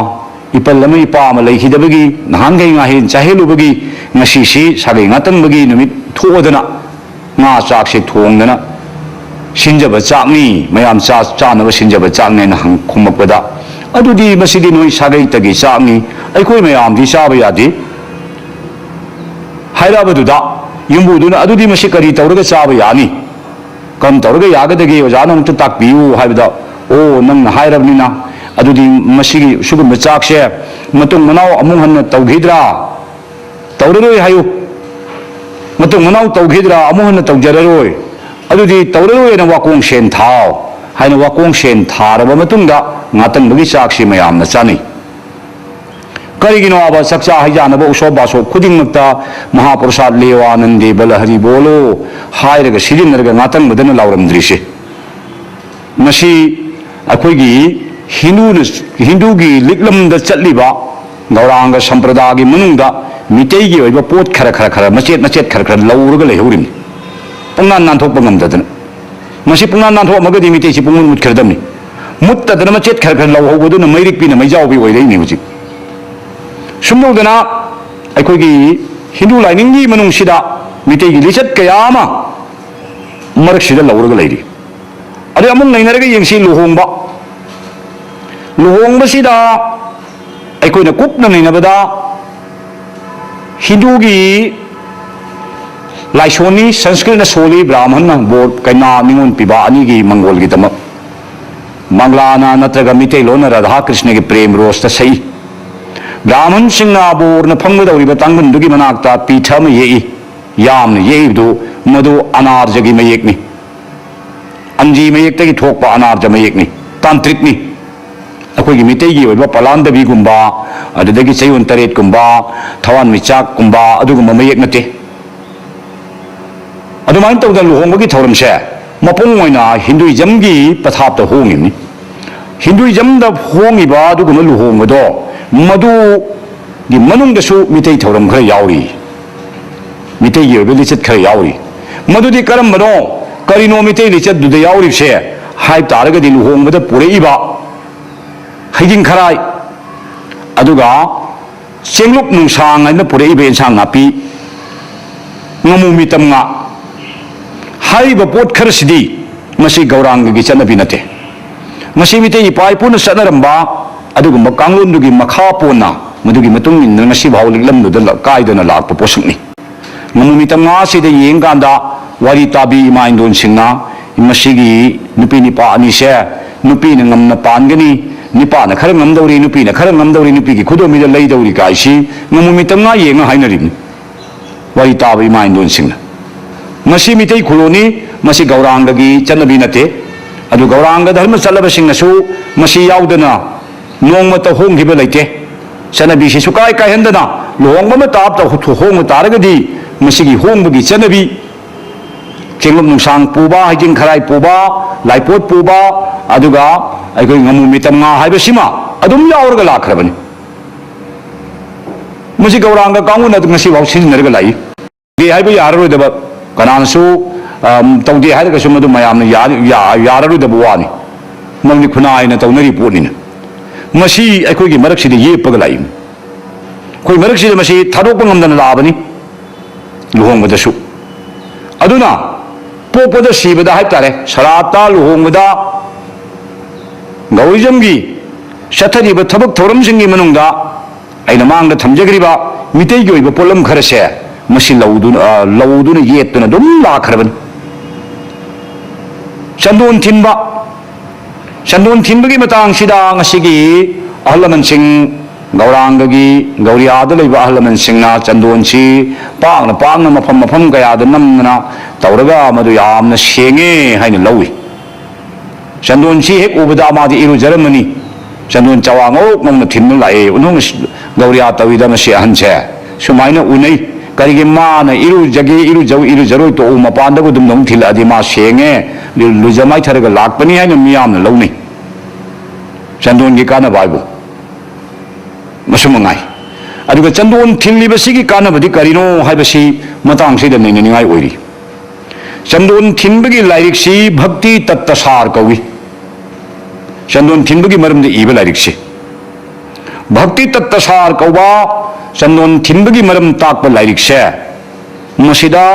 ꯏꯄꯜ ꯑꯃ, ꯏꯄꯥ ꯑꯃ ꯂꯩꯈꯤꯗꯕꯒꯤ ꯅꯍꯥꯟꯈꯩ ꯉꯥꯍꯦꯟ ꯆꯥꯍꯦꯜꯂꯨꯕꯒꯤ ꯉꯁꯤꯁꯤ ꯁꯥꯒꯩ ꯉꯥꯇꯪꯕꯒꯤ ꯅꯨꯃꯤꯠ ꯊꯣꯛꯑꯗꯅ ꯉꯥ ꯆꯥꯛꯁꯦ ꯊꯣꯡꯗꯅ ꯁꯤꯟꯖꯕ ꯆꯥꯛꯅꯤ, ꯃꯌꯥꯝ ꯆꯥ-, ꯆꯥꯅꯕ ꯁꯤꯟꯖꯕ ꯆꯥꯛꯅꯦꯅ" ꯍꯪ-, ꯈꯨꯝꯃꯛꯄꯗ, "ꯑꯗꯨꯗꯤ ꯃꯁꯤꯗꯤ ꯅꯣꯏ ꯁꯥꯒꯩꯇꯒꯤ ꯆꯥꯛꯅꯤ, ꯑꯩꯈꯣꯏ ꯃꯌꯥꯝꯗꯤ ꯆꯥꯕ ꯌꯥꯗꯦ" ꯍꯥꯏꯔꯛꯑꯕꯗꯨꯗ ꯌꯨꯝꯕꯨꯗꯨꯅ, "ꯑꯗꯨꯗꯤ ꯃꯁꯤ ꯀꯔꯤ ꯇꯧꯔꯒ ꯆꯥꯕ ꯌꯥꯅꯤ? ꯀꯔꯝ ꯇꯧꯔꯒ ꯌꯥꯒꯗꯒꯦ? ꯑꯣꯖꯥꯅ ꯑꯃꯨꯛꯇ ꯇꯥꯛꯄꯤꯌꯨ" ꯍꯥꯏꯕꯗ, "ꯑꯣ, ꯅꯪꯅ ꯍꯥꯏꯔꯕꯅꯤꯅ ꯑꯗꯨꯗꯤ ꯃꯁꯤꯒꯤ ꯁꯤꯒꯨꯝꯕ ꯆꯥꯛꯁꯦ ꯃꯇꯨꯡ ꯃꯅꯥꯎ ꯑꯃꯨꯛ ꯍꯟꯅ ꯇꯧꯈꯤꯗ꯭ꯔꯥ? ꯇꯧꯔꯔꯣꯏ ꯍꯥꯏꯌꯨ꯫ ꯃꯇꯨꯡ ꯃꯅꯥꯎ ꯇꯧꯈꯤꯗ꯭ꯔꯥ? ꯑꯃꯨꯛ ꯍꯟꯅ ꯇꯧꯖꯔꯔꯣꯏ꯫ ꯑꯗꯨꯗꯤ ꯇꯧꯔꯔꯣꯏꯅ ꯋꯥꯀꯣꯡ ꯁꯦꯟ ꯊꯥꯎ ꯍꯥꯏꯅ ꯋꯥꯀꯣꯡ ꯁꯦꯟ ꯊꯥꯔꯕ ꯃꯇꯨꯡꯗ ꯉꯥꯇꯪꯕꯒꯤ ꯆꯥꯛꯁꯤ ꯃꯌꯥꯝꯅ ꯆꯥꯅꯩ꯫ ꯀꯔꯤꯒꯤꯅꯣ ꯍꯥꯏꯕ ꯆꯥꯛꯆꯥ ꯍꯩꯖꯥꯅꯕ ꯎꯁꯣꯞ ꯕꯥꯁꯣꯞ ꯈꯨꯗꯤꯡꯃꯛꯇ ꯃꯍꯥꯄ꯭ꯔꯁꯥꯗ ꯂꯦꯋꯥ ꯅꯟꯗꯦ ꯕꯂꯍꯔꯤ ꯕꯣꯂꯣ ꯍꯥꯏꯔꯒ ꯁꯤꯖꯤꯟꯅꯔꯒ ꯉꯥꯇꯪꯕꯗꯅ ꯂꯥꯎꯔꯝꯗ꯭ꯔꯤꯁꯦ? ꯃꯁꯤ ꯑꯩꯈꯣꯏꯒꯤ ꯍꯤꯟꯗꯨꯅ, ꯍꯤꯟꯗꯨꯒꯤ ꯂꯤꯛꯂꯝꯗ ꯆꯠꯂꯤꯕ ꯒꯧꯔꯥꯡꯒ ꯁꯝꯄ꯭ꯔꯗꯥꯒꯤ ꯃꯅꯨꯡꯗ ꯃꯤꯇꯩꯒꯤ ꯑꯣꯏꯕ ꯄꯣꯠ ꯈꯔ ꯈꯔ ꯈꯔ ꯃꯆꯦꯠ ꯃꯆꯦꯠ ꯈꯔ ꯈꯔ ꯂꯧꯔꯒ ꯂꯩꯍꯧꯔꯤꯕꯅꯤ꯫ ꯄꯨꯡꯅꯥꯟ ꯅꯥꯟꯊꯣꯛꯄ ꯉꯝꯗꯗꯅ꯫ ꯃꯁꯤ ꯄꯨꯡꯅꯥꯟ ꯅꯥꯟꯊꯣꯛꯑꯝꯃꯒꯗꯤ ꯃꯤꯇꯩꯁꯤ ꯄꯨꯡꯃꯨꯠ ꯃꯨꯠꯈ꯭ꯔꯗꯕꯅꯤ꯫ ꯃꯨꯠꯇꯗꯅ ꯃꯆꯦꯠ ꯈꯔ ꯈꯔ ꯂꯧꯍꯧꯕꯗꯨꯅ ꯃꯩꯔꯤꯛꯄꯤꯅ ꯃꯩꯖꯥꯎꯕꯤ ꯑꯣꯏꯔꯛꯏꯅꯤ ꯍꯧꯖꯤꯛ꯫ ꯁꯨꯝ ꯇꯧꯗꯅ ꯑꯩꯈꯣꯏꯒꯤ ꯍꯤꯟꯗꯨ ꯂꯥꯏꯅꯤꯡꯒꯤ ꯃꯅꯨꯡꯁꯤꯗ ꯃꯤꯇꯩꯒꯤ ꯂꯤꯆꯠ ꯀꯌꯥ ꯑꯃ ꯃꯔꯛꯁꯤꯗ ꯂꯧꯔꯒ ꯂꯩꯔꯤ꯫ ꯑꯗꯩ ꯑꯃꯨꯛ ꯅꯩꯅꯔꯒ ꯌꯦꯡꯁꯤ, ꯂꯨꯍꯣꯡꯕ꯫ ꯂꯨꯍꯣꯡꯕꯁꯤꯗ ꯑꯩꯈꯣꯏꯅ ꯀꯨꯞꯅ ꯅꯩꯅꯕꯗ ꯍꯤꯟꯗꯨꯒꯤ ꯂꯥꯏꯁꯣꯟꯅꯤ, ꯁꯪꯁꯀ꯭ꯔꯤꯠꯅ ꯁꯣꯜꯂꯤ, ꯕ꯭ꯔꯥꯍꯃꯟꯅ ꯕꯣꯔ ꯀꯩꯅꯥ ꯅꯤꯉꯣꯜ ꯄꯤꯕ ꯑꯅꯤꯒꯤ ꯃꯪꯒꯣꯜꯒꯤꯗꯃꯛ꯫ ꯕꯪꯒ꯭ꯂꯥꯅ ꯅꯠꯇ꯭ꯔꯒ ꯃꯤꯇꯩꯂꯣꯟꯅ ꯔꯥꯙꯥ ꯀ꯭ꯔꯤꯁꯅꯒꯤ ꯄ꯭ꯔꯦꯝ ꯔꯣꯁꯇ ꯁꯛꯏ꯫ ꯕ꯭ꯔꯥꯍꯃꯟꯁꯤꯡꯅ ꯕꯣꯔꯅ ꯐꯝꯒꯗꯧꯔꯤꯕ ꯇꯥꯡꯒꯨꯟꯗꯨꯒꯤ ꯃꯅꯥꯛꯇ ꯄꯤꯊ ꯑꯃ ꯌꯦꯛꯏ꯫ ꯌꯥꯝꯅ ꯌꯦꯛꯏꯕꯗꯨ ꯃꯗꯨ ꯑꯅꯥꯔꯖꯒꯤ ꯃꯌꯦꯛꯅꯤ꯫ ꯑꯟꯖꯤ ꯃꯌꯦꯛꯇꯒꯤ ꯊꯣꯛꯄ ꯑꯅꯥꯔꯖ ꯃꯌꯦꯛꯅꯤ, ꯇꯥꯟꯇ꯭ꯔꯤꯛꯅꯤ꯫ ꯑꯩꯈꯣꯏꯒꯤ ꯃꯤꯇꯩꯒꯤ ꯑꯣꯏꯕ ꯄꯂꯥꯟꯗꯕꯤꯒꯨꯝꯕ, ꯑꯗꯨꯗꯒꯤ ꯆꯌꯣꯜ ꯇꯔꯦꯠꯀꯨꯝꯕ, ꯊꯋꯥꯟꯃꯤꯆꯥꯛꯀꯨꯝꯕ ꯑꯗꯨꯒꯨꯝꯕ ꯃꯌꯦꯛ ꯅꯠꯇꯦ꯫ ꯑꯗꯨꯃꯥꯏꯅ ꯇꯧꯗꯅ ꯂꯨꯍꯣꯡꯕꯒꯤ ꯊꯧꯔꯝꯁꯦ ꯃꯄꯨꯡ ꯑꯣꯏꯅ ꯍꯤꯟꯗꯨꯏꯖꯝꯒꯤ ꯄꯊꯥꯞꯇ ꯍꯣꯡꯉꯤꯕꯅꯤ꯫ ꯍꯤꯟꯗꯨꯏꯖꯝꯗ ꯍꯣꯡꯉꯤꯕ ꯑꯗꯨꯒꯨꯝꯕ ꯂꯨꯍꯣꯡꯕꯗꯣ ꯃꯗꯨꯒꯤ ꯃꯅꯨꯡꯗꯁꯨ ꯃꯤꯇꯩ ꯊꯧꯔꯝ ꯈꯔ ꯌꯥꯎꯔꯤ, ꯃꯤꯇꯩꯒꯤ ꯑꯣꯏꯕ ꯂꯤꯆꯠ ꯈꯔ ꯌꯥꯎꯔꯤ꯫ ꯃꯗꯨꯗꯤ ꯀꯔꯝꯕꯅꯣ? ꯀꯔꯤꯅꯣ ꯃꯤꯇꯩ ꯂꯤꯆꯠꯇꯨꯗ ꯌꯥꯎꯔꯤꯕꯁꯦ ꯍꯥꯏꯕ ꯇꯥꯔꯒꯗꯤ ꯂꯨꯍꯣꯡꯕꯗ ꯄꯨꯔꯛꯏꯕ ꯍꯩꯗꯤꯡ ꯈꯔꯥꯏ, ꯑꯗꯨꯒ ꯆꯦꯡꯂꯨꯞ ꯅꯨꯡꯁꯥꯡ ꯍꯥꯏꯅ ꯄꯨꯔꯛꯏꯕ ꯏꯟꯁꯥꯡ ꯅꯥꯄꯤ, ꯉꯥꯃꯨ ꯃꯤꯇꯝ ꯉꯥ ꯍꯥꯏꯔꯤꯕ ꯄꯣꯠ ꯈꯔꯁꯤꯗꯤ ꯃꯁꯤ ꯒꯧꯔꯥꯡꯒꯒꯤ ꯆꯠꯅꯕꯤ ꯅꯠꯇꯦ꯫ ꯃꯁꯤ ꯃꯤꯇꯩ ꯏꯄꯥ ꯏꯄꯨꯅ ꯆꯠꯅꯔꯝꯕ ꯑꯗꯨꯒꯨꯝꯕ ꯀꯥꯡꯂꯣꯟꯗꯨꯒꯤ ꯃꯈꯥ ꯄꯣꯟꯅ ꯃꯗꯨꯒꯤ ꯃꯇꯨꯡ ꯏꯟꯗꯨꯅ ꯉꯁꯤꯐꯥꯎ ꯂꯤꯛꯂꯝꯗꯨꯗ ꯂ-, ꯀꯥꯏꯗꯅ ꯂꯥꯛꯄ ꯄꯣꯠꯁꯛꯅꯤ꯫ ꯉꯥꯃꯨ ꯃꯤꯇꯝ ꯉꯥꯁꯤꯗ ꯌꯦꯡꯀꯥꯟꯗ ꯋꯥꯔꯤ ꯇꯥꯕꯤ ꯏꯃꯥ ꯏꯟꯗꯣꯟꯁꯤꯡꯅ ꯃꯁꯤꯒꯤ ꯅꯨꯄꯤ ꯅꯤꯄꯥ ꯑꯅꯤꯁꯦ ꯅꯨꯄꯤꯅ ꯉꯝꯅ ꯄꯥꯟꯒꯅꯤ, ꯅꯨꯄꯥꯅ ꯈꯔ ꯉꯝꯗꯧꯔꯤ, ꯅꯨꯄꯤꯅ ꯈꯔ ꯉꯝꯗꯧꯔꯤ, ꯅꯨꯄꯤꯒꯤ ꯈꯨꯗꯣꯝꯕꯤꯗ ꯂꯩꯗꯧꯔꯤ ꯀꯥꯏꯁꯤ ꯉꯥꯃꯨ ꯃꯤꯇꯝ ꯉꯥ ꯌꯦꯡꯉ ꯍꯥꯏꯅꯔꯤꯕꯅꯤ꯫ ꯋꯥꯔꯤ ꯇꯥꯕ ꯏꯃꯥ ꯏꯟꯗꯣꯟꯁꯤꯡꯅ꯫ ꯃꯁꯤ ꯃꯤꯇꯩ ꯈꯨꯂꯣꯅꯤ, ꯃꯁꯤ ꯒꯧꯔꯥꯡꯒꯒꯤ ꯆꯠꯅꯕꯤ ꯅꯠꯇꯦ꯫ ꯑꯗꯨ ꯒꯧꯔꯥꯡꯒ ꯙꯔꯃ ꯆꯠꯂꯕꯁꯤꯡꯅꯁꯨ ꯃꯁꯤ ꯌꯥꯎꯗꯅ ꯅꯣꯡꯃꯇ ꯍꯣꯡꯈꯤꯕ ꯂꯩꯇꯦ꯫ ꯆꯠꯅꯕꯤꯁꯤ ꯁꯨꯀꯥꯏ ꯀꯥꯏꯍꯟꯗꯅ ꯂꯨꯍꯣꯡꯕ ꯑꯃ ꯇꯥꯕꯗ ꯍꯣꯡꯕ ꯇꯥꯔꯒꯗꯤ ꯃꯁꯤꯒꯤ ꯍꯣꯡꯕꯒꯤ ꯆꯠꯅꯕꯤ ꯆꯦꯡꯂꯨꯞ ꯅꯨꯡꯁꯥꯡ ꯄꯨꯕ, ꯍꯩꯖꯤꯡ ꯈꯔꯥꯏ ꯄꯨꯕ, ꯂꯥꯏꯄꯣꯠ ꯄꯨꯕ, ꯑꯗꯨꯒ ꯑꯩꯈꯣꯏ ꯉꯥꯃꯨ ꯃꯤꯇꯝ ꯉꯥ ꯍꯥꯏꯕꯁꯤꯃ ꯑꯗꯨꯝ ꯌꯥꯎꯔꯒ ꯂꯥꯛꯈ꯭ꯔꯕꯅꯤ꯫ ꯃꯁꯤ ꯒꯧꯔꯥꯡꯒ ꯀꯥꯡꯕꯨꯅ ꯉꯁꯤꯐꯥꯎ ꯁꯤꯖꯤꯟꯅꯔꯒ ꯂꯥꯛꯏ꯫ ꯇꯧꯗꯦ ꯍꯥꯏꯕ ꯌꯥꯔꯔꯣꯏꯗꯕ, ꯀꯅꯥꯅꯁꯨ, ꯑꯝ, ꯇꯧꯗꯦ ꯍꯥꯏꯔꯒꯁꯨ ꯃꯗꯨ ꯃꯌꯥꯝꯅ ꯌꯥ-, ꯌꯥ-, ꯌꯥꯔꯔꯣꯏꯗꯕ ꯋꯥꯅꯤ꯫ ꯃꯔꯝꯗꯤ ꯈꯨꯟꯅꯥꯏꯅ ꯇꯧꯅꯔꯤ ꯄꯣꯠꯅꯤꯅ꯫ ꯃꯁꯤ ꯑꯩꯈꯣꯏꯒꯤ ꯃꯔꯛꯁꯤꯗ ꯌꯦꯞꯄꯒ ꯂꯥꯛꯏ꯫ ꯑꯩꯈꯣꯏ ꯃꯔꯛꯁꯤꯗ ꯃꯁꯤ ꯊꯥꯗꯣꯛꯄ ꯉꯝꯗꯅ ꯂꯥꯛꯑꯕꯅꯤ꯫ ꯂꯨꯍꯣꯡꯕꯗꯁꯨ꯫ ꯑꯗꯨꯅ ꯄꯣꯛꯄꯗ ꯁꯤꯕꯗ ꯍꯥꯏꯕ ꯇꯥꯔꯦ, ꯁꯔꯥꯠꯇ, ꯂꯨꯍꯣꯡꯕꯗ, ꯒꯧꯔꯤꯖꯝꯒꯤ ꯆꯠꯊꯔꯤꯕ ꯊꯕꯛ ꯊꯧꯔꯝꯁꯤꯡꯒꯤ ꯃꯅꯨꯡꯗ ꯑꯩꯅ ꯃꯥꯡꯗ ꯊꯝꯖꯈ꯭ꯔꯤꯕ ꯃꯤꯇꯩꯒꯤ ꯑꯣꯏꯕ ꯄꯣꯠꯂꯝ ꯈꯔꯁꯦ ꯃꯁꯤ ꯂꯧꯗꯨꯅ, ꯑ, ꯂꯧꯗꯨꯅ ꯌꯦꯠꯇꯨꯅ ꯑꯗꯨꯝ ꯂꯥꯛꯈ꯭ꯔꯕꯅꯤ꯫ ꯆꯟꯗꯣꯟ ꯊꯤꯟꯕ, ꯆꯟꯗꯣꯟ ꯊꯤꯟꯕꯒꯤ ꯃꯇꯥꯡꯁꯤꯗ ꯉꯁꯤꯒꯤ ꯑꯍꯜ ꯂꯃꯟꯁꯤꯡ, ꯒꯧꯔꯥꯡꯒꯒꯤ, ꯒꯧꯔꯤꯌꯥꯗ ꯂꯩꯕ ꯑꯍꯜ ꯂꯃꯟꯁꯤꯡꯅ ꯆꯟꯗꯣꯟꯁꯤ ꯄꯥꯛꯅ ꯄꯥꯛꯅ ꯃꯐꯝ ꯃꯐꯝ ꯀꯌꯥꯗ ꯅꯝꯗꯅ ꯇꯧꯔꯒ ꯃꯗꯨ ꯌꯥꯝꯅ ꯁꯦꯡꯉꯦ ꯍꯥꯏꯅ ꯂꯧꯏ꯫ ꯆꯟꯗꯣꯟꯁꯤ ꯍꯦꯛ ꯎꯕꯗ ꯃꯥꯗꯤ ꯏꯔꯨꯖꯔꯝꯃꯅꯤ꯫ ꯆꯟꯗꯣꯟ ꯆꯋꯥ ꯉꯧꯔꯣꯛ ꯉꯧꯅ ꯊꯤꯟꯕ ꯂꯥꯛꯑꯦ꯫ "ꯎꯅꯨꯡ ꯒꯧꯔꯤꯌꯥ ꯇꯧꯏꯗ ꯃꯁꯤ ꯑꯍꯟꯁꯦ ꯁꯨꯃꯥꯏꯅ ꯎꯅꯩ꯫ ꯀꯔꯤꯒꯤ ꯃꯥꯅ ꯏꯔꯨꯖꯒꯦ, ꯏꯔꯨꯖꯧ, ꯏꯔꯨꯖꯔꯣꯏ ꯇꯣꯛꯎ, ꯃꯄꯥꯟꯗꯕꯨ ꯑꯗꯨꯝ ꯑꯃꯨꯛ ꯊꯤꯜꯂꯛꯑꯗꯤ ꯃꯥ ꯁꯦꯡꯉꯦ, ꯂꯨ-, ꯂꯨꯖ ꯃꯥꯏꯊꯔꯒ ꯂꯥꯛꯄꯅꯤ" ꯍꯥꯏꯅ ꯃꯤꯌꯥꯝꯅ ꯂꯧꯅꯩ꯫ ꯆꯟꯗꯣꯟꯒꯤ ꯀꯥꯟꯅꯕ ꯍꯥꯏꯕꯨ ꯃꯁꯨ ꯃꯉꯥꯏ꯫ ꯑꯗꯨꯒ ꯆꯟꯗꯣꯟ ꯊꯤꯜꯂꯤꯕꯁꯤꯒꯤ ꯀꯥꯟꯅꯕꯗꯤ ꯀꯔꯤꯅꯣ ꯍꯥꯏꯕꯁꯤ ꯃꯇꯥꯡꯁꯤꯗ ꯅꯩꯅꯅꯤꯡꯉꯥꯏ ꯑꯣꯏꯔꯤ꯫ ꯆꯟꯗꯣꯟ ꯊꯤꯟꯕꯒꯤ ꯂꯥꯏꯔꯤꯛꯁꯤ ꯚꯛꯇꯤ ꯇꯠꯇꯁꯥꯔ ꯀꯧꯏ꯫ ꯆꯟꯗꯣꯟ ꯊꯤꯟꯕꯒꯤ ꯃꯔꯝꯗ ꯏꯕ ꯂꯥꯏꯔꯤꯛꯁꯤ꯫ ꯚꯛꯇꯤ ꯇꯠꯇꯁꯥꯔ ꯀꯧꯕ ꯆꯟꯗꯣꯟ ꯊꯤꯟꯕꯒꯤ ꯃꯔꯝ ꯇꯥꯛꯄ ꯂꯥꯏꯔꯤꯛꯁꯦ, ꯃꯁꯤꯗ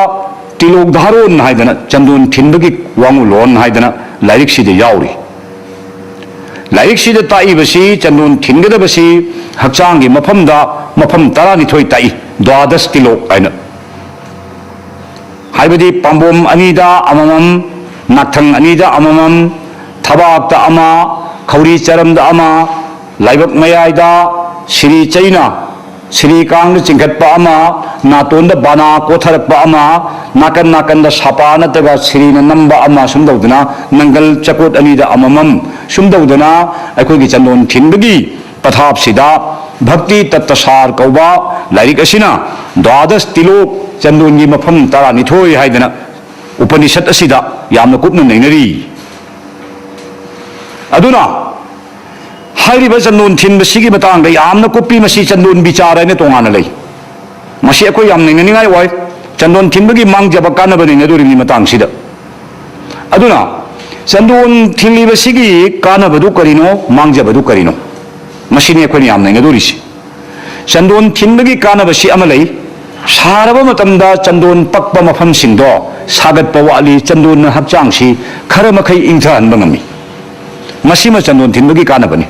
ꯇꯤꯂꯣꯛ ꯙꯥꯔꯣꯟ ꯍꯥꯏꯗꯅ ꯆꯟꯗꯣꯟ ꯊꯤꯟꯕꯒꯤ ꯋꯥꯉꯨꯂꯣꯟ ꯍꯥꯏꯗꯅ ꯂꯥꯏꯔꯤꯛꯁꯤꯗ ꯌꯥꯎꯔꯤ꯫ ꯂꯥꯏꯔꯤꯛꯁꯤꯗ ꯇꯥꯛꯏꯕꯁꯤ ꯆꯟꯗꯣꯟ ꯊꯤꯟꯒꯗꯕꯁꯤ ꯍꯛꯆꯥꯡꯒꯤ ꯃꯐꯝꯗ ꯃꯐꯝ ꯇꯔꯥꯅꯤꯊꯣꯏ ꯇꯥꯛꯏ, ꯗ꯭ꯋꯥꯗꯁ ꯇꯤꯂꯣꯛ ꯍꯥꯏꯅ꯫ ꯍꯥꯏꯕꯗꯤ ꯄꯥꯝꯕꯣꯝ ꯑꯅꯤꯗ ꯑꯃꯃꯝ, ꯅꯥꯊꯪ ꯑꯅꯤꯗ ꯑꯃꯃꯝ, ꯊꯕꯥꯛꯇ ꯑꯃ, ꯈꯧꯔꯤ ꯆꯔꯝꯗ ꯑꯃ, ꯂꯥꯏꯕꯛ ꯃꯌꯥꯏꯗ ꯁꯤꯔꯤ ꯆꯩꯅ ꯁꯤꯔꯤ ꯀꯥꯡꯗ ꯆꯤꯡꯈꯠꯄ ꯑꯃ, ꯅꯥꯇꯣꯟꯗ ꯕꯥꯅꯥ ꯀꯣꯊꯔꯛꯄ ꯑꯃ, ꯅꯥꯀꯟ ꯅꯥꯀꯟꯗ ꯁꯥꯄꯥ ꯅꯠꯇ꯭ꯔꯒ ꯁꯤꯔꯤꯅ ꯅꯝꯕ ꯑꯃ, ꯁꯨꯝ ꯇꯧꯗꯅ ꯅꯪꯒꯜ ꯆꯀꯣꯠ ꯑꯅꯤꯗ ꯑꯃꯃꯝ, ꯁꯨꯝ ꯇꯧꯗꯅ ꯑꯩꯈꯣꯏꯒꯤ ꯆꯟꯗꯣꯟ ꯊꯤꯟꯕꯒꯤ ꯄꯊꯥꯞꯁꯤꯗ ꯚꯛꯇꯤ ꯇꯠꯇꯁꯥꯔ ꯀꯧꯕ ꯂꯥꯏꯔꯤꯛ ꯑꯁꯤꯅ ꯗ꯭ꯋꯥꯗꯁ ꯇꯤꯂꯣꯛ, ꯆꯟꯗꯣꯟꯒꯤ ꯃꯐꯝ ꯇꯔꯥꯅꯤꯊꯣꯏ ꯍꯥꯏꯗꯅ ꯎꯄꯅꯤꯁꯠ ꯑꯁꯤꯗ ꯌꯥꯝꯅ ꯀꯨꯞꯅ ꯅꯩꯅꯔꯤ꯫ ꯑꯗꯨꯅ ꯍꯥꯏꯔꯤꯕ ꯆꯟꯗꯣꯟ ꯊꯤꯟꯕꯁꯤꯒꯤ ꯃꯇꯥꯡꯗ ꯌꯥꯝꯅ ꯀꯨꯞꯄꯤ꯫ ꯃꯁꯤ ꯆꯟꯗꯣꯟ ꯕꯤꯆꯥꯔ ꯍꯥꯏꯅ ꯇꯣꯉꯥꯟꯅ ꯂꯩ꯫ ꯃꯁꯤ ꯑꯩꯈꯣꯏ ꯌꯥꯝ ꯅꯩꯅꯅꯤꯡꯉꯥꯏ ꯑꯣꯏ꯫ ꯆꯟꯗꯣꯟ ꯊꯤꯟꯕꯒꯤ ꯃꯥꯡꯖꯕ ꯀꯥꯟꯅꯕ ꯅꯩꯅꯗꯣꯔꯤꯕꯅꯤ ꯃꯇꯥꯡꯁꯤꯗ꯫ ꯑꯗꯨꯅ ꯆꯟꯗꯣꯟ ꯊꯤꯜꯂꯤꯕꯁꯤꯒꯤ ꯀꯥꯟꯅꯕꯗꯨ ꯀꯔꯤꯅꯣ, ꯃꯥꯡꯖꯕꯗꯨ ꯀꯔꯤꯅꯣ, ꯃꯁꯤꯅꯤ ꯑꯩꯈꯣꯏꯅ ꯌꯥꯝ ꯅꯩꯅꯗꯣꯔꯤꯁꯤ꯫ ꯆꯟꯗꯣꯟ ꯊꯤꯟꯕꯒꯤ ꯀꯥꯟꯅꯕꯁꯤ ꯑꯃ ꯂꯩ꯫ ꯁꯥꯔꯕ ꯃꯇꯝꯗ ꯆꯟꯗꯣꯟ ꯄꯛꯄ ꯃꯐꯝꯁꯤꯡꯗꯣ ꯁꯥꯒꯠꯄ ꯋꯥꯠꯂꯤ, ꯆꯟꯗꯣꯟꯅ ꯍꯛꯆꯥꯡꯁꯤ ꯈꯔ ꯃꯈꯩ ꯏꯪꯊꯍꯟꯕ ꯉꯝꯃꯤ꯫ ꯃꯁꯤꯃ ꯆꯟꯗꯣꯟ ꯊꯤꯟꯕꯒꯤ ꯀꯥꯟꯅꯕꯅꯤ꯫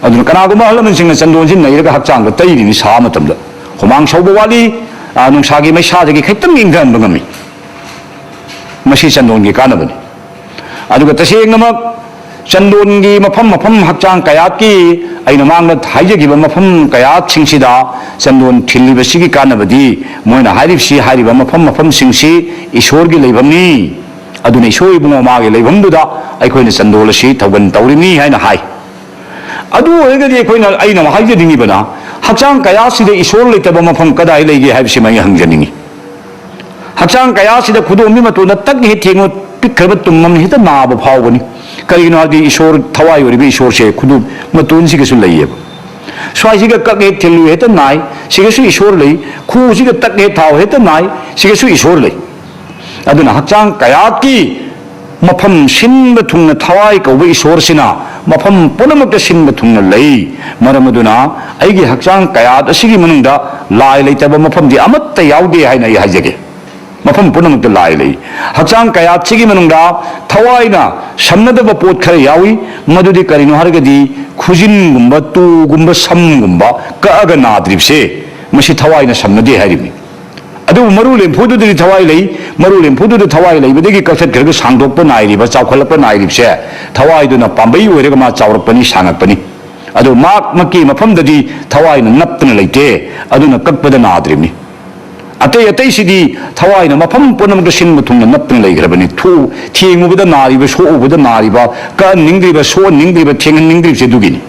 ꯑꯗꯨꯅ ꯀꯅꯥꯒꯨꯝꯕ ꯑꯍꯜ ꯂꯃꯟꯁꯤꯡꯅ ꯆꯟꯗꯣꯟꯁꯤ ꯅꯩꯔꯒ ꯍꯛꯆꯥꯡꯗ ꯇꯩꯔꯤꯅꯤ, ꯁꯥꯕ ꯃꯇꯝꯗ ꯍꯨꯃꯥꯡ ꯁꯧꯕ ꯋꯥꯠꯂꯤ, ꯑ, ꯅꯨꯡꯁꯥꯒꯤ ꯃꯩꯁꯥꯗꯒꯤ ꯈꯤꯇꯪ ꯏꯪꯊꯍꯟꯕ ꯉꯝꯃꯤ꯫ ꯃꯁꯤ ꯆꯟꯗꯣꯟꯒꯤ ꯀꯥꯟꯅꯕꯅꯤ꯫ ꯑꯗꯨꯒ ꯇꯁꯦꯡꯅꯃꯛ ꯆꯟꯗꯣꯟꯒꯤ ꯃꯐꯝ ꯃꯐꯝ ꯍꯛꯆꯥꯡ ꯀꯌꯥꯠꯀꯤ ꯑꯩꯅ ꯃꯥꯡꯗ ꯍꯥꯏꯖꯈꯤꯕ ꯃꯐꯝ ꯀꯌꯥꯠꯁꯤꯡꯁꯤꯗ ꯆꯟꯗꯣꯟ ꯊꯤꯜꯂꯤꯕꯁꯤꯒꯤ ꯀꯥꯟꯅꯕꯗꯤ ꯃꯣꯏꯅ ꯍꯥꯏꯔꯤꯕꯁꯤ, ꯍꯥꯏꯔꯤꯕ ꯃꯐꯝ ꯃꯐꯝꯁꯤꯡꯁꯤ ꯏꯁꯣꯔꯒꯤ ꯂꯩꯐꯝꯅꯤ꯫ ꯑꯗꯨꯅ ꯏꯁꯣꯔ ꯏꯕꯨꯡꯉꯣ ꯃꯥꯒꯤ ꯂꯩꯐꯝꯗꯨꯗ ꯑꯩꯈꯣꯏꯅ ꯆꯟꯗꯣꯜ ꯑꯁꯤ ꯊꯧꯒꯟ ꯇꯧꯔꯤꯕꯅꯤ ꯍꯥꯏꯅ ꯍꯥꯏ꯫ ꯑꯗꯨ ꯑꯣꯏꯔꯒꯗꯤ ꯑꯩꯈꯣꯏꯅ, ꯑꯩꯅ ꯍꯥꯏꯖꯅꯤꯡꯉꯤꯕꯅ, ꯍꯛꯆꯥꯡ ꯀꯌꯥꯁꯤꯗ ꯏꯁꯣꯔ ꯂꯩꯇꯕ ꯃꯐꯝ ꯀꯗꯥꯏ ꯂꯩꯒꯦ ꯍꯥꯏꯕꯁꯤꯃ ꯑꯩ ꯍꯪꯖꯅꯤꯡꯉꯤ꯫ ꯍꯛꯆꯥꯡ ꯀꯌꯥꯁꯤꯗ ꯈꯨꯗꯣꯝꯕꯤ ꯃꯇꯣꯟꯗ ꯇꯛ ꯍꯦꯛ ꯊꯦꯡꯉꯨ, ꯄꯤꯛꯈ꯭ꯔꯕ ꯇꯨꯝ ꯑꯃ ꯍꯦꯛꯇ ꯅꯥꯕ ꯐꯥꯎꯕꯅꯤ꯫ ꯀꯔꯤꯒꯤꯅꯣ ꯍꯥꯏꯕꯗꯤ ꯏꯁꯣꯔ, ꯊꯋꯥꯏ ꯑꯣꯏꯔꯤꯕ ꯏꯁꯣꯔꯁꯦ ꯈꯨꯗꯣꯝ ꯃꯇꯣꯟꯁꯤꯒꯁꯨ ꯂꯩꯌꯦꯕ꯫ ꯁ꯭ꯋꯥꯏꯁꯤꯒ ꯀꯛ ꯍꯦꯛ ꯊꯤꯜꯂꯨ ꯍꯦꯛꯇ ꯅꯥꯏ, ꯁꯤꯒꯁꯨ ꯏꯁꯣꯔ ꯂꯩ꯫ ꯈꯨꯁꯤꯒ ꯇꯛ ꯍꯦꯛ ꯊꯥꯎ ꯍꯦꯛꯇ ꯅꯥꯏ, ꯁꯤꯒꯁꯨ ꯏꯁꯣꯔ ꯂꯩ꯫ ꯑꯗꯨꯅ ꯍꯛꯆꯥꯡ ꯀꯌꯥꯠꯀꯤ ꯃꯐꯝ ꯁꯤꯟꯕ ꯊꯨꯡꯅ ꯊꯋꯥꯏ ꯀꯧꯕ ꯏꯁꯣꯔꯁꯤꯅ ꯃꯐꯝ ꯄꯨꯝꯅꯃꯛꯇ ꯁꯤꯟꯕ ꯊꯨꯡꯅ ꯂꯩ꯫ ꯃꯔꯝ ꯑꯗꯨꯅ ꯑꯩꯒꯤ ꯍꯛꯆꯥꯡ ꯀꯌꯥꯠ ꯑꯁꯤꯒꯤ ꯃꯅꯨꯡꯗ ꯂꯥꯏ ꯂꯩꯇꯕ ꯃꯐꯝꯗꯤ ꯑꯃꯠꯇ ꯌꯥꯎꯗꯦ ꯍꯥꯏꯅ ꯑꯩ ꯍꯥꯏꯖꯒꯦ꯫ ꯃꯐꯝ ꯄꯨꯝꯅꯃꯛꯇ ꯂꯥꯏ ꯂꯩ꯫ ꯍꯛꯆꯥꯡ ꯀꯌꯥꯠꯁꯤꯒꯤ ꯃꯅꯨꯡꯗ ꯊꯋꯥꯏꯅ ꯁꯝꯅꯗꯕ ꯄꯣꯠ ꯈꯔ ꯌꯥꯎꯏ꯫ ꯃꯗꯨꯗꯤ ꯀꯔꯤꯅꯣ ꯍꯥꯏꯔꯒꯗꯤ ꯈꯨꯖꯤꯟꯒꯨꯝꯕ, ꯇꯨꯒꯨꯝꯕ, ꯁꯝꯒꯨꯝꯕ ꯀꯛꯑꯒ ꯅꯥꯗ꯭ꯔꯤꯕꯁꯦ, ꯃꯁꯤ ꯊꯋꯥꯏꯅ ꯁꯝꯅꯗꯦ ꯍꯥꯏꯔꯤꯕꯅꯤ꯫ ꯑꯗꯨꯕꯨ ꯃꯔꯨ ꯂꯦꯝꯐꯨꯗꯨꯗꯗꯤ ꯊꯋꯥꯏ ꯂꯩ꯫ ꯃꯔꯨ ꯂꯦꯝꯐꯨꯗꯨꯗ ꯊꯋꯥꯏ ꯂꯩꯕꯗꯒꯤ ꯀꯛꯊꯠꯈ꯭ꯔꯒ ꯁꯥꯡꯗꯣꯛꯄ ꯅꯥꯏꯔꯤꯕ, ꯆꯥꯎꯈꯠꯂꯛꯄ ꯅꯥꯏꯔꯤꯕꯁꯦ, ꯊꯋꯥꯏꯗꯨꯅ ꯄꯥꯝꯕꯩ ꯑꯣꯏꯔꯒ ꯃꯥ ꯆꯥꯎꯔꯛꯄꯅꯤ, ꯁꯥꯡꯉꯛꯄꯅꯤ꯫ ꯑꯗꯨ ꯃꯍꯥꯛꯃꯛꯀꯤ ꯃꯐꯝꯗꯗꯤ ꯊꯋꯥꯏꯅ ꯅꯞꯇꯅ ꯂꯩꯇꯦ, ꯑꯗꯨꯅ ꯀꯛꯄꯗ ꯅꯥꯗ꯭ꯔꯤꯕꯅꯤ꯫ ꯑꯇꯩ ꯑꯇꯩꯁꯤꯗꯤ ꯊꯋꯥꯏꯅ ꯃꯐꯝ ꯄꯨꯝꯅꯃꯛꯇ ꯁꯤꯟꯕ ꯊꯨꯡꯅ ꯅꯞꯇꯅ ꯂꯩꯈ꯭ꯔꯕꯅꯤ꯫ ꯊꯨ-, ꯊꯦꯡꯉꯨꯕꯗ ꯅꯥꯔꯤꯕ, ꯁꯣꯛꯎꯕꯗ ꯅꯥꯔꯤꯕ, ꯀꯛꯍꯟꯅꯤꯡꯗ꯭ꯔꯤꯕ, ꯁꯣꯛꯍꯟꯅꯤꯡꯗ꯭ꯔꯤꯕ, ꯊꯦꯡꯍꯟꯅꯤꯡꯗ꯭ꯔꯤꯕꯁꯦ ꯑꯗꯨꯒꯤꯅꯤ꯫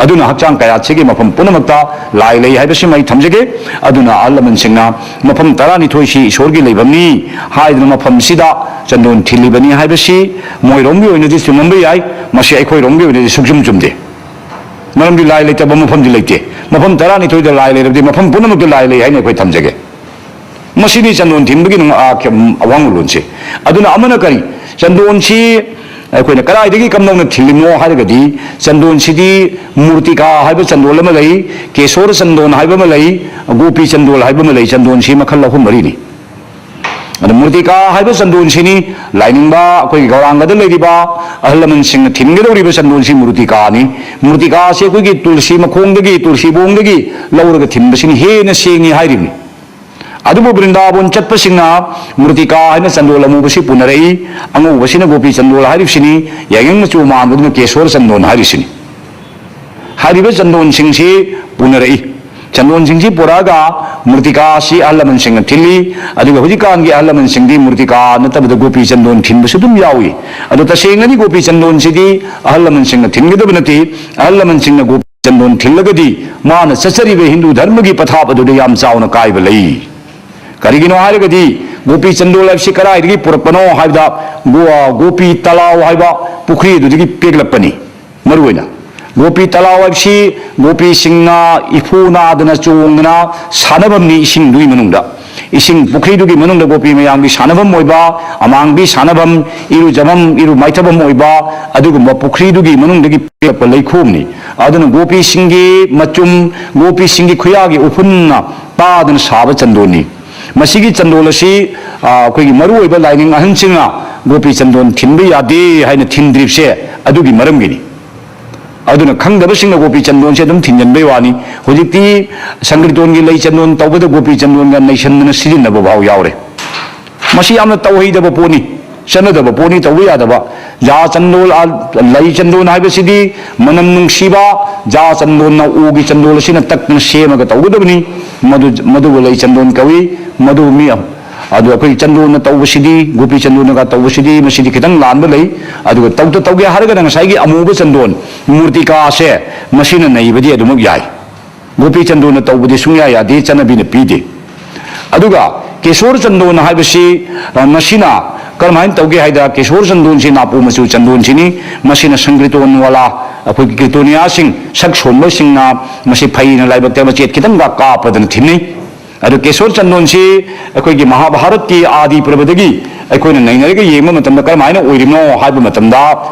ꯑꯗꯨꯅ ꯍꯛꯆꯥꯡ ꯀꯌꯥꯠꯁꯤꯒꯤ ꯃꯐꯝ ꯄꯨꯝꯅꯃꯛꯇ ꯂꯥꯏ ꯂꯩ ꯍꯥꯏꯕꯁꯤꯃ ꯑꯩ ꯊꯝꯖꯒꯦ꯫ ꯑꯗꯨꯅ ꯑꯍꯜ ꯂꯃꯟꯁꯤꯡꯅ ꯃꯐꯝ ꯇꯔꯥꯅꯤꯊꯣꯏꯁꯤ ꯏꯁꯣꯔꯒꯤ ꯂꯩꯐꯝꯅꯤ ꯍꯥꯏꯗꯨꯅ ꯃꯐꯝꯁꯤꯗ ꯆꯟꯗꯣꯟ ꯊꯤꯜꯂꯤꯕꯅꯤ ꯍꯥꯏꯕꯁꯤ ꯃꯣꯏꯔꯣꯝꯒꯤ ꯑꯣꯏꯅꯗꯤ ꯆꯨꯝꯂꯝꯕ ꯌꯥꯏ, ꯃꯁꯤ ꯑꯩꯈꯣꯏꯔꯣꯝꯒꯤ ꯑꯣꯏꯅꯗꯤ ꯁꯨꯛꯆꯨꯝ ꯆꯨꯝꯗꯦ꯫ ꯃꯔꯝꯗꯤ ꯂꯥꯏ ꯂꯩꯇꯕ ꯃꯐꯝꯗꯤ ꯂꯩꯇꯦ꯫ ꯃꯐꯝ ꯇꯔꯥꯅꯤꯊꯣꯏꯗ ꯂꯥꯏ ꯂꯩꯔꯕꯗꯤ ꯃꯐꯝ ꯄꯨꯝꯅꯃꯛꯇ ꯂꯥꯏ ꯂꯩ ꯍꯥꯏꯅ ꯑꯩꯈꯣꯏ ꯊꯝꯖꯒꯦ꯫ ꯃꯁꯤꯅꯤ ꯆꯟꯗꯣꯟ ꯊꯤꯟꯕꯒꯤ ꯅꯨꯡ-, ꯑꯥ, ꯈꯦ-, ꯑꯋꯥꯡꯕ ꯂꯣꯟꯁꯦ꯫ ꯑꯗꯨꯅ ꯑꯃꯅ ꯀꯔꯤ? ꯆꯟꯗꯣꯟꯁꯤ ꯑꯩꯈꯣꯏꯅ ꯀꯗꯥꯏꯗꯒꯤ ꯀꯝꯗꯧꯅ ꯊꯤꯜꯂꯤꯅꯣ ꯍꯥꯏꯔꯒꯗꯤ, ꯆꯟꯗꯣꯟꯁꯤꯗꯤ ꯃꯨꯔꯇꯤꯀꯥ ꯍꯥꯏꯕ ꯆꯟꯗꯣꯜ ꯑꯃ ꯂꯩ, ꯀꯦꯁꯣꯔ ꯆꯟꯗꯣꯟ ꯍꯥꯏꯕ ꯑꯃ ꯂꯩ, ꯒꯣꯄꯤ ꯆꯟꯗꯣꯜ ꯍꯥꯏꯕ ꯑꯃ ꯂꯩ꯫ ꯆꯟꯗꯣꯟꯁꯤ ꯃꯈꯜ ꯑꯍꯨꯝ ꯃꯔꯤꯅꯤ꯫ ꯑꯗ ꯃꯨꯔꯇꯤꯀꯥ ꯍꯥꯏꯕ ꯆꯟꯗꯣꯟꯁꯤꯅꯤ ꯂꯥꯏꯅꯤꯡꯕ ꯑꯩꯈꯣꯏꯒꯤ ꯒꯧꯔꯥꯡꯒꯗ ꯂꯩꯔꯤꯕ ꯑꯍꯜ ꯂꯃꯟꯁꯤꯡꯅ ꯊꯤꯟꯒꯗꯧꯔꯤꯕ ꯆꯟꯗꯣꯟꯁꯤ ꯃꯨꯔꯇꯤꯀꯥꯅꯤ꯫ ꯃꯨꯔꯇꯤꯀꯥꯁꯤ ꯑꯩꯈꯣꯏꯒꯤ ꯇꯨꯜꯁꯤ ꯃꯈꯣꯡꯗꯒꯤ, ꯇꯨꯜꯁꯤꯕꯣꯡꯗꯒꯤ ꯂꯧꯔꯒ ꯊꯤꯟꯕꯁꯤꯅ ꯍꯦꯟꯅ ꯁꯦꯡꯉꯤ ꯍꯥꯏꯔꯤꯕꯅꯤ꯫ ꯑꯗꯨꯕꯨ ꯕ꯭ꯔꯤꯟꯗꯥꯕꯣꯟ ꯆꯠꯄꯁꯤꯡꯅ ꯃꯨꯔꯇꯤꯀꯥ ꯍꯥꯏꯅ ꯆꯟꯗꯣꯜ ꯑꯃꯨꯕꯁꯤ ꯄꯨꯅꯔꯛꯏ, ꯑꯉꯧꯕꯁꯤꯅ ꯒꯣꯄꯤ ꯆꯟꯗꯣꯜ ꯍꯥꯏꯔꯤꯕꯁꯤꯅꯤ, ꯌꯥꯏꯉꯪ ꯃꯆꯨ ꯃꯥꯟꯕꯗꯨꯅ ꯀꯦꯁꯣꯔ ꯆꯟꯗꯣꯟ ꯍꯥꯏꯔꯤꯁꯤꯅꯤ꯫ ꯍꯥꯏꯔꯤꯕ ꯆꯟꯗꯣꯟꯁꯤꯡꯁꯤ ꯄꯨꯅꯔꯛꯏ꯫ ꯆꯟꯗꯣꯟꯁꯤꯡꯁꯤ ꯄꯨꯔꯛꯑꯒ ꯃꯨꯔꯇꯤꯀꯥꯁꯤ ꯑꯍꯜ ꯂꯃꯟꯁꯤꯡꯅ ꯊꯤꯜꯂꯤ꯫ ꯑꯗꯨꯒ ꯍꯧꯖꯤꯛꯀꯥꯟꯒꯤ ꯑꯍꯜ ꯂꯃꯟꯁꯤꯡꯗꯤ ꯃꯨꯔꯇꯤꯀꯥ ꯅꯠꯇꯕꯗ ꯒꯣꯄꯤ ꯆꯟꯗꯣꯟ ꯊꯤꯟꯕꯁꯨ ꯑꯗꯨꯝ ꯌꯥꯎꯏ꯫ ꯑꯗꯣ ꯇꯁꯦꯡꯅꯗꯤ ꯒꯣꯄꯤ ꯆꯟꯗꯣꯟꯁꯤꯗꯤ ꯑꯍꯜ ꯂꯃꯟꯁꯤꯡꯅ ꯊꯤꯟꯒꯗꯕ ꯅꯠꯇꯦ꯫ ꯑꯍꯜ ꯂꯃꯟꯁꯤꯡꯅ ꯒꯣꯄꯤ ꯆꯟꯗꯣꯟ ꯊꯤꯜꯂꯒꯗꯤ ꯃꯥꯅ ꯆꯠꯆꯔꯤꯕ ꯍꯤꯟꯗꯨ ꯙꯔꯃꯒꯤ ꯄꯊꯥꯞ ꯑꯗꯨꯗ ꯌꯥꯝ ꯆꯥꯎꯅ ꯀꯥꯏꯕ ꯂꯩ꯫ ꯀꯔꯤꯒꯤꯅꯣ ꯍꯥꯏꯔꯒꯗꯤ ꯒꯣꯄꯤ ꯆꯟꯗꯣꯜ ꯍꯥꯏꯕꯁꯤ ꯀꯗꯥꯏꯗꯒꯤ ꯄꯨꯔꯛꯄꯅꯣ ꯍꯥꯏꯕꯗ, ꯒꯣ-, ꯒꯣꯄꯤ ꯇꯂꯥꯎ ꯍꯥꯏꯕ ꯄꯨꯈ꯭ꯔꯤ ꯑꯗꯨꯗꯒꯤ ꯄꯦꯛꯂꯛꯄꯅꯤ꯫ ꯃꯔꯨꯑꯣꯏꯅ ꯒꯣꯄꯤ ꯇꯂꯥꯎ ꯍꯥꯏꯕꯁꯤ ꯒꯣꯄꯤꯁꯤꯡꯅ ꯏꯐꯨ ꯅꯥꯗꯅ ꯆꯣꯡꯗꯅ ꯁꯥꯟꯅꯐꯝꯅꯤ꯫ ꯏꯁꯤꯡꯗꯨꯒꯤ ꯃꯅꯨꯡꯗ, ꯏꯁꯤꯡ ꯄꯨꯈ꯭ꯔꯤꯗꯨꯒꯤ ꯃꯅꯨꯡꯗ ꯒꯣꯄꯤ ꯃꯌꯥꯝꯒꯤ ꯁꯥꯟꯅꯐꯝ ꯑꯣꯏꯕ, ꯑꯃꯥꯡꯕꯤ ꯁꯥꯟꯅꯐꯝ, ꯏꯔꯨꯖꯐꯝ, ꯏꯔꯨ ꯃꯥꯏꯊꯐꯝ ꯑꯣꯏꯕ ꯑꯗꯨꯒꯨꯝꯕ ꯄꯨꯈ꯭ꯔꯤꯗꯨꯒꯤ ꯃꯅꯨꯡꯗꯒꯤ ꯄꯦꯛꯂꯛꯄ ꯂꯩꯈꯣꯝꯅꯤ꯫ ꯑꯗꯨꯅ ꯒꯣꯄꯤꯁꯤꯡꯒꯤ ꯃꯆꯨꯝ, ꯒꯣꯄꯤꯁꯤꯡꯒꯤ ꯈꯨꯌꯥꯒꯤ ꯎꯐꯨꯟꯅ ꯄꯥꯗꯨꯅ ꯁꯥꯕ ꯆꯟꯗꯣꯟꯅꯤ꯫ ꯃꯁꯤꯒꯤ ꯆꯟꯗꯣꯜ ꯑꯁꯤ, ꯑ, ꯑꯩꯈꯣꯏꯒꯤ ꯃꯔꯨꯑꯣꯏꯕ ꯂꯥꯏꯅꯤꯡ ꯑꯍꯟꯁꯤꯡꯅ ꯒꯣꯄꯤ ꯆꯟꯗꯣꯟ ꯊꯤꯟꯕ ꯌꯥꯗꯦ ꯍꯥꯏꯅ ꯊꯤꯟꯗ꯭ꯔꯤꯕꯁꯦ ꯑꯗꯨꯒꯤ ꯃꯔꯝꯒꯤꯅꯤ꯫ ꯑꯗꯨꯅ ꯈꯪꯗꯕꯁꯤꯡꯅ ꯒꯣꯄꯤ ꯆꯟꯗꯣꯟꯁꯦ ꯑꯗꯨꯝ ꯊꯤꯟꯖꯤꯟꯕꯩ ꯋꯥꯅꯤ꯫ ꯍꯧꯖꯤꯛꯇꯤ ꯁꯪꯀ꯭ꯔꯤꯇꯣꯟꯒꯤ ꯂꯩ ꯆꯟꯗꯣꯟ ꯇꯧꯕꯗ ꯒꯣꯄꯤ ꯆꯟꯗꯣꯟꯒ ꯅꯩꯁꯟꯗꯅ ꯁꯤꯖꯤꯟꯅꯕ ꯐꯥꯎ ꯌꯥꯎꯔꯦ꯫ ꯃꯁꯤ ꯌꯥꯝꯅ ꯇꯧꯍꯩꯗꯕ ꯄꯣꯠꯅꯤ, ꯆꯠꯅꯗꯕ ꯄꯣꯠꯅꯤ, ꯇꯧꯕ ꯌꯥꯗꯕ꯫ ꯖꯥ ꯆꯟꯗꯣꯜ, ꯑ, ꯂꯩ ꯆꯟꯗꯣꯟ ꯍꯥꯏꯕꯁꯤꯗꯤ ꯃꯅꯝ ꯅꯨꯡꯁꯤꯕ ꯖꯥ ꯆꯟꯗꯣꯟꯅ, ꯎꯒꯤ ꯆꯟꯗꯣꯜ ꯑꯁꯤꯅ ꯇꯛꯇꯅ ꯁꯦꯝꯃꯒ ꯇꯧꯒꯗꯕꯅꯤ꯫ ꯃꯗꯨ, ꯃꯗꯨꯕꯨ ꯂꯩ ꯆꯟꯗꯣꯟ ꯀꯧꯏ꯫ ꯃꯗꯨ ꯃꯤ, ꯑꯗꯨ ꯑꯩꯈꯣꯏ ꯆꯟꯗꯣꯟꯅ ꯇꯧꯕꯁꯤꯗꯤ, ꯒꯣꯄꯤ ꯆꯟꯗꯣꯟꯅꯒ ꯇꯧꯕꯁꯤꯗꯤ, ꯃꯁꯤꯗꯤ ꯈꯤꯇꯪ ꯂꯥꯟꯕ ꯂꯩ꯫ ꯑꯗꯨꯒ ꯇꯧꯗ ꯇꯧꯒꯦ ꯍꯥꯏꯔꯒꯅ ꯉꯁꯥꯏꯒꯤ ꯑꯃꯨꯕ ꯆꯟꯗꯣꯟ, ꯃꯨꯔꯇꯤꯀꯥꯁꯦ, ꯃꯁꯤꯅ ꯅꯩꯕꯗꯤ ꯑꯗꯨꯃꯛ ꯌꯥꯏ꯫ ꯒꯣꯄꯤ ꯆꯟꯗꯣꯟꯅ ꯇꯧꯕꯗꯤ ꯁꯨꯡꯌꯥ ꯌꯥꯗꯦ, ꯆꯠꯅꯕꯤꯅ ꯄꯤꯗꯦ꯫ ꯑꯗꯨꯒ ꯀꯦꯁꯣꯔ ꯆꯟꯗꯣꯟ ꯍꯥꯏꯕꯁꯤ, ꯑ, ꯃꯁꯤꯅ ꯀꯔꯝꯍꯥꯏꯅ ꯇꯧꯒꯦ ꯍꯥꯏꯗ, ꯀꯦꯁꯣꯔ ꯆꯟꯗꯣꯟꯁꯤ ꯅꯥꯄꯨ ꯃꯆꯨ ꯆꯟꯗꯣꯟꯁꯤꯅꯤ꯫ ꯃꯁꯤꯅ ꯁꯪꯀ꯭ꯔꯤꯇꯣꯟ ꯋꯥꯂꯥ, ꯑꯩꯈꯣꯏꯒꯤ ꯀꯤꯔꯇꯣꯅꯤꯌꯥꯁꯤꯡ, ꯁꯛ ꯁꯣꯟꯕꯁꯤꯡꯅ ꯃꯁꯤ ꯐꯩꯅ ꯂꯥꯏꯕꯛꯇ ꯃꯆꯦꯠ ꯈꯤꯇꯪꯒ ꯀꯥꯞꯄꯗꯅ ꯊꯤꯟꯅꯩ꯫ ꯑꯗꯨ ꯀꯦꯁꯣꯔ ꯆꯟꯗꯣꯟꯁꯤ ꯑꯩꯈꯣꯏꯒꯤ ꯃꯍꯥꯚꯥꯔꯠꯀꯤ ꯑꯥꯗꯤ ꯄ꯭ꯔꯕꯗꯒꯤ ꯑꯩꯈꯣꯏꯅ ꯅꯩꯅꯔꯒ ꯌꯦꯡꯕ ꯃꯇꯝꯗ ꯀꯔꯝꯍꯥꯏꯅ ꯑꯣꯏꯔꯤꯕꯅꯣ ꯍꯥꯏꯕ ꯃꯇꯝꯗ,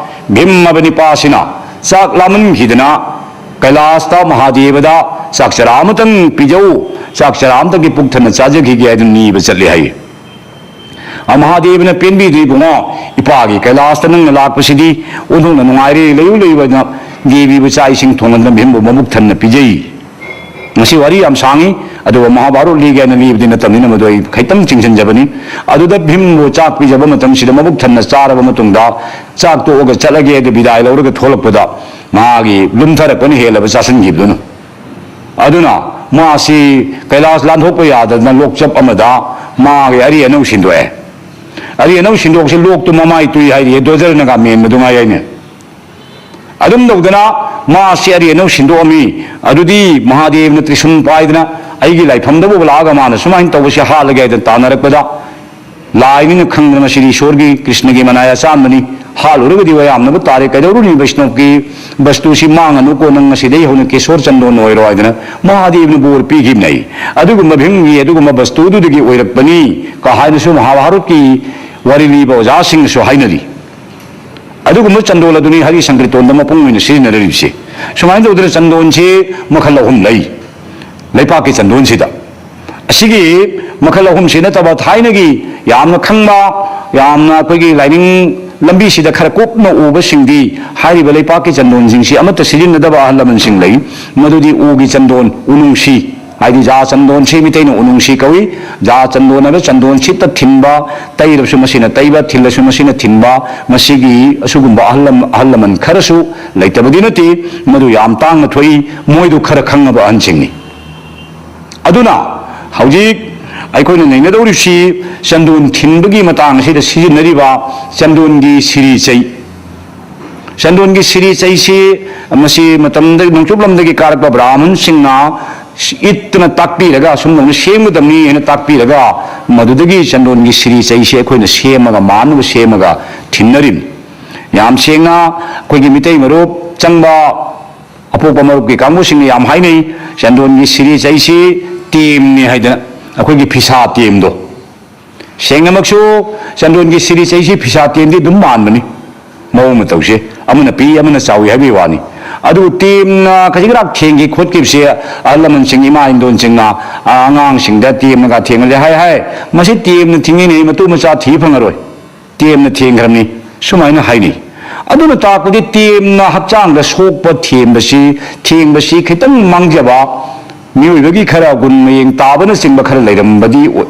ꯚꯤꯝ ꯍꯥꯏꯕ ꯅꯤꯄꯥꯁꯤꯅ ꯆꯥꯛ ꯂꯥꯝꯃꯟꯈꯤꯗꯅ ꯀꯩꯂꯥꯁꯇ ꯃꯍꯥꯗꯦꯕꯗ ꯆꯥꯛ ꯆꯔꯥ ꯑꯃꯇꯪ ꯄꯤꯖꯧ, ꯆꯥꯛ ꯆꯔꯥ ꯑꯃꯇꯪꯒꯤ ꯄꯨꯛ ꯊꯟꯅ ꯆꯥꯖꯈꯤꯒꯦ ꯍꯥꯏꯗꯨꯅ ꯅꯤꯕ ꯆꯠꯂꯤ ꯍꯥꯏ꯫ ꯑ, ꯃꯍꯥꯗꯦꯕꯅ ꯄꯦꯟꯕꯤꯗꯨꯅ, "ꯏꯕꯨꯡꯉꯣ, ꯏꯄꯥꯒꯤ ꯀꯩꯂꯥꯁꯇ ꯅꯪꯅ ꯂꯥꯛꯄꯁꯤꯗꯤ ꯑꯣꯟꯊꯣꯛꯅ ꯅꯨꯡꯉꯥꯏꯔꯦ, ꯂꯩꯌꯨ ꯂꯩꯌꯨ" ꯍꯥꯏꯗꯅ ꯗꯦꯕꯤꯕꯨ ꯆꯥꯛ ꯏꯁꯤꯡ ꯊꯣꯡꯍꯟꯗꯅ ꯚꯤꯝꯕꯨ ꯃꯕꯨꯛ ꯊꯟꯅ ꯄꯤꯖꯩ꯫ ꯉꯁꯤ ꯋꯥꯔꯤ ꯌꯥꯝ ꯁꯥꯡꯉꯤ, ꯑꯗꯨꯒ ꯃꯍꯥꯚꯥꯔꯠ ꯂꯤꯒꯦ ꯍꯥꯏꯅ ꯂꯤꯕꯗꯤ ꯅꯠꯇꯕꯅꯤꯅ ꯃꯗꯨ ꯑꯩ ꯈꯤꯇꯪ ꯆꯤꯡꯁꯤꯟꯖꯕꯅꯤ꯫ ꯑꯗꯨꯗ ꯚꯤꯝꯕꯨ ꯆꯥꯛ ꯄꯤꯖꯕ ꯃꯇꯝꯁꯤꯗ ꯃꯕꯨꯛ ꯊꯟꯅ ꯆꯥꯔꯕ ꯃꯇꯨꯡꯗ ꯆꯥꯛ ꯇꯣꯛꯑꯒ ꯆꯠꯂꯒꯦ ꯑꯗꯨ ꯕꯤꯗꯥꯏ ꯂꯧꯔꯒ ꯊꯣꯛꯂꯛꯄꯗ ꯃꯥꯒꯤ ꯂꯨꯝꯊꯔꯛꯄꯅ ꯍꯦꯜꯂꯕ ꯆꯥꯁꯤꯟꯈꯤꯕꯗꯨꯅ꯫ ꯑꯗꯨꯅ ꯃꯥꯁꯤ ꯀꯩꯂꯥꯁ ꯂꯥꯟꯊꯣꯛꯄ ꯌꯥꯗꯗꯅ ꯂꯣꯛꯆꯞ ꯑꯃꯗ ꯃꯥꯒꯤ ꯑꯔꯤ ꯑꯅꯧ ꯁꯤꯟꯗꯣꯛꯑꯦ꯫ ꯑꯔꯤ ꯑꯅꯧ ꯁꯤꯟꯗꯣꯛꯁꯦ ꯂꯣꯛꯇꯨ ꯃꯃꯥꯏ ꯇꯨꯏ ꯍꯥꯏꯔꯤꯌꯦ, ꯗꯣꯖꯔꯅꯒ ꯃꯦꯟꯕꯗꯨ ꯉꯥꯏ ꯍꯥꯏꯅꯦ꯫ ꯑꯗꯨꯝ ꯇꯧꯗꯅ ꯃꯥꯁꯤ ꯑꯔꯤ ꯑꯅꯧ ꯁꯤꯟꯗꯣꯛꯑꯝꯃꯤ꯫ ꯑꯗꯨꯗꯤ ꯃꯍꯥꯗꯦꯕꯅ ꯇ꯭ꯔꯤꯁꯨꯟ ꯄꯥꯏꯗꯅ ꯑꯩꯒꯤ ꯂꯥꯏꯐꯝꯗꯕꯨ ꯂꯥꯛꯑꯒ ꯃꯥꯅ ꯁꯨꯃꯥꯏꯅ ꯇꯧꯕꯁꯤ ꯍꯥꯠꯂꯒꯦ ꯍꯥꯏꯗꯅ ꯇꯥꯟꯅꯔꯛꯄꯗ, ꯂꯥꯏꯅꯤꯅ ꯈꯪꯗꯅ ꯃꯁꯤꯗꯤ ꯏꯁꯣꯔꯒꯤ ꯀ꯭ꯔꯤꯁꯅꯒꯤ ꯃꯅꯥꯏ ꯑꯆꯥꯟꯕꯅꯤ, ꯍꯥꯠꯂꯨꯔꯒꯗꯤ ꯋꯥ ꯌꯥꯝꯅꯕ ꯇꯥꯔꯦ, ꯀꯩꯗꯧꯔꯨꯅꯤ ꯕꯩꯁꯅꯣꯞꯀꯤ ꯕꯁꯇꯨꯁꯤ ꯃꯥꯡꯉꯅꯨꯀꯣ, ꯅꯪ ꯉꯁꯤꯗꯒꯤ ꯍꯧꯅ ꯀꯦꯁꯣꯔ ꯆꯟꯗꯣꯟ ꯑꯣꯏꯔꯣ ꯍꯥꯏꯗꯅ ꯃꯍꯥꯗꯦꯕꯅ ꯕꯣꯔ ꯄꯤꯈꯤꯕꯅꯤ꯫ ꯑꯗꯨꯒꯨꯝꯕ ꯚꯤꯝꯒꯤ ꯑꯗꯨꯒꯨꯝꯕ ꯕꯁꯇꯨꯗꯨꯗꯒꯤ ꯑꯣꯏꯔꯛꯄꯅꯤ ꯀ ꯍꯥꯏꯅꯁꯨ ꯃꯍꯥꯚꯥꯔꯠꯀꯤ ꯋꯥꯔꯤ ꯂꯤꯕ ꯑꯣꯖꯥꯁꯤꯡꯅꯁꯨ ꯍꯥꯏꯅꯔꯤ꯫ ꯑꯗꯨꯒꯨꯝꯕ ꯆꯟꯗꯣꯜ ꯑꯗꯨꯅꯤ ꯍꯔꯤ ꯁꯪꯀ꯭ꯔꯤꯇꯣꯟꯗ ꯃꯄꯨꯡ ꯑꯣꯏꯅ ꯁꯤꯖꯤꯟꯅꯔꯤꯕꯁꯦ꯫ ꯁꯨꯃꯥꯏꯅ ꯇꯧꯗꯅ ꯆꯟꯗꯣꯟꯁꯤ ꯃꯈꯜ ꯑꯍꯨꯝ ꯂꯩ ꯂꯩꯄꯥꯛꯀꯤ ꯆꯟꯗꯣꯟꯁꯤꯗ꯫ ꯑꯁꯤꯒꯤ ꯃꯈꯜ ꯑꯍꯨꯝꯁꯤ ꯅꯠꯇꯕ ꯊꯥꯏꯅꯒꯤ ꯌꯥꯝꯅ ꯈꯪꯕ, ꯌꯥꯝꯅ ꯑꯩꯈꯣꯏꯒꯤ ꯂꯥꯏꯅꯤꯡ ꯂꯝꯕꯤꯁꯤꯗ ꯈꯔ ꯀꯨꯞꯅ ꯎꯕꯁꯤꯡꯗꯤ ꯍꯥꯏꯔꯤꯕ ꯂꯩꯄꯥꯛꯀꯤ ꯆꯟꯗꯣꯟꯁꯤꯡꯁꯤ ꯑꯃꯠꯇ ꯁꯤꯖꯤꯟꯅꯗꯕ ꯑꯍꯜ ꯂꯃꯟꯁꯤꯡ ꯂꯩ꯫ ꯃꯗꯨꯗꯤ ꯎꯒꯤ ꯆꯟꯗꯣꯟ, ꯎꯅꯨꯡꯁꯤ, ꯍꯥꯏꯗꯤ ꯖꯥ ꯆꯟꯗꯣꯟꯁꯤ ꯃꯤꯇꯩꯅ ꯎꯅꯨꯡꯁꯤ ꯀꯧꯏ꯫ ꯖꯥ ꯆꯟꯗꯣꯟ ꯍꯥꯏꯕ ꯆꯟꯗꯣꯟꯁꯤꯠꯇ ꯊꯤꯟꯕ, ꯇꯩꯔꯕꯁꯨ ꯃꯁꯤꯅ ꯇꯩꯕ, ꯊꯤꯜꯂꯁꯨ ꯃꯁꯤꯅ ꯊꯤꯟꯕ, ꯃꯁꯤꯒꯤ ꯑꯁꯤꯒꯨꯝꯕ ꯑꯍꯜ ꯂꯝ-, ꯑꯍꯜ ꯂꯃꯟ ꯈꯔꯁꯨ ꯂꯩꯇꯕꯗꯤ ꯅꯠꯇꯦ꯫ ꯃꯗꯨ ꯌꯥꯝ ꯇꯥꯡꯅ ꯊꯣꯛꯏ꯫ ꯃꯣꯏꯗꯨ ꯈꯔ ꯈꯪꯉꯕ ꯑꯍꯟꯁꯤꯡꯅꯤ꯫ ꯑꯗꯨꯅ ꯍꯧꯖꯤꯛ ꯑꯩꯈꯣꯏꯅ ꯅꯩꯅꯗꯧꯔꯤꯕꯁꯤ ꯆꯟꯗꯣꯟ ꯊꯤꯟꯕꯒꯤ ꯃꯇꯥꯡ ꯑꯁꯤꯗ ꯁꯤꯖꯤꯟꯅꯔꯤꯕ ꯆꯟꯗꯣꯟꯒꯤ ꯁꯤꯔꯤ ꯆꯩ꯫ ꯆꯟꯗꯣꯟꯒꯤ ꯁꯤꯔꯤ ꯆꯩꯁꯤ ꯃꯁꯤ ꯃꯇꯝꯗ ꯅꯣꯡꯆꯨꯞ ꯂꯝꯗꯒꯤ ꯀꯥꯔꯛꯄ ꯕ꯭ꯔꯥꯍꯃꯟꯁꯤꯡꯅ ꯏꯠꯇꯅ ꯇꯥꯛꯄꯤꯔꯒ, ꯑꯁꯨꯝꯗꯧꯅ ꯁꯦꯝꯒꯗꯕꯅꯤ ꯍꯥꯏꯅ ꯇꯥꯛꯄꯤꯔꯒ, ꯃꯗꯨꯗꯒꯤ ꯆꯟꯗꯣꯟꯒꯤ ꯁꯤꯔꯤ ꯆꯩꯁꯤ ꯑꯩꯈꯣꯏꯅ ꯁꯦꯝꯃꯒ, ꯃꯥꯟꯅꯕ ꯁꯦꯝꯃꯒ ꯊꯤꯟꯅꯔꯤꯕꯅꯤ꯫ ꯌꯥꯝ ꯁꯦꯡꯅ ꯑꯩꯈꯣꯏꯒꯤ ꯃꯤꯇꯩ ꯃꯔꯨꯞ ꯆꯪꯕ ꯑꯄꯣꯛꯄ ꯃꯔꯨꯞꯀꯤ ꯀꯥꯡꯕꯨꯁꯤꯡꯅ ꯌꯥꯝ ꯍꯥꯏꯅꯩ, ꯆꯟꯗꯣꯟꯒꯤ ꯁꯤꯔꯤ ꯆꯩꯁꯤ ꯇꯦꯝꯅꯤ ꯍꯥꯏꯗꯅ, ꯑꯩꯈꯣꯏꯒꯤ ꯐꯤꯁꯥ ꯇꯦꯝꯗꯣ꯫ ꯁꯦꯡꯅꯃꯛꯁꯨ ꯆꯟꯗꯣꯟꯒꯤ ꯁꯤꯔꯤ ꯆꯩꯁꯤ ꯐꯤꯁꯥ ꯇꯦꯝꯗꯤ ꯑꯗꯨꯝ ꯃꯥꯟꯕꯅꯤ꯫ ꯃꯑꯣꯡ ꯃꯇꯧꯁꯦ ꯑꯃꯅ ꯄꯤꯛꯏ, ꯑꯃꯅ ꯆꯥꯎꯏ ꯍꯥꯏꯕꯒꯤ ꯋꯥꯅꯤ꯫ ꯑꯗꯨꯕꯨ ꯇꯦꯝꯅ ꯈꯖꯤꯛ ꯈꯔꯥꯛ ꯊꯦꯡꯈꯤ ꯈꯣꯠꯈꯤꯕꯁꯦ, ꯑꯍꯜ ꯂꯃꯟꯁꯤꯡ, ꯏꯃꯥ ꯏꯟꯗꯣꯟꯁꯤꯡꯅ, ꯑ, ꯑꯉꯥꯡꯁꯤꯡꯗ ꯇꯦꯝꯅꯒ ꯊꯦꯡꯍꯜꯂꯦ ꯍꯥꯏ ꯍꯥꯏ, "ꯃꯁꯤ ꯇꯦꯝꯅ ꯊꯤꯡꯉꯤꯅꯦ, ꯃꯇꯨ ꯃꯆꯥ ꯊꯤ ꯐꯪꯉꯔꯣꯏ, ꯇꯦꯝꯅ ꯊꯦꯡꯈ꯭ꯔꯕꯅꯤ", ꯁꯨꯃꯥꯏꯅ ꯍꯥꯏꯅꯩ꯫ ꯑꯗꯨꯅ ꯇꯥꯛꯄꯗꯤ ꯇꯦꯝꯅ ꯍꯛꯆꯥꯡꯗ ꯁꯣꯛꯄ ꯊꯦꯡꯕꯁꯤ, ꯊꯦꯡꯕꯁꯤ ꯈꯤꯇꯪ ꯃꯥꯡꯖꯕ, ꯃꯤꯑꯣꯏꯕꯒꯤ ꯈꯔ ꯒꯨꯟ ꯃꯌꯦꯡ ꯇꯥꯕꯅꯆꯤꯡꯕ ꯈꯔ ꯂꯩꯔꯝꯕꯗꯤ ꯑꯣꯏ-,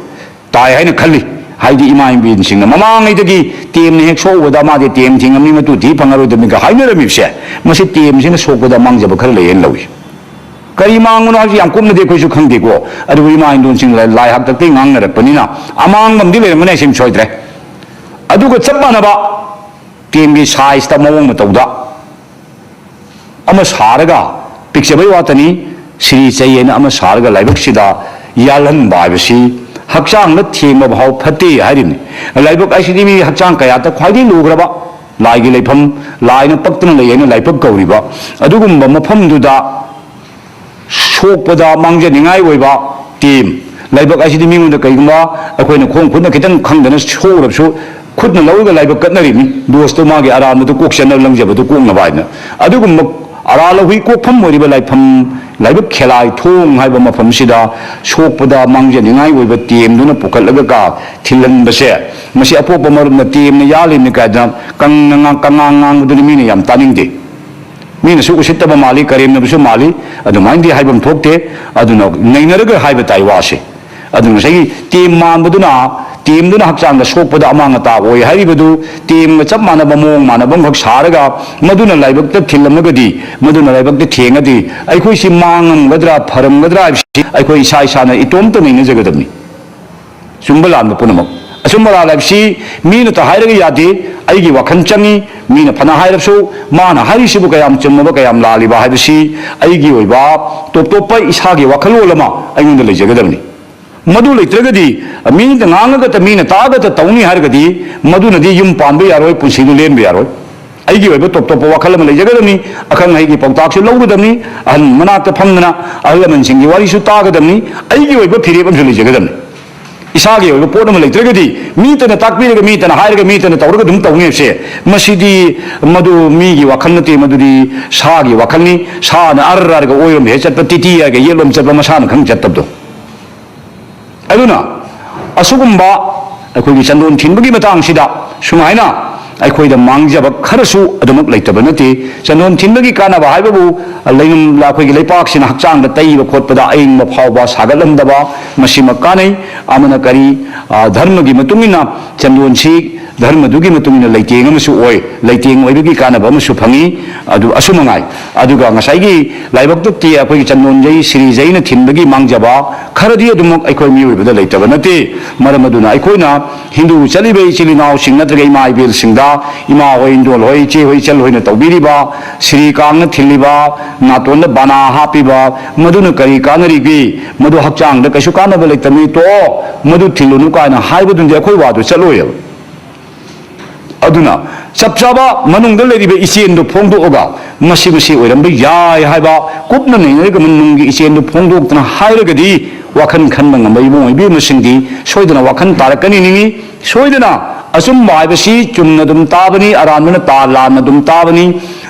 ꯇꯥꯏ ꯍꯥꯏꯅ ꯈꯜꯂꯤ꯫ ꯍꯥꯏꯗꯤ ꯏꯃꯥ ꯏꯕꯦꯟꯁꯤꯡꯅ ꯃꯃꯥꯡꯉꯩꯗꯒꯤ ꯇꯦꯝꯅ ꯍꯦꯛ ꯁꯣꯛꯎꯕꯗ ꯃꯥꯗꯤ ꯇꯦꯝ ꯊꯤꯡꯉꯝꯅꯤ, ꯃꯇꯨ ꯊꯤ ꯐꯪꯉꯔꯣꯏꯗꯕꯅꯤꯒ ꯍꯥꯏꯅꯔꯝꯃꯤꯕꯁꯦ, ꯃꯁꯤ ꯇꯦꯝꯁꯤꯅ ꯁꯣꯛꯄꯗ ꯃꯥꯡꯖꯕ ꯈꯔ ꯂꯩ ꯍꯥꯏꯅ ꯂꯧꯏ꯫ ꯀꯔꯤ ꯃꯥꯡꯕꯅꯣ ꯍꯥꯏꯕꯁꯤ ꯌꯥꯝ ꯀꯨꯞꯅꯗꯤ ꯑꯩꯈꯣꯏꯁꯨ ꯈꯪꯗꯦꯀꯣ꯫ ꯑꯗꯨꯕꯨ ꯏꯃꯥ ꯏꯟꯗꯣꯟꯁꯤꯡ ꯂꯥꯏ-, ꯂꯥꯏ ꯍꯥꯛꯇꯛꯇꯒꯤ ꯉꯥꯡꯅꯔꯛꯄꯅꯤꯅ ꯑꯃꯥꯡꯕ ꯑꯃꯗꯤ ꯂꯩꯔꯝꯒꯅꯤ ꯍꯥꯏꯁꯤꯃ ꯁꯣꯏꯗ꯭ꯔꯦ꯫ ꯑꯗꯨꯒ ꯆꯞ ꯃꯥꯟꯅꯕ ꯇꯦꯝꯒꯤ ꯁꯥꯏꯖꯇ, ꯃꯑꯣꯡ ꯃꯇꯧꯗ ꯑꯃ ꯁꯥꯔꯒ, ꯄꯤꯛꯆꯕꯩ ꯋꯥꯇꯅꯤ, ꯁꯤꯔꯤ ꯆꯩ ꯍꯥꯏꯅ ꯑꯃ ꯁꯥꯔꯒ ꯂꯥꯏꯕꯛꯁꯤꯗ ꯌꯥꯜꯍꯟꯕ ꯍꯥꯏꯕꯁꯤ ꯍꯛꯆꯥꯡꯗ ꯊꯦꯡꯕ ꯐꯥꯎ ꯐꯠꯇꯦ ꯍꯥꯏꯔꯤꯕꯅꯤ꯫ ꯂꯥꯏꯕꯛ ꯍꯥꯏꯁꯤꯗꯤ ꯃꯤ ꯍꯛꯆꯥꯡ ꯀꯌꯥꯠꯇ ꯈ꯭ꯋꯥꯏꯗꯒꯤ ꯂꯨꯈ꯭ꯔꯕ, ꯂꯥꯏꯒꯤ ꯂꯩꯐꯝ, ꯂꯥꯏꯅ ꯄꯛꯇꯅ ꯂꯩ ꯍꯥꯏꯅ ꯂꯥꯏꯕꯛ ꯀꯧꯔꯤꯕ ꯑꯗꯨꯒꯨꯝꯕ ꯃꯐꯝꯗꯨꯗ ꯁꯣꯛꯄꯗ ꯃꯥꯡꯖꯅꯤꯡꯉꯥꯏ ꯑꯣꯏꯕ ꯇꯦꯝ꯫ ꯂꯥꯏꯕꯛ ꯍꯥꯏꯁꯤꯗꯤ ꯃꯤꯉꯣꯟꯗ ꯀꯩꯒꯨꯝꯕ ꯑꯩꯈꯣꯏꯅ ꯈꯣꯡ ꯈꯨꯠꯅ ꯈꯤꯇꯪ ꯈꯪꯗꯅ ꯁꯣꯛꯎꯔꯕꯁꯨ, ꯈꯨꯠꯅ ꯂꯧꯔꯒ ꯂꯥꯏꯕꯛ ꯀꯠꯅꯔꯤꯕꯅꯤ, ꯗꯣꯁꯇꯣ ꯃꯥꯒꯤ ꯑꯔꯥꯟꯕꯗꯨ ꯀꯣꯛ ꯆꯠꯅꯕ, ꯂꯪꯖꯕꯗꯨ ꯀꯣꯛꯅꯕ ꯍꯥꯏꯅ꯫ ꯑꯗꯨꯒꯨꯝꯕ ꯑꯔꯥ ꯂꯧꯍꯨꯏ ꯀꯣꯛꯐꯝ ꯑꯣꯏꯔꯤꯕ ꯂꯥꯏꯐꯝ ꯂꯥꯏꯕꯛ ꯈꯦꯂꯥꯏ ꯊꯣꯡ ꯍꯥꯏꯕ ꯃꯐꯝꯁꯤꯗ ꯁꯣꯛꯄꯗ ꯃꯥꯡꯖꯅꯤꯡꯉꯥꯏ ꯑꯣꯏꯕ ꯇꯦꯝꯗꯨꯅ ꯄꯨꯈꯠꯂꯒ ꯀꯥ ꯊꯤꯜꯍꯟꯕꯁꯦ, ꯃꯁꯤ ꯑꯄꯣꯛꯄ ꯃꯔꯨꯞꯅ ꯇꯦꯝꯅ ꯌꯥꯜꯂꯤꯕꯅꯤ ꯀꯥꯏꯗꯅ ꯀꯪꯅ ꯉꯥꯡ-, ꯀꯉꯥꯡ ꯉꯥꯡꯕꯗꯨꯅꯤ ꯃꯤꯅ ꯌꯥꯝ ꯇꯥꯅꯤꯡꯗꯦ꯫ ꯃꯤꯅꯁꯨ ꯎꯁꯤꯠꯇꯕ ꯃꯥꯜꯂꯤ, ꯀꯔꯦꯝꯅꯕꯁꯨ ꯃꯥꯜꯂꯤ, ꯑꯗꯨꯃꯥꯏꯅꯗꯤ ꯍꯥꯏꯐꯝ ꯊꯣꯛꯇꯦ꯫ ꯑꯗꯨꯅ ꯅꯩꯅꯔꯒ ꯍꯥꯏꯕ ꯇꯥꯏ ꯋꯥꯁꯦ꯫ ꯑꯗꯨꯅ ꯉꯁꯥꯏꯒꯤ ꯇꯦꯝ ꯃꯥꯟꯕꯗꯨꯅ, ꯇꯦꯝꯗꯨꯅ ꯍꯛꯆꯥꯡꯗ ꯁꯣꯛꯄꯗ ꯑꯃꯥꯡ ꯑꯇꯥ ꯑꯣꯏ ꯍꯥꯏꯔꯤꯕꯗꯨ, ꯇꯦꯝꯒ ꯆꯞ ꯃꯥꯟꯅꯕ ꯃꯑꯣꯡ ꯃꯥꯟꯅꯕ ꯑꯃꯈꯛ ꯁꯥꯔꯒ ꯃꯗꯨꯅ ꯂꯥꯏꯕꯛꯇ ꯊꯤꯜꯂꯝꯃꯒꯗꯤ, ꯃꯗꯨꯅ ꯂꯥꯏꯕꯛꯇ ꯊꯦꯡꯉꯗꯤ, ꯑꯩꯈꯣꯏꯁꯤ ꯃꯥꯡꯉꯝꯒꯗ꯭ꯔꯥ, ꯐꯔꯝꯒꯗ꯭ꯔꯥ ꯍꯥꯏꯕꯁꯤ ꯑꯩꯈꯣꯏ ꯏꯁꯥ ꯏꯁꯥꯅ ꯏꯇꯣꯝꯇ ꯅꯩꯅꯖꯒꯗꯕꯅꯤ꯫ ꯆꯨꯝꯕ ꯂꯥꯟꯕ ꯄꯨꯝꯅꯃꯛ꯫ ꯑꯆꯨꯝꯕ ꯂꯥꯟ ꯍꯥꯏꯕꯁꯤ ꯃꯤꯅꯇ ꯍꯥꯏꯔꯒ ꯌꯥꯗꯦ, ꯑꯩꯒꯤ ꯋꯥꯈꯜ ꯆꯪꯉꯤ, ꯃꯤꯅ ꯐꯅ ꯍꯥꯏꯔꯕꯁꯨ ꯃꯥꯅ ꯍꯥꯏꯔꯤꯁꯤꯕꯨ ꯀꯌꯥꯝ ꯆꯨꯝꯃꯕ, ꯀꯌꯥꯝ ꯂꯥꯜꯂꯤꯕ ꯍꯥꯏꯕꯁꯤ ꯑꯩꯒꯤ ꯑꯣꯏꯕ ꯇꯣꯞ ꯇꯣꯞꯄ ꯏꯁꯥꯒꯤ ꯋꯥꯈꯜꯂꯣꯟ ꯑꯃ ꯑꯩꯉꯣꯟꯗ ꯂꯩꯖꯒꯗꯕꯅꯤ꯫ ꯃꯗꯨ ꯂꯩꯇ꯭ꯔꯒꯗꯤ ꯃꯤꯅ ꯉꯥꯡꯉꯒꯇ, ꯃꯤꯅ ꯇꯥꯛꯑꯒꯇ ꯇꯧꯅꯤ ꯍꯥꯏꯔꯒꯗꯤ ꯃꯗꯨꯅꯗꯤ ꯌꯨꯝ ꯄꯥꯟꯕ ꯌꯥꯔꯣꯏ, ꯄꯨꯟꯁꯤꯗꯨ ꯂꯦꯟꯕ ꯌꯥꯔꯣꯏ꯫ ꯑꯩꯒꯤ ꯑꯣꯏꯕ ꯇꯣꯞ ꯇꯣꯞꯄ ꯋꯥꯈꯜ ꯑꯃ ꯂꯩꯖꯒꯗꯕꯅꯤ, ꯑꯈꯪ ꯑꯍꯩꯒꯤ ꯄꯥꯎꯇꯥꯛꯁꯨ ꯂꯧꯒꯗꯕꯅꯤ, ꯑꯍꯜ ꯃꯅꯥꯛꯇ ꯐꯝꯗꯅ ꯑꯍꯜ ꯂꯃꯟꯁꯤꯡꯒꯤ ꯋꯥꯔꯤꯁꯨ ꯇꯥꯒꯗꯕꯅꯤ, ꯑꯩꯒꯤ ꯑꯣꯏꯕ ꯐꯤꯔꯦꯞ ꯑꯃꯁꯨ ꯂꯩꯖꯒꯗꯕꯅꯤ꯫ ꯏꯁꯥꯒꯤ ꯑꯣꯏꯕ ꯄꯣꯠ ꯑꯃ ꯂꯩꯇ꯭ꯔꯒꯗꯤ ꯃꯤꯇꯅ ꯇꯥꯛꯄꯤꯔꯒ, ꯃꯤꯇꯅ ꯍꯥꯏꯔꯒ, ꯃꯤꯇꯅ ꯇꯧꯔꯒ ꯑꯗꯨꯝ ꯇꯧꯅꯤ ꯍꯥꯏꯕꯁꯦ, ꯃꯁꯤꯗꯤ ꯃꯗꯨ ꯃꯤꯒꯤ ꯋꯥꯈꯜ ꯅꯠꯇꯦ, ꯃꯗꯨꯗꯤ ꯁꯥꯒꯤ ꯋꯥꯈꯜꯅꯤ꯫ ꯁꯥꯅ ꯑꯔ ꯑꯔꯒ ꯑꯣꯏꯔꯣꯝꯗ ꯍꯦꯛ ꯆꯠꯄ, ꯇꯤꯇꯤ ꯍꯥꯏꯔꯒ ꯌꯦꯠꯂꯣꯝ ꯆꯠꯄ, ꯃꯁꯥꯅ ꯈꯪ ꯆꯠꯇꯕꯗꯣ꯫ ꯑꯗꯨꯅ ꯑꯁꯤꯒꯨꯝꯕ ꯑꯩꯈꯣꯏꯒꯤ ꯆꯟꯗꯣꯟ ꯊꯤꯟꯕꯒꯤ ꯃꯇꯥꯡꯁꯤꯗ ꯁꯨꯃꯥꯏꯅ ꯑꯩꯈꯣꯏꯗ ꯃꯥꯡꯖꯕ ꯈꯔꯁꯨ ꯑꯗꯨꯃꯛ ꯂꯩꯇꯕ ꯅꯠꯇꯦ꯫ ꯆꯟꯗꯣꯟ ꯊꯤꯟꯕꯒꯤ ꯀꯥꯟꯅꯕ ꯍꯥꯏꯕꯕꯨ ꯂꯩꯉꯝ-, ꯑꯩꯈꯣꯏꯒꯤ ꯂꯩꯄꯥꯛꯁꯤꯅ ꯍꯛꯆꯥꯡꯗ ꯇꯩꯕ ꯈꯣꯠꯄꯗ ꯑꯏꯪꯕ ꯐꯥꯎꯕ ꯁꯥꯒꯠꯂꯝꯗꯕ, ꯃꯁꯤꯃꯛ ꯀꯥꯟꯅꯩ꯫ ꯑꯃꯅ ꯀꯔꯤ, ꯑ, ꯙꯔꯃꯒꯤ ꯃꯇꯨꯡ ꯏꯟꯅ ꯆꯟꯗꯣꯟꯁꯤ ꯙꯔꯃꯗꯨꯒꯤ ꯃꯇꯨꯡ ꯏꯟꯅ ꯂꯩꯇꯦꯡ ꯑꯃꯁꯨ ꯑꯣꯏ꯫ ꯂꯩꯇꯦꯡ ꯑꯣꯏꯕꯒꯤ ꯀꯥꯟꯅꯕ ꯑꯃꯁꯨ ꯐꯪꯉꯤ꯫ ꯑꯗꯨ ꯑꯁꯨ ꯃꯉꯥꯏ꯫ ꯑꯗꯨꯒ ꯉꯁꯥꯏꯒꯤ ꯂꯥꯏꯕꯛꯇ ꯇꯤ-, ꯑꯩꯈꯣꯏꯒꯤ ꯆꯟꯗꯣꯟꯖꯩ, ꯁꯤꯔꯤꯖꯩꯅ ꯊꯤꯟꯕꯒꯤ ꯃꯥꯡꯖꯕ ꯈꯔꯗꯤ ꯑꯗꯨꯃꯛ ꯑꯩꯈꯣꯏ ꯃꯤꯑꯣꯏꯕꯗ ꯂꯩꯇꯕ ꯅꯠꯇꯦ꯫ ꯃꯔꯝ ꯑꯗꯨꯅ ꯑꯩꯈꯣꯏꯅ ꯍꯤꯟꯗꯨ ꯆꯠꯂꯤꯕ ꯏꯆꯤꯜ ꯏꯅꯥꯎꯁꯤꯡ ꯅꯠꯇ꯭ꯔꯒ ꯏꯃꯥ ꯏꯕꯦꯜꯁꯤꯡꯗ, ꯏꯃꯥ ꯍꯣꯏ, ꯏꯟꯗꯣꯜ ꯍꯣꯏ, ꯏꯆꯦ ꯍꯣꯏ, ꯏꯆꯜ ꯍꯣꯏꯅ ꯇꯧꯕꯤꯔꯤꯕ ꯁꯤꯔꯤ ꯀꯥꯡꯅ ꯊꯤꯜꯂꯤꯕ, ꯅꯥꯇꯣꯟꯗ ꯕꯥꯅꯥ ꯍꯥꯞꯄꯤꯕ, ꯃꯗꯨꯅ ꯀꯔꯤ ꯀꯥꯟꯅꯔꯤꯒꯦ? ꯃꯗꯨ ꯍꯛꯆꯥꯡꯗ ꯀꯩꯁꯨ ꯀꯥꯟꯅꯕ ꯂꯩꯇꯕꯅꯤ, ꯇꯣꯛꯑꯣ, ꯃꯗꯨ ꯊꯤꯜꯂꯨꯅꯨ ꯀꯥꯏꯅ ꯍꯥꯏꯕꯗꯨꯗꯤ ꯑꯩꯈꯣꯏ ꯋꯥꯗꯨ ꯆꯠꯂꯣꯏꯌꯦꯕ꯫ ꯑꯗꯨꯅ ꯆꯞ ꯆꯥꯕ ꯃꯅꯨꯡꯗ ꯂꯩꯔꯤꯕ ꯏꯆꯦꯜꯗꯨ ꯐꯣꯡꯗꯣꯛꯑꯒ ꯃꯁꯤ ꯃꯁꯤ ꯑꯣꯏꯔꯝꯕ ꯌꯥꯏ ꯍꯥꯏꯕ ꯀꯨꯞꯅ ꯅꯩꯅꯔꯒ ꯃꯅꯨꯡꯒꯤ ꯏꯆꯦꯜꯗꯨ ꯐꯣꯡꯗꯣꯛꯇꯅ ꯍꯥꯏꯔꯒꯗꯤ ꯋꯥꯈꯜ ꯈꯟꯕ ꯉꯝꯕ ꯏꯕꯨꯡ ꯏꯕꯦꯝꯃꯁꯤꯡꯗꯤ ꯁꯣꯏꯗꯅ ꯋꯥꯈꯜ ꯇꯥꯔꯛꯀꯅꯤ ꯅꯤꯡꯏ꯫ ꯁꯣꯏꯗꯅ ꯑꯆꯨꯝꯕ ꯍꯥꯏꯕꯁꯤ ꯆꯨꯝꯅ ꯑꯗꯨꯝ ꯇꯥꯕꯅꯤ, ꯑꯔꯥꯟꯕꯅ ꯇꯥ ꯂꯥꯟꯅ ꯑꯗꯨꯝ ꯇꯥꯕꯅꯤ꯫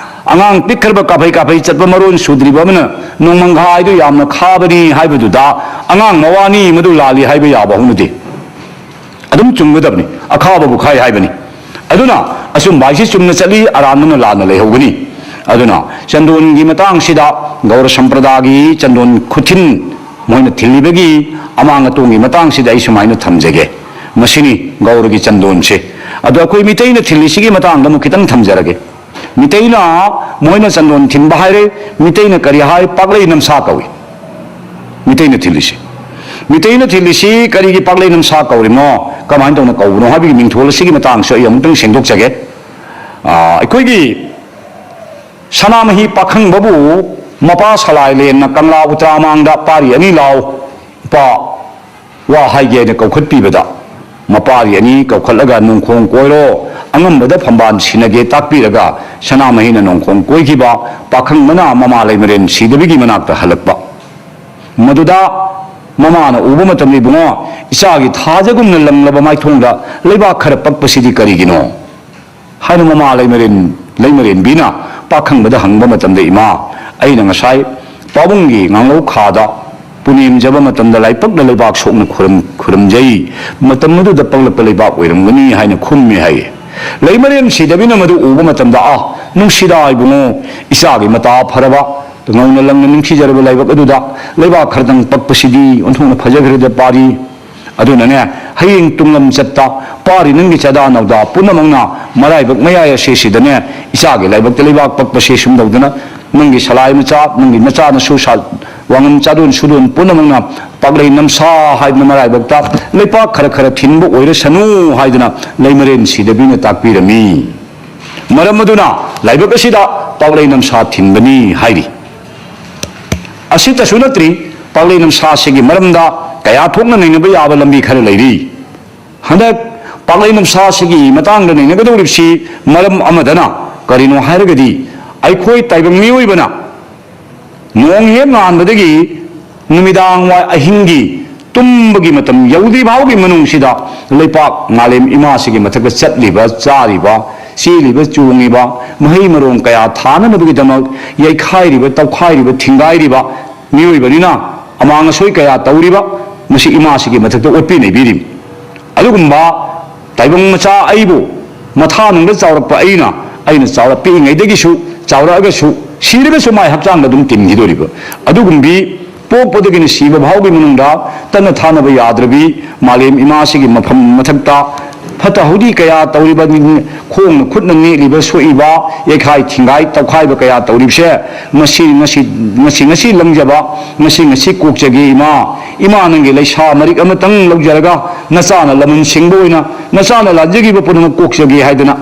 ꯑꯉꯥꯡ ꯄꯤꯛꯈ꯭ꯔꯕ ꯀꯥꯐꯩ ꯀꯥꯐꯩ ꯆꯠꯄ ꯃꯔꯣꯟ ꯁꯨꯗ꯭ꯔꯤꯕ ꯑꯃꯅ ꯅꯣꯡꯃꯪꯈꯥ ꯍꯥꯏꯗꯨ ꯌꯥꯝꯅ ꯈꯥꯕꯅꯤ ꯍꯥꯏꯕꯗꯨꯗ ꯑꯉꯥꯡ ꯃꯋꯥꯅꯤ, ꯃꯗꯨ ꯂꯥꯜꯂꯤ ꯍꯥꯏꯕ ꯌꯥꯕ ꯍꯧꯅꯗꯦ꯫ ꯑꯗꯨꯝ ꯆꯨꯝꯒꯗꯕꯅꯤ, ꯑꯈꯥꯕꯕꯨ ꯈꯥꯏ ꯍꯥꯏꯕꯅꯤ꯫ ꯑꯗꯨꯅ ꯑꯆꯨꯝꯕ ꯍꯥꯏꯁꯤ ꯆꯨꯝꯅ ꯆꯠꯂꯤ, ꯑꯔꯥꯟꯕꯅ ꯂꯥꯟꯅ ꯂꯩꯍꯧꯒꯅꯤ꯫ ꯑꯗꯨꯅ ꯆꯟꯗꯣꯟꯒꯤ ꯃꯇꯥꯡꯁꯤꯗ ꯒꯧꯔ ꯁꯝꯄ꯭ꯔꯗꯥꯒꯤ ꯆꯟꯗꯣꯟ ꯈꯨꯊꯤꯟ ꯃꯣꯏꯅ ꯊꯤꯜꯂꯤꯕꯒꯤ ꯑꯃꯥꯡ ꯑꯇꯣꯡꯒꯤ ꯃꯇꯥꯡꯁꯤꯗ ꯑꯩ ꯁꯨꯃꯥꯏꯅ ꯊꯝꯖꯒꯦ꯫ ꯃꯁꯤꯅꯤ ꯒꯧꯔꯒꯤ ꯆꯟꯗꯣꯟꯁꯦ꯫ ꯑꯗꯣ ꯑꯩꯈꯣꯏ ꯃꯤꯇꯩꯅ ꯊꯤꯜꯂꯤꯁꯤꯒꯤ ꯃꯇꯥꯡꯗ ꯑꯃꯨꯛ ꯈꯤꯇꯪ ꯊꯝꯖꯔꯒꯦ꯫ ꯃꯤꯇꯩꯅ ꯃꯣꯏꯅ ꯆꯟꯗꯣꯟ ꯊꯤꯟꯕ ꯍꯥꯏꯔꯦ꯫ ꯃꯤꯇꯩꯅ ꯀꯔꯤ ꯍꯥꯏ? ꯄꯥꯛꯂꯩ ꯅꯝꯁꯥ ꯀꯧꯏ꯫ ꯃꯤꯇꯩꯅ ꯊꯤꯜꯂꯤꯁꯤ, ꯃꯤꯇꯩꯅ ꯊꯤꯜꯂꯤꯁꯤ ꯀꯔꯤꯒꯤ ꯄꯥꯛꯂꯩ ꯅꯝꯁꯥ ꯀꯧꯔꯤꯅꯣ, ꯀꯃꯥꯏꯅ ꯇꯧꯅ ꯀꯧꯕꯅꯣ ꯍꯥꯏꯕꯒꯤ ꯃꯤꯡꯊꯣꯜ ꯑꯁꯤꯒꯤ ꯃꯇꯥꯡꯁꯨ ꯑꯩ ꯑꯃꯨꯛꯇꯪ ꯁꯦꯡꯗꯣꯛꯆꯒꯦ꯫ ꯑꯥ, ꯑꯩꯈꯣꯏꯒꯤ ꯁꯅꯥꯃꯍꯤ ꯄꯥꯈꯪꯕꯕꯨ ꯃꯄꯥ ꯁꯂꯥꯏꯂꯦꯟꯅ ꯀꯪꯂꯥ ꯎꯇ꯭ꯔꯥꯃꯥꯡꯗ "ꯄꯥꯔꯤ ꯑꯅꯤ ꯂꯥꯎ, ꯏꯄꯥ ꯋꯥ ꯍꯥꯏꯒꯦ" ꯍꯥꯏꯅ ꯀꯧꯈꯠꯄꯤꯕꯗ, ꯃꯄꯥꯔꯤ ꯑꯅꯤ ꯀꯧꯈꯠꯂꯒ "ꯅꯣꯡꯈꯣꯡ ꯀꯣꯏꯔꯣ, ꯑꯉꯝꯕꯗ ꯐꯝꯕꯥꯜ ꯁꯤꯟꯅꯒꯦ" ꯇꯥꯛꯄꯤꯔꯒ, ꯁꯅꯥꯃꯍꯤꯅ ꯅꯣꯡꯈꯣꯡ ꯀꯣꯏꯈꯤꯕ, ꯄꯥꯈꯪꯕꯅ ꯃꯃꯥ ꯂꯩꯃꯔꯦꯟ ꯁꯤꯗꯕꯤꯒꯤ ꯃꯅꯥꯛꯇ ꯍꯜꯂꯛꯄ꯫ ꯃꯗꯨꯗ ꯃꯃꯥꯅ ꯎꯕ ꯃꯇꯝꯗ, "ꯏꯕꯨꯡꯉꯣ, ꯏꯆꯥꯒꯤ ꯊꯥꯖꯒꯨꯝꯅ ꯂꯪꯂꯕ ꯃꯥꯏꯊꯣꯡꯗ ꯂꯩꯕꯥꯛ ꯈꯔ ꯄꯛꯄꯁꯤꯗꯤ ꯀꯔꯤꯒꯤꯅꯣ?" ꯍꯥꯏꯅ ꯃꯃꯥ ꯂꯩꯃꯔꯦꯟ, ꯂꯩꯃꯔꯦꯟꯕꯤꯅ ꯄꯥꯈꯪꯕꯗ ꯍꯪꯕ ꯃꯇꯝꯗ, "ꯏꯃꯥ, ꯑꯩꯅ ꯉꯁꯥꯏ ꯄꯥꯕꯨꯡꯒꯤ ꯉꯥꯡꯂꯧ ꯈꯥꯗ ꯄꯨꯅꯦꯝꯖꯕ ꯃꯇꯝꯗ ꯂꯥꯏꯄꯛꯅ ꯂꯩꯕꯥꯛ ꯁꯣꯛꯅ ꯈꯨꯔꯝ-, ꯈꯨꯔꯝꯖꯩ꯫ ꯃꯇꯝ ꯑꯗꯨꯗ ꯄꯛꯂꯛꯄ ꯂꯩꯕꯥꯛ ꯑꯣꯏꯔꯝꯒꯅꯤ" ꯍꯥꯏꯅ ꯈꯨꯝꯃꯤ ꯍꯥꯏꯌꯦ꯫ ꯂꯩꯃꯔꯦꯟ ꯁꯤꯗꯕꯤꯅ ꯃꯗꯨ ꯎꯕ ꯃꯇꯝꯗ, "ꯑꯥ, ꯅꯨꯡꯁꯤꯗꯥ ꯏꯕꯨꯡꯉꯣ, ꯏꯆꯥꯒꯤ ꯃꯇꯥ ꯐꯔꯕ, ꯉꯧꯅ ꯂꯪꯅ ꯅꯤꯡꯊꯤꯖꯔꯕ ꯂꯥꯏꯕꯛ ꯑꯗꯨꯗ ꯂꯩꯕꯥꯛ ꯈꯔꯗꯪ ꯄꯛꯄꯁꯤꯗꯤ ꯑꯣꯟꯊꯣꯛꯅ ꯐꯖꯈ꯭ꯔꯦꯗ ꯄꯥꯔꯤ꯫ ꯑꯗꯨꯅꯅꯦ, ꯍꯌꯦꯡ ꯇꯨꯡꯂꯝ ꯆꯠꯇ ꯄꯥꯔꯤ ꯅꯪꯒꯤ ꯆꯥꯗꯥ ꯅꯧꯗꯥ ꯄꯨꯝꯅꯃꯛꯅ ꯃꯔꯥꯏꯕꯛ ꯃꯌꯥꯏ ꯑꯁꯤꯁꯤꯗꯅꯦ, ꯏꯆꯥꯒꯤ ꯂꯥꯏꯕꯛꯇ ꯂꯩꯕꯥꯛ ꯄꯛꯄꯁꯦ ꯁꯨꯝ ꯇꯧꯗꯅ ꯅꯪꯒꯤ ꯁꯂꯥꯏ ꯃꯆꯥ, ꯅꯪꯒꯤ ꯅꯆꯥ ꯅꯁꯨ ꯁꯥ-, ꯋꯥꯉꯝ ꯆꯥꯔꯣꯟ ꯁꯨꯔꯣꯟ ꯄꯨꯝꯅꯃꯛꯅ ꯄꯥꯛꯂꯩ ꯅꯝꯁꯥ ꯍꯥꯏꯗꯅ ꯃꯔꯥꯏꯕꯛꯇ ꯂꯩꯄꯥꯛ ꯈꯔ ꯈꯔ ꯊꯤꯟꯕ ꯑꯣꯏꯔꯁꯅꯨ" ꯍꯥꯏꯗꯅ ꯂꯩꯃꯔꯦꯟ ꯁꯤꯗꯕꯤꯅ ꯇꯥꯛꯄꯤꯔꯝꯃꯤ꯫ ꯃꯔꯝ ꯑꯗꯨꯅ ꯂꯥꯏꯕꯛ ꯑꯁꯤꯗ ꯄꯥꯛꯂꯩ ꯅꯝꯁꯥ ꯊꯤꯟꯕꯅꯤ ꯍꯥꯏꯔꯤ꯫ ꯑꯁꯤꯇꯁꯨ ꯅꯠꯇ꯭ꯔꯤ, ꯄꯥꯛꯂꯩ ꯅꯝꯁꯥꯁꯤꯒꯤ ꯃꯔꯝꯗ ꯀꯌꯥ ꯊꯣꯛꯅ ꯅꯩꯅꯕ ꯌꯥꯕ ꯂꯝꯕꯤ ꯈꯔ ꯂꯩꯔꯤ꯫ ꯍꯟꯗꯛ ꯄꯥꯛꯂꯩ ꯅꯝꯁꯥꯁꯤꯒꯤ ꯃꯇꯥꯡꯗ ꯅꯩꯅꯒꯗꯧꯔꯤꯕꯁꯤ ꯃꯔꯝ ꯑꯃꯗꯅ ꯀꯔꯤꯅꯣ ꯍꯥꯏꯔꯒꯗꯤ, ꯑꯩꯈꯣꯏ ꯇꯥꯏꯕꯪ ꯃꯤꯑꯣꯏꯕꯅ ꯅꯣꯡ ꯍꯦꯛ ꯉꯥꯟꯕꯗꯒꯤ ꯅꯨꯃꯤꯗꯥꯡ ꯋꯥꯏ ꯑꯍꯤꯡꯒꯤ ꯇꯨꯝꯕꯒꯤ ꯃꯇꯝ ꯌꯧꯗ꯭ꯔꯤ ꯐꯥꯎꯒꯤ ꯃꯅꯨꯡꯁꯤꯗ ꯂꯩꯄꯥꯛ ꯃꯥꯂꯦꯝ ꯏꯃꯥꯁꯤꯒꯤ ꯃꯊꯛꯇ ꯆꯠꯂꯤꯕ, ꯆꯥꯔꯤꯕ, ꯆꯦꯜꯂꯤꯕ, ꯆꯣꯡꯉꯤꯕ, ꯃꯍꯩ ꯃꯔꯣꯡ ꯀꯌꯥ ꯊꯥꯅꯅꯕꯒꯤꯗꯃꯛ ꯌꯩꯈꯥꯏꯔꯤꯕ, ꯇꯧꯈꯥꯏꯔꯤꯕ, ꯊꯤꯡꯒꯥꯏꯔꯤꯕ ꯃꯤꯑꯣꯏꯕꯅꯤꯅ, ꯑꯃꯥꯡ ꯑꯁꯣꯏ ꯀꯌꯥ ꯇꯧꯔꯤꯕ, ꯃꯁꯤ ꯏꯃꯥꯁꯤꯒꯤ ꯃꯊꯛꯇ ꯑꯣꯠꯄꯤ ꯅꯩꯕꯤꯔꯤꯕꯅꯤ꯫ ꯑꯗꯨꯒꯨꯝꯕ ꯇꯥꯏꯕꯪ ꯃꯆꯥ ꯑꯩꯕꯨ, ꯃꯊꯥꯅꯨꯡꯗ ꯆꯥꯎꯔꯛꯄ ꯑꯩꯅ, ꯑꯩꯅ ꯆꯥꯎꯔꯛ ꯄꯤꯛꯏꯉꯩꯗꯒꯤꯁꯨ, ꯆꯥꯎꯔꯛꯑꯒꯁꯨ, ꯁꯤꯔꯒꯁꯨ ꯃꯥꯏ ꯍꯛꯆꯥꯡꯗ ꯑꯗꯨꯝ ꯇꯤꯟꯈꯤꯗꯣꯔꯤꯕ, ꯑꯗꯨꯒꯨꯝꯕꯤ ꯄꯣꯛꯄꯗꯒꯤꯅ ꯁꯤꯕ ꯐꯥꯎꯒꯤ ꯃꯅꯨꯡꯗ ꯇꯠꯅ ꯊꯥꯅꯕ ꯌꯥꯗ꯭ꯔꯕꯤ ꯃꯥꯂꯦꯝ ꯏꯃꯥꯁꯤꯒꯤ ꯃꯐꯝ ꯃꯊꯛꯇ ꯐꯠꯇ ꯍꯥꯎꯗꯤ ꯀꯌꯥ ꯇꯧꯔꯤꯕ, ꯈꯣꯡꯅ ꯈꯨꯠꯅ ꯅꯦꯠꯂꯤꯕ, ꯁꯣꯛꯏꯕ, ꯌꯩꯈꯥꯏ ꯊꯤꯡꯒꯥꯏ ꯇꯧꯈꯥꯏꯕ ꯀꯌꯥ ꯇꯧꯔꯤꯕꯁꯦ, ꯉꯁꯤ ꯉꯁꯤ, ꯉꯁꯤ ꯉꯁꯤ ꯂꯪꯖꯕ, ꯉꯁꯤ ꯉꯁꯤ ꯀꯣꯛꯆꯒꯦ ꯏꯃꯥ꯫ ꯏꯃꯥ, ꯅꯪꯒꯤ ꯂꯩꯁꯥ ꯃꯔꯤꯛ ꯑꯃꯇꯪ ꯂꯧꯖꯔꯒ, ꯅꯆꯥꯅ ꯂꯃꯟ ꯁꯤꯡꯕ ꯑꯣꯏꯅ, ꯅꯆꯥꯅ ꯂꯥꯟꯖꯈꯤꯕ ꯄꯨꯝꯅꯃꯛ ꯀꯣꯛꯆꯒꯦ ꯍꯥꯏꯗꯅ,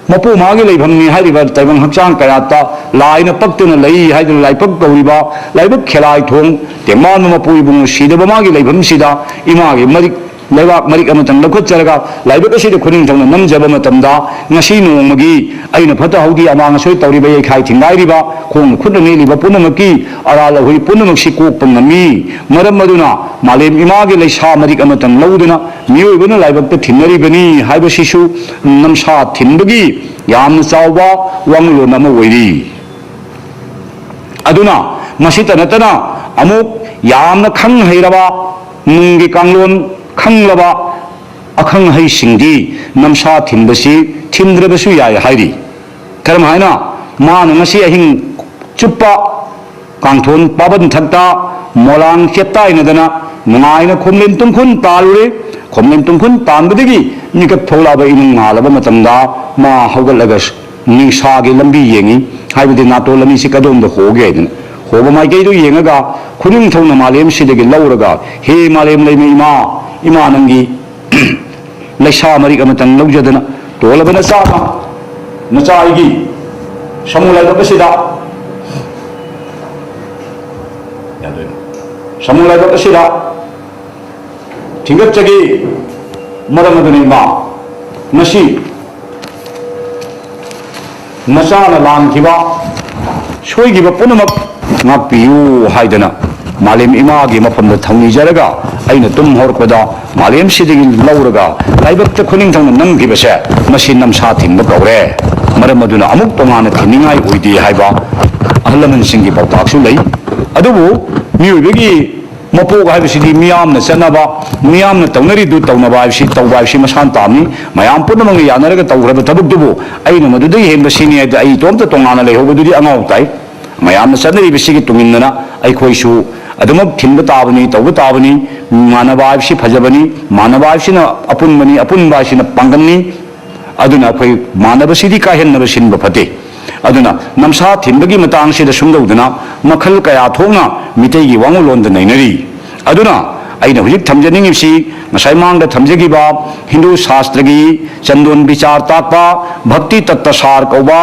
ꯃꯄꯨ ꯃꯥꯒꯤ ꯂꯩꯐꯝꯅꯤ ꯍꯥꯏꯔꯤꯕ ꯇꯥꯏꯕꯪ ꯍꯛꯆꯥꯡ ꯀꯌꯥꯠꯇ ꯂꯥꯏꯅ ꯄꯛꯇꯨꯅ ꯂꯩ ꯍꯥꯏꯗꯨꯅ ꯂꯥꯏꯕꯛ ꯇꯧꯔꯤꯕ, ꯂꯥꯏꯕꯛ ꯈꯦꯂꯥꯏ ꯊꯣꯡ ꯇꯦꯡꯕꯥꯟꯕ ꯃꯄꯨ ꯏꯕꯨꯡꯉꯣ ꯁꯤꯗꯕ ꯃꯥꯒꯤ ꯂꯩꯐꯝꯁꯤꯗ, ꯏꯃꯥꯒꯤ ꯃꯔꯤꯛ, ꯂꯩꯕꯥꯛ ꯃꯔꯤꯛ ꯑꯃꯇꯪ ꯂꯧꯈꯠꯆꯔꯒ ꯂꯥꯏꯕꯛ ꯑꯁꯤꯗ ꯈꯨꯅꯤꯡꯊꯧꯅ ꯅꯝꯖꯕ ꯃꯇꯝꯗ, ꯉꯁꯤ ꯅꯣꯡꯃꯒꯤ ꯑꯩꯅ ꯐꯠꯇ ꯍꯥꯎꯗꯤ ꯑꯃꯥꯡ ꯑꯁꯣꯏ ꯇꯧꯔꯤꯕ, ꯌꯩꯈꯥꯏ ꯊꯤꯡꯒꯥꯏꯔꯤꯕ, ꯈꯣꯡꯅ ꯈꯨꯠꯅ ꯅꯦꯠꯂꯤꯕ ꯄꯨꯝꯅꯃꯛꯀꯤ ꯑꯔꯥꯜ ꯑꯍꯣꯏ ꯄꯨꯝꯅꯃꯛꯁꯤ ꯀꯣꯛꯄ ꯉꯝꯃꯤ꯫ ꯃꯔꯝ ꯑꯗꯨꯅ ꯃꯥꯂꯦꯝ ꯏꯃꯥꯒꯤ ꯂꯩꯁꯥ ꯃꯔꯤꯛ ꯑꯃꯇꯪ ꯂꯧꯗꯨꯅ ꯃꯤꯑꯣꯏꯕꯅ ꯂꯥꯏꯕꯛꯇ ꯊꯤꯟꯅꯔꯤꯕꯅꯤ ꯍꯥꯏꯕꯁꯤꯁꯨ ꯅꯝꯁꯥ ꯊꯤꯟꯕꯒꯤ ꯌꯥꯝꯅ ꯆꯥꯎꯕ ꯋꯥꯉꯨꯂꯣꯟ ꯑꯃ ꯑꯣꯏꯔꯤ꯫ ꯑꯗꯨꯅ ꯃꯁꯤꯇ ꯅꯠꯇꯅ ꯑꯃꯨꯛ ꯌꯥꯝꯅ ꯈꯪ ꯍꯩꯔꯕ, ꯅꯨꯡꯒꯤ ꯀꯥꯡꯂꯣꯟ ꯈꯪꯂꯕ ꯑꯈꯪ ꯑꯍꯩꯁꯤꯡꯗꯤ ꯅꯝꯁꯥ ꯊꯤꯟꯕꯁꯤ ꯊꯤꯟꯗ꯭ꯔꯕꯁꯨ ꯌꯥꯏ ꯍꯥꯏꯔꯤ꯫ ꯀꯔꯝ ꯍꯥꯏꯅ? ꯃꯥꯅ ꯉꯁꯤ ꯑꯍꯤꯡ ꯆꯨꯞꯄ ꯀꯥꯡꯊꯣꯟ ꯄꯥꯕꯟ ꯊꯛꯇ ꯃꯣꯂꯥꯡ ꯆꯦꯞꯇꯥꯏꯅꯗꯅ ꯅꯨꯡꯉꯥꯏꯅ ꯈꯣꯝꯂꯦꯟ ꯇꯨꯝꯈꯨꯟ ꯇꯥꯜꯂꯨꯔꯦ꯫ ꯈꯣꯝꯂꯦꯟ ꯇꯨꯝꯈꯨꯟ ꯇꯥꯟꯕꯗꯒꯤ ꯃꯤꯀꯞ ꯊꯣꯛꯂꯛꯑꯕ ꯏꯅꯨꯡ ꯉꯥꯜꯂꯕ ꯃꯇꯝꯗ, ꯃꯥ ꯍꯧꯒꯠꯂꯒ ꯅꯤꯡꯁꯥꯒꯤ ꯂꯝꯕꯤ ꯌꯦꯡꯉꯤ꯫ ꯍꯥꯏꯕꯗꯤ ꯅꯥꯇꯣꯟ ꯑꯅꯤꯁꯤ ꯀꯗꯣꯝꯗ ꯍꯣꯒꯦ ꯍꯥꯏꯗꯅ꯫ ꯍꯣꯕ ꯃꯥꯏꯀꯩꯗꯨ ꯌꯦꯡꯉꯒ ꯈꯨꯅꯤꯡꯊꯧꯅ ꯃꯥꯂꯦꯝꯁꯤꯗꯒꯤ ꯂꯧꯔꯒ, "ꯍꯦ ꯃꯥꯂꯦꯝ ꯂꯩꯃ ꯏꯃꯥ, ꯏꯃꯥ ꯅꯪꯒꯤ ꯂꯩꯁꯥ ꯃꯔꯤꯛ ꯑꯃꯇꯪ ꯂꯧꯖꯗꯅ ꯇꯣꯜꯂꯕ ꯅꯆꯥꯅ, ꯅꯆꯥ ꯑꯩꯒꯤ ꯁꯃꯨ ꯂꯥꯏꯕꯛ ꯑꯁꯤꯗ, ꯌꯥꯗꯣꯏꯅꯣ? ꯁꯃꯨ ꯂꯥꯏꯕꯛ ꯑꯁꯤꯗ ꯊꯤꯡꯒꯠꯆꯒꯦ꯫ ꯃꯔꯝ ꯑꯗꯨꯅ ꯏꯃꯥ, ꯉꯁꯤ ꯅꯆꯥꯅ ꯂꯥꯟꯈꯤꯕ, ꯁꯣꯏꯈꯤꯕ ꯄꯨꯝꯅꯃꯛ ꯉꯥꯛꯄꯤꯌꯨ" ꯍꯥꯏꯗꯅ ꯃꯥꯂꯦꯝ ꯏꯃꯥꯒꯤ ꯃꯐꯝꯗ ꯊꯧꯅꯤꯖꯔꯒ ꯑꯩꯅ ꯇꯨꯝ ꯍꯧꯔꯛꯄꯗ ꯃꯥꯂꯦꯝꯁꯤꯗꯒꯤ ꯂꯧꯔꯒ ꯂꯥꯏꯕꯛꯇ ꯈꯨꯅꯤꯡꯊꯧꯅ ꯅꯝꯈꯤꯕꯁꯦ, ꯃꯁꯤ ꯅꯝꯁꯥ ꯊꯤꯟꯕ ꯀꯧꯔꯦ꯫ ꯃꯔꯝ ꯑꯗꯨꯅ ꯑꯃꯨꯛ ꯇꯣꯉꯥꯟꯅ ꯊꯤꯟꯅꯤꯡꯉꯥꯏ ꯑꯣꯏꯗꯦ ꯍꯥꯏꯕ ꯑꯍꯜ ꯂꯃꯟꯁꯤꯡꯒꯤ ꯄꯥꯎꯇꯥꯛꯁꯨ ꯂꯩ꯫ ꯑꯗꯨꯕꯨ ꯃꯤꯑꯣꯏꯕꯒꯤ ꯃꯄꯣꯛ ꯍꯥꯏꯕꯁꯤꯗꯤ ꯃꯤꯌꯥꯝꯅ ꯆꯠꯅꯕ, ꯃꯤꯌꯥꯝꯅ ꯇꯧꯅꯔꯤꯗꯨ ꯇꯧꯅꯕ ꯍꯥꯏꯕꯁꯤ, ꯇꯧꯕ ꯍꯥꯏꯕꯁꯤ ꯃꯁꯥꯅ ꯇꯥꯕꯅꯤ꯫ ꯃꯌꯥꯝ ꯄꯨꯝꯅꯃꯛꯅ ꯌꯥꯅꯔꯒ ꯇꯧꯈ꯭ꯔꯕ ꯊꯕꯛꯇꯨꯕꯨ ꯑꯩꯅ ꯃꯗꯨꯗꯒꯤ ꯍꯦꯟꯕ ꯁꯤꯅꯤ ꯍꯥꯏꯗꯤ ꯑꯩ ꯏꯇꯣꯝꯇ ꯇꯣꯉꯥꯟꯅ ꯂꯩꯍꯧꯕꯗꯨꯗꯤ ꯑꯉꯥꯎ ꯇꯥꯏ꯫ ꯃꯌꯥꯝꯅ ꯆꯠꯅꯔꯤꯕꯁꯤꯒꯤ ꯇꯨꯡ ꯏꯟꯗꯅ ꯑꯩꯈꯣꯏꯁꯨ ꯑꯗꯨꯃꯛ ꯊꯤꯟꯕ ꯇꯥꯕꯅꯤ, ꯇꯧꯕ ꯇꯥꯕꯅꯤ꯫ ꯃꯥꯟꯅꯕ ꯍꯥꯏꯕꯁꯤ ꯐꯖꯕꯅꯤ, ꯃꯥꯟꯅꯕ ꯍꯥꯏꯕꯁꯤꯅ ꯑꯄꯨꯟꯕꯅꯤ, ꯑꯄꯨꯟꯕ ꯍꯥꯏꯁꯤꯅ ꯄꯥꯡꯒꯜꯅꯤ꯫ ꯑꯗꯨꯅ ꯑꯩꯈꯣꯏ ꯃꯥꯟꯅꯕꯁꯤꯗꯤ ꯀꯥꯏꯍꯟꯅꯕ ꯁꯤꯟꯕ ꯐꯠꯇꯦ꯫ ꯑꯗꯨꯅ ꯅꯝꯁꯥ ꯊꯤꯟꯕꯒꯤ ꯃꯇꯥꯡꯁꯤꯗ ꯁꯨꯝ ꯇꯧꯗꯅ ꯃꯈꯜ ꯀꯌꯥ ꯊꯣꯛꯅ ꯃꯤꯇꯩꯒꯤ ꯋꯥꯉꯨꯂꯣꯟꯗ ꯅꯩꯅꯔꯤ꯫ ꯑꯗꯨꯅ ꯑꯩꯅ ꯍꯧꯖꯤꯛ ꯊꯝꯖꯅꯤꯡꯉꯤꯕꯁꯤ ꯉꯁꯥꯏ ꯃꯥꯡꯗ ꯊꯝꯖꯈꯤꯕ ꯍꯤꯟꯗꯨ ꯁꯥꯁꯇ꯭ꯔꯒꯤ ꯆꯟꯗꯣꯟ ꯕꯤꯆꯥꯔ ꯇꯥꯛꯄ ꯚꯛꯇꯤ ꯇꯠꯇ ꯁꯥꯔ ꯀꯧꯕ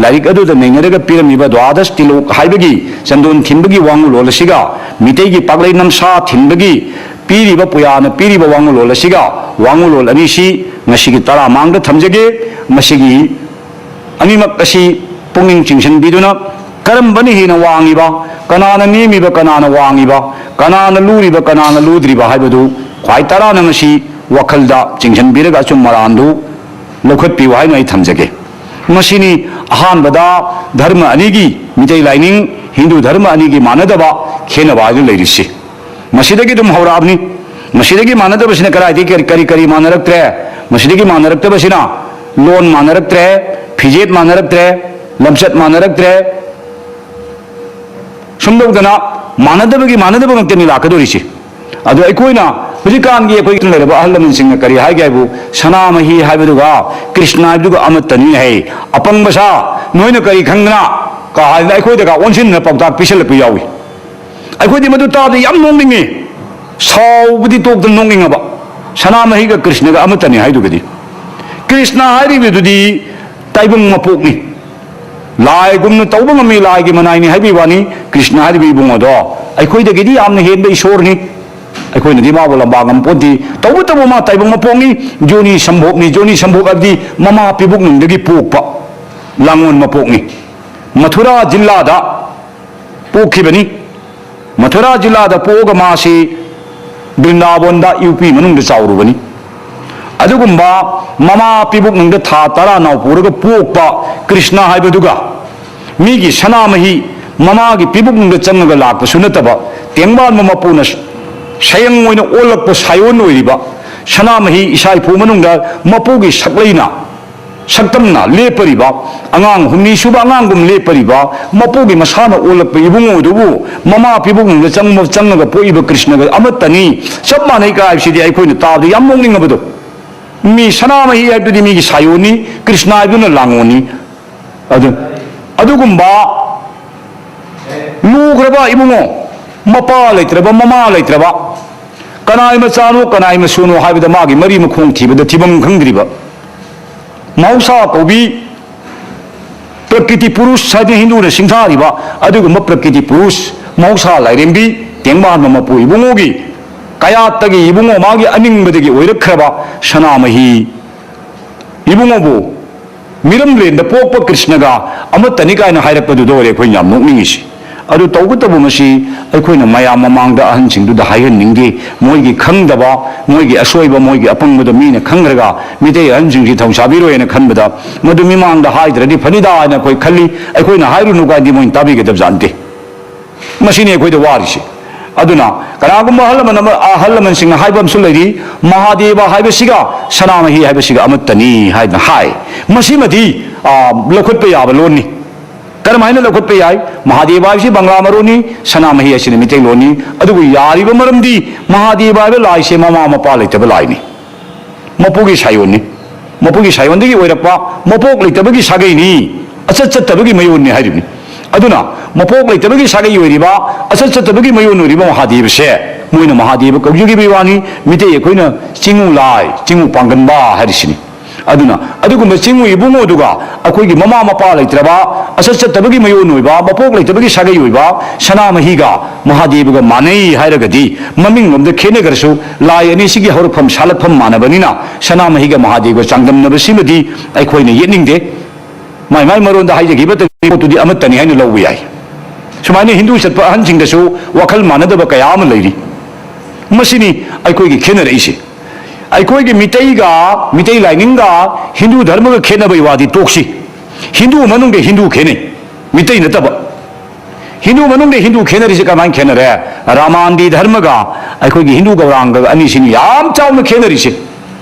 ꯂꯥꯏꯔꯤꯛ ꯑꯗꯨꯗ ꯅꯩꯅꯔꯒ ꯄꯤꯔꯝꯃꯤꯕ ꯗ꯭ꯋꯥꯗꯁ ꯇꯤꯂꯣꯛ ꯍꯥꯏꯕꯒꯤ ꯆꯟꯗꯣꯟ ꯊꯤꯟꯕꯒꯤ ꯋꯥꯉꯨꯂꯣꯟ ꯑꯁꯤꯒ ꯃꯤꯇꯩꯒꯤ ꯄꯥꯛꯂꯩ ꯅꯝꯁꯥ ꯊꯤꯟꯕꯒꯤ ꯄꯤꯔꯤꯕ ꯄꯨꯌꯥꯅ ꯄꯤꯔꯤꯕ ꯋꯥꯉꯨꯂꯣꯟ ꯑꯁꯤꯒ ꯋꯥꯉꯨꯂꯣꯟ ꯑꯅꯤꯁꯤ ꯉꯁꯤꯒꯤ ꯇꯔꯥ ꯃꯥꯡꯗ ꯊꯝꯖꯒꯦ꯫ ꯃꯁꯤꯒꯤ ꯑꯅꯤꯃꯛ ꯑꯁꯤ ꯄꯨꯛꯅꯤꯡ ꯆꯤꯡꯁꯤꯟꯕꯤꯗꯨꯅ ꯀꯔꯝꯕꯅ ꯍꯦꯟꯅ ꯋꯥꯡꯉꯤꯕ, ꯀꯅꯥꯅ ꯅꯦꯝꯃꯤꯕ, ꯀꯅꯥꯅ ꯋꯥꯡꯉꯤꯕ, ꯀꯅꯥꯅ ꯂꯨꯔꯤꯕ, ꯀꯅꯥꯅ ꯂꯨꯗ꯭ꯔꯤꯕ ꯍꯥꯏꯕꯗꯨ ꯈ꯭ꯋꯥꯏ ꯇꯔꯥꯅ ꯉꯁꯤ ꯋꯥꯈꯜꯗ ꯆꯤꯡꯁꯤꯟꯕꯤꯔꯒ ꯑꯆꯨꯝ ꯑꯔꯥꯟꯗꯨ ꯂꯧꯈꯠꯄꯤꯌꯨ ꯍꯥꯏꯅ ꯑꯩ ꯊꯝꯖꯒꯦ꯫ ꯃꯁꯤꯅꯤ ꯑꯍꯥꯟꯕꯗ ꯙꯔꯃ ꯑꯅꯤꯒꯤ, ꯃꯤꯇꯩ ꯂꯥꯏꯅꯤꯡ, ꯍꯤꯟꯗꯨ ꯙꯔꯃ ꯑꯅꯤꯒꯤ ꯃꯥꯟꯅꯗꯕ ꯈꯦꯠꯅꯕ ꯍꯥꯏꯗꯨ ꯂꯩꯔꯤꯁꯤ꯫ ꯃꯁꯤꯗꯒꯤ ꯑꯗꯨꯝ ꯍꯧꯔꯛꯑꯕꯅꯤ꯫ ꯃꯁꯤꯗꯒꯤ ꯃꯥꯟꯅꯗꯕꯁꯤꯅ ꯀꯗꯥꯏꯗꯒꯤ ꯀꯔꯤ, ꯀꯔꯤ, ꯀꯔꯤ ꯃꯥꯟꯅꯔꯛꯇ꯭ꯔꯦ? ꯃꯁꯤꯗꯒꯤ ꯃꯥꯟꯅꯔꯛꯇꯕꯁꯤꯅ ꯂꯣꯟ ꯃꯥꯟꯅꯔꯛꯇ꯭ꯔꯦ, ꯐꯤꯖꯦꯠ ꯃꯥꯟꯅꯔꯛꯇ꯭ꯔꯦ, ꯂꯝꯆꯠ ꯃꯥꯟꯅꯔꯛꯇ꯭ꯔꯦ꯫ ꯁꯨꯝ ꯇꯧꯗꯅ ꯃꯥꯟꯅꯗꯕꯒꯤ ꯃꯥꯟꯅꯗꯕ ꯉꯥꯛꯇꯅꯤ ꯂꯥꯛꯀꯗꯧꯔꯤꯁꯤ꯫ ꯑꯗꯣ ꯑꯩꯈꯣꯏꯅ ꯍꯧꯖꯤꯛꯀꯥꯟꯒꯤ ꯑꯩꯈꯣꯏꯒꯤ ꯂꯩꯔꯕ ꯑꯍꯜ ꯂꯃꯟꯁꯤꯡꯅ ꯀꯔꯤ ꯍꯥꯏꯒꯦ ꯍꯥꯏꯕꯨ, "ꯁꯅꯥꯃꯍꯤ ꯍꯥꯏꯕꯗꯨꯒ ꯀ꯭ꯔꯤꯁꯅ ꯍꯥꯏꯕꯗꯨꯒ ꯑꯃꯠꯇꯅꯤ" ꯍꯥꯏ꯫ "ꯑꯄꯪꯕ ꯁꯥ, ꯅꯣꯏꯅ ꯀꯔꯤ ꯈꯪꯗꯅ?" ꯀ ꯍꯥꯏꯗꯅ ꯑꯩꯈꯣꯏꯗꯒ ꯑꯣꯟꯁꯤꯟꯗꯅ ꯄꯥꯎꯇꯥꯛ ꯄꯤꯁꯜꯂꯛꯄ ꯌꯥꯎꯏ꯫ ꯑꯩꯈꯣꯏꯗꯤ ꯃꯗꯨ ꯇꯥꯕꯗ ꯌꯥꯝ ꯅꯣꯛꯅꯤꯡꯉꯤ꯫ ꯁꯥꯎꯕꯗꯤ ꯇꯣꯛꯇꯅ ꯅꯣꯛꯅꯤꯡꯉꯕ꯫ ꯁꯅꯥꯃꯍꯤꯒ ꯀ꯭ꯔꯤꯁꯅꯒ ꯑꯃꯠꯇꯅꯤ ꯍꯥꯏꯗꯨꯒꯗꯤ꯫ ꯀ꯭ꯔꯤꯁꯅ ꯍꯥꯏꯔꯤꯕꯗꯨꯗꯤ ꯇꯥꯏꯕꯪ ꯃꯄꯣꯛꯅꯤ꯫ ꯂꯥꯏꯒꯨꯝꯅ ꯇꯧꯕ ꯉꯝꯃꯤ, ꯂꯥꯏꯒꯤ ꯃꯅꯥꯏꯅꯤ ꯍꯥꯏꯕꯒꯤ ꯋꯥꯅꯤ꯫ ꯀ꯭ꯔꯤꯁꯅ ꯍꯥꯏꯔꯤꯕ ꯏꯕꯨꯡ ꯑꯗꯣ ꯑꯩꯈꯣꯏꯗꯒꯤꯗꯤ ꯌꯥꯝꯅ ꯍꯦꯟꯕ ꯏꯁꯣꯔꯅꯤ꯫ ꯑꯩꯈꯣꯏꯅꯗꯤ ꯃꯥꯕꯨ ꯂꯝꯕꯥ ꯉꯝꯄꯣꯟꯇꯦ꯫ ꯇꯧꯕꯇꯕꯨ ꯃꯥ ꯇꯥꯏꯕꯪ ꯃꯄꯣꯛꯅꯤ, ꯖꯣꯅꯤ ꯁꯝꯚꯣꯛꯅꯤ꯫ ꯖꯣꯅꯤ ꯁꯝꯚꯣꯛ ꯍꯥꯏꯕꯗꯤ ꯃꯃꯥ ꯄꯤꯕꯨꯛꯅꯨꯡꯗꯒꯤ ꯄꯣꯛꯄ ꯂꯥꯡꯑꯣꯟ ꯃꯄꯣꯛꯅꯤ꯫ ꯃꯊꯨꯔꯥ ꯖꯤꯜꯂꯥꯗ ꯄꯣꯛꯈꯤꯕꯅꯤ꯫ ꯃꯊꯨꯔꯥ ꯖꯤꯂꯥꯗ ꯄꯣꯛꯑꯒ ꯃꯥꯁꯤ ꯕ꯭ꯔꯤꯟꯗꯥꯕꯣꯟꯗ ꯌꯨꯄꯤ ꯃꯅꯨꯡꯗ ꯆꯥꯎꯔꯨꯕꯅꯤ꯫ ꯑꯗꯨꯒꯨꯝꯕ ꯃꯃꯥ ꯄꯤꯕꯨꯛꯅꯨꯡꯗ ꯊꯥ ꯇꯔꯥ ꯅꯥꯎ ꯄꯨꯔꯒ ꯄꯣꯛꯄ ꯀ꯭ꯔꯤꯁꯅ ꯍꯥꯏꯕꯗꯨꯒ, ꯃꯤꯒꯤ ꯁꯅꯥꯃꯍꯤ ꯃꯃꯥꯒꯤ ꯄꯤꯕꯨꯛꯅꯨꯡꯗ ꯆꯪꯉꯒ ꯂꯥꯛꯄꯁꯨ ꯅꯠꯇꯕ, ꯇꯦꯡꯕꯥꯟꯕ ꯃꯄꯨꯅ ꯁꯌꯪ ꯑꯣꯏꯅ ꯑꯣꯜꯂꯛꯄ ꯁꯥꯌꯣꯟ ꯑꯣꯏꯔꯤꯕ ꯁꯅꯥꯃꯍꯤ ꯏꯁꯥ ꯏꯐꯨ ꯃꯅꯨꯡꯗ ꯃꯄꯨꯒꯤ ꯁꯛꯂꯩꯅ ꯁꯛꯇꯝꯅ ꯂꯦꯞꯄꯔꯤꯕ, ꯑꯉꯥꯡ ꯍꯨꯝꯅꯤ ꯁꯨꯕ ꯑꯉꯥꯡꯒꯨꯝ ꯂꯦꯞꯄꯔꯤꯕ ꯃꯄꯨꯒꯤ ꯃꯁꯥꯅ ꯑꯣꯜꯂꯛꯄ ꯏꯕꯨꯡꯉꯣꯗꯨꯕꯨ ꯃꯃꯥ ꯄꯤꯕꯨꯡꯗ ꯆꯪꯕ, ꯆꯪꯉꯒ ꯄꯣꯛꯏꯕ ꯀ꯭ꯔꯤꯁꯅꯒ ꯑꯃꯠꯇꯅꯤ, ꯆꯞ ꯃꯥꯟꯅꯩ ꯀꯥꯏ ꯍꯥꯏꯕꯁꯤꯗꯤ ꯑꯩꯈꯣꯏꯅ ꯇꯥꯕꯗ ꯌꯥꯝ ꯅꯣꯛꯅꯤꯡꯉꯕꯗꯣ꯫ ꯃꯤ ꯁꯅꯥꯃꯍꯤ ꯍꯥꯏꯕꯗꯨꯗꯤ ꯃꯤꯒꯤ ꯁꯥꯌꯣꯟꯅꯤ, ꯀ꯭ꯔꯤꯁꯅ ꯍꯥꯏꯕꯗꯨꯅ ꯂꯥꯡꯒꯣꯟꯅꯤ꯫ ꯑꯗꯨ, ꯑꯗꯨꯒꯨꯝꯕ ꯂꯨꯈ꯭ꯔꯕ ꯏꯕꯨꯡꯉꯣ, ꯃꯄꯥ ꯂꯩꯇ꯭ꯔꯕ, ꯃꯃꯥ ꯂꯩꯇ꯭ꯔꯕ, ꯀꯅꯥꯏ ꯃꯆꯥꯅꯣ, ꯀꯅꯥꯏ ꯃꯁꯨꯅꯣ ꯍꯥꯏꯕꯗ ꯃꯥꯒꯤ ꯃꯔꯤ ꯃꯈꯣꯡ ꯊꯤꯕꯗ ꯊꯤꯐꯝ ꯈꯪꯗ꯭ꯔꯤꯕ, ꯃꯍꯧꯁꯥ ꯀꯧꯕꯤ ꯄ꯭ꯔꯀ꯭ꯔꯤꯇꯤ ꯄꯨꯔꯨꯁ ꯍꯥꯏꯗꯅ ꯍꯤꯟꯗꯨꯅ ꯁꯤꯡꯊꯥꯔꯤꯕ ꯑꯗꯨꯒꯨꯝꯕ ꯄ꯭ꯔꯀ꯭ꯔꯤꯇꯤ ꯄꯨꯔꯨꯁ, ꯃꯍꯧꯁꯥ ꯂꯥꯏꯔꯦꯝꯕꯤ, ꯇꯦꯡꯕꯥꯟꯕ ꯃꯄꯨ ꯏꯕꯨꯡꯉꯣꯒꯤ ꯀꯌꯥꯠꯇꯒꯤ ꯏꯕꯨꯡꯉꯣ ꯃꯥꯒꯤ ꯑꯅꯤꯡꯕꯗꯒꯤ ꯑꯣꯏꯔꯛꯈ꯭ꯔꯕ ꯁꯅꯥꯃꯍꯤ ꯏꯕꯨꯡꯉꯣꯕꯨ ꯃꯤꯔꯝꯂꯦꯟꯗ ꯄꯣꯛꯄ ꯀ꯭ꯔꯤꯁꯅꯒ ꯑꯃꯠꯇꯅꯤ ꯀꯥꯏꯅ ꯍꯥꯏꯔꯛꯄꯗꯨꯗ ꯑꯣꯏꯔꯦ ꯑꯩꯈꯣꯏꯅ ꯌꯥꯝ ꯅꯣꯛꯅꯤꯡꯉꯤꯁꯤ꯫ ꯑꯗꯨ ꯇꯧꯕꯇꯕꯨ ꯃꯁꯤ ꯑꯩꯈꯣꯏꯅ ꯃꯌꯥꯝ ꯃꯃꯥꯡꯗ ꯑꯍꯟꯁꯤꯡꯗꯨꯗ ꯍꯥꯏꯍꯟꯅꯤꯡꯗꯦ꯫ ꯃꯣꯏꯒꯤ ꯈꯪꯗꯕ, ꯃꯣꯏꯒꯤ ꯑꯁꯣꯏꯕ, ꯃꯣꯏꯒꯤ ꯑꯄꯪꯕꯗꯣ ꯃꯤꯅ ꯈꯪꯈ꯭ꯔꯒ ꯃꯤꯇꯩ ꯑꯍꯟꯁꯤꯡꯁꯤ ꯊꯧꯁꯥꯕꯤꯔꯣꯏꯅ ꯈꯟꯕꯗ ꯃꯗꯨ ꯃꯤꯃꯥꯡꯗ ꯍꯥꯏꯗ꯭ꯔꯗꯤ ꯐꯅꯤꯗꯥ ꯍꯥꯏꯅ ꯑꯩꯈꯣꯏ ꯈꯜꯂꯤ꯫ ꯑꯩꯈꯣꯏꯅ ꯍꯥꯏꯔꯨꯅꯨ ꯀꯥꯏꯗꯤ ꯃꯣꯏꯅ ꯇꯥꯕꯤꯒꯗꯕ ꯖꯥꯠ ꯅꯠꯇꯦ꯫ ꯃꯁꯤꯅꯤ ꯑꯩꯈꯣꯏꯗ ꯋꯥꯔꯤꯁꯤ꯫ ꯑꯗꯨꯅ ꯀꯅꯥꯒꯨꯝꯕ ꯑꯍꯜ ꯂꯃꯟ ꯑꯃ, ꯑꯍꯜ ꯂꯃꯟꯁꯤꯡꯅ ꯍꯥꯏꯕ ꯑꯃꯁꯨ ꯂꯩꯔꯤ, "ꯃꯍꯥꯗꯦꯕ ꯍꯥꯏꯕꯁꯤꯒ ꯁꯅꯥꯃꯍꯤ ꯍꯥꯏꯕꯁꯤꯒ ꯑꯃꯠꯇꯅꯤ" ꯍꯥꯏꯗꯅ ꯍꯥꯏ꯫ ꯃꯁꯤꯃꯗꯤ, ꯑ, ꯂꯧꯈꯠꯄ ꯌꯥꯕ ꯂꯣꯟꯅꯤ꯫ ꯀꯔꯝꯍꯥꯏꯅ ꯂꯧꯈꯠꯄ ꯌꯥꯏ? ꯃꯍꯥꯗꯦꯕ ꯍꯥꯏꯕꯁꯤ ꯕꯪꯒ꯭ꯂꯥ ꯃꯔꯣꯟꯅꯤ, ꯁꯅꯥꯃꯍꯤ ꯍꯥꯏꯁꯤꯅ ꯃꯤꯇꯩꯂꯣꯟꯅꯤ꯫ ꯑꯗꯨꯕꯨ ꯌꯥꯔꯤꯕ ꯃꯔꯝꯗꯤ ꯃꯍꯥꯗꯦꯕ ꯍꯥꯏꯕ ꯂꯥꯏꯁꯦ ꯃꯃꯥ ꯃꯄꯥ ꯂꯩꯇꯕ ꯂꯥꯏꯅꯤ꯫ ꯃꯄꯨꯒꯤ ꯁꯥꯌꯣꯟꯅꯤ꯫ ꯃꯄꯨꯒꯤ ꯁꯥꯌꯣꯟꯗꯒꯤ ꯑꯣꯏꯔꯛꯄ ꯃꯄꯣꯛ ꯂꯩꯇꯕꯒꯤ ꯁꯥꯒꯩꯅꯤ, ꯑꯆꯠ ꯆꯠꯇꯕꯒꯤ ꯃꯌꯣꯟꯅꯤ ꯍꯥꯏꯔꯤꯕꯅꯤ꯫ ꯑꯗꯨꯅ ꯃꯄꯣꯛ ꯂꯩꯇꯕꯒꯤ ꯁꯥꯒꯩ ꯑꯣꯏꯔꯤꯕ, ꯑꯆꯠ ꯆꯠꯇꯕꯒꯤ ꯃꯌꯣꯟ ꯑꯣꯏꯔꯤꯕ ꯃꯍꯥꯗꯦꯕꯁꯦ ꯃꯣꯏꯅ ꯃꯍꯥꯗꯦꯕ ꯀꯧꯖꯈꯤꯕꯒꯤ ꯋꯥꯅꯤ꯫ ꯃꯤꯇꯩ ꯑꯩꯈꯣꯏꯅ ꯆꯤꯡꯉꯨ ꯂꯥꯏ, ꯆꯤꯡꯉꯨ ꯄꯥꯡꯒꯟꯕ ꯍꯥꯏꯔꯤꯁꯤꯅꯤ꯫ ꯑꯗꯨꯅ ꯑꯗꯨꯒꯨꯝꯕ ꯆꯤꯡꯉꯨ ꯏꯕꯨꯡꯉꯣꯗꯨꯒ ꯑꯩꯈꯣꯏꯒꯤ ꯃꯃꯥ ꯃꯄꯥ ꯂꯩꯇ꯭ꯔꯕ, ꯑꯆꯠ ꯆꯠꯇꯕꯒꯤ ꯃꯌꯣꯟ ꯑꯣꯏꯕ, ꯃꯄꯣꯛ ꯂꯩꯇꯕꯒꯤ ꯁꯥꯒꯩ ꯑꯣꯏꯕ ꯁꯅꯥꯃꯍꯤꯒ ꯃꯍꯥꯗꯦꯕꯒ ꯃꯥꯟꯅꯩ ꯍꯥꯏꯔꯒꯗꯤ ꯃꯃꯤꯡꯂꯣꯝꯗ ꯈꯦꯠꯅꯈ꯭ꯔꯁꯨ ꯂꯥꯏ ꯑꯅꯤꯁꯤꯒꯤ ꯍꯧꯔꯛꯐꯝ ꯁꯥꯠꯂꯛꯐꯝ ꯃꯥꯟꯅꯕꯅꯤꯅ ꯁꯅꯥꯃꯍꯤꯒ ꯃꯍꯥꯗꯦꯕꯒ ꯆꯥꯡꯗꯝꯅꯕꯁꯤꯃꯗꯤ ꯑꯩꯈꯣꯏꯅ ꯌꯦꯠꯅꯤꯡꯗꯦ꯫ ꯃꯥꯏ ꯃꯥꯏ ꯃꯔꯣꯟꯗ ꯍꯥꯏꯖꯈꯤꯕ ꯄꯣꯠꯇꯨꯗꯤ ꯑꯃꯠꯇꯅꯤ ꯍꯥꯏꯅ ꯂꯧꯕ ꯌꯥꯏ꯫ ꯁꯨꯃꯥꯏꯅ ꯍꯤꯟꯗꯨ ꯆꯠꯄ ꯑꯍꯟꯁꯤꯡꯗꯁꯨ ꯋꯥꯈꯜ ꯃꯥꯟꯅꯗꯕ ꯀꯌꯥ ꯑꯃ ꯂꯩꯔꯤ꯫ ꯃꯁꯤꯅꯤ ꯑꯩꯈꯣꯏꯒꯤ ꯈꯦꯠꯅꯔꯛꯏꯁꯦ꯫ ꯑꯩꯈꯣꯏꯒꯤ ꯃꯤꯇꯩꯒ, ꯃꯤꯇꯩ ꯂꯥꯏꯅꯤꯡꯒ ꯍꯤꯟꯗꯨ ꯙꯔꯃꯒ ꯈꯦꯠꯅꯕꯒꯤ ꯋꯥꯗꯤ ꯇꯣꯛꯁꯤ꯫ ꯍꯤꯟꯗꯨ ꯃꯅꯨꯡꯗ ꯍꯤꯟꯗꯨ ꯈꯦꯠꯅꯩ, ꯃꯤꯇꯩ ꯅꯠꯇꯕ꯫ ꯍꯤꯟꯗꯨ ꯃꯅꯨꯡꯗ ꯍꯤꯟꯗꯨ ꯈꯦꯠꯅꯔꯤꯁꯦ ꯀꯃꯥꯏꯅ ꯈꯦꯠꯅꯔꯦ? ꯔꯥꯃꯥꯟꯗꯤ ꯙꯔꯃꯒ ꯑꯩꯈꯣꯏꯒꯤ ꯍꯤꯟꯗꯨ ꯒꯧꯔꯥꯡꯒ ꯑꯅꯤꯁꯤꯅꯤ ꯌꯥꯝ ꯆꯥꯎꯅ ꯈꯦꯠꯅꯔꯤꯁꯦ꯫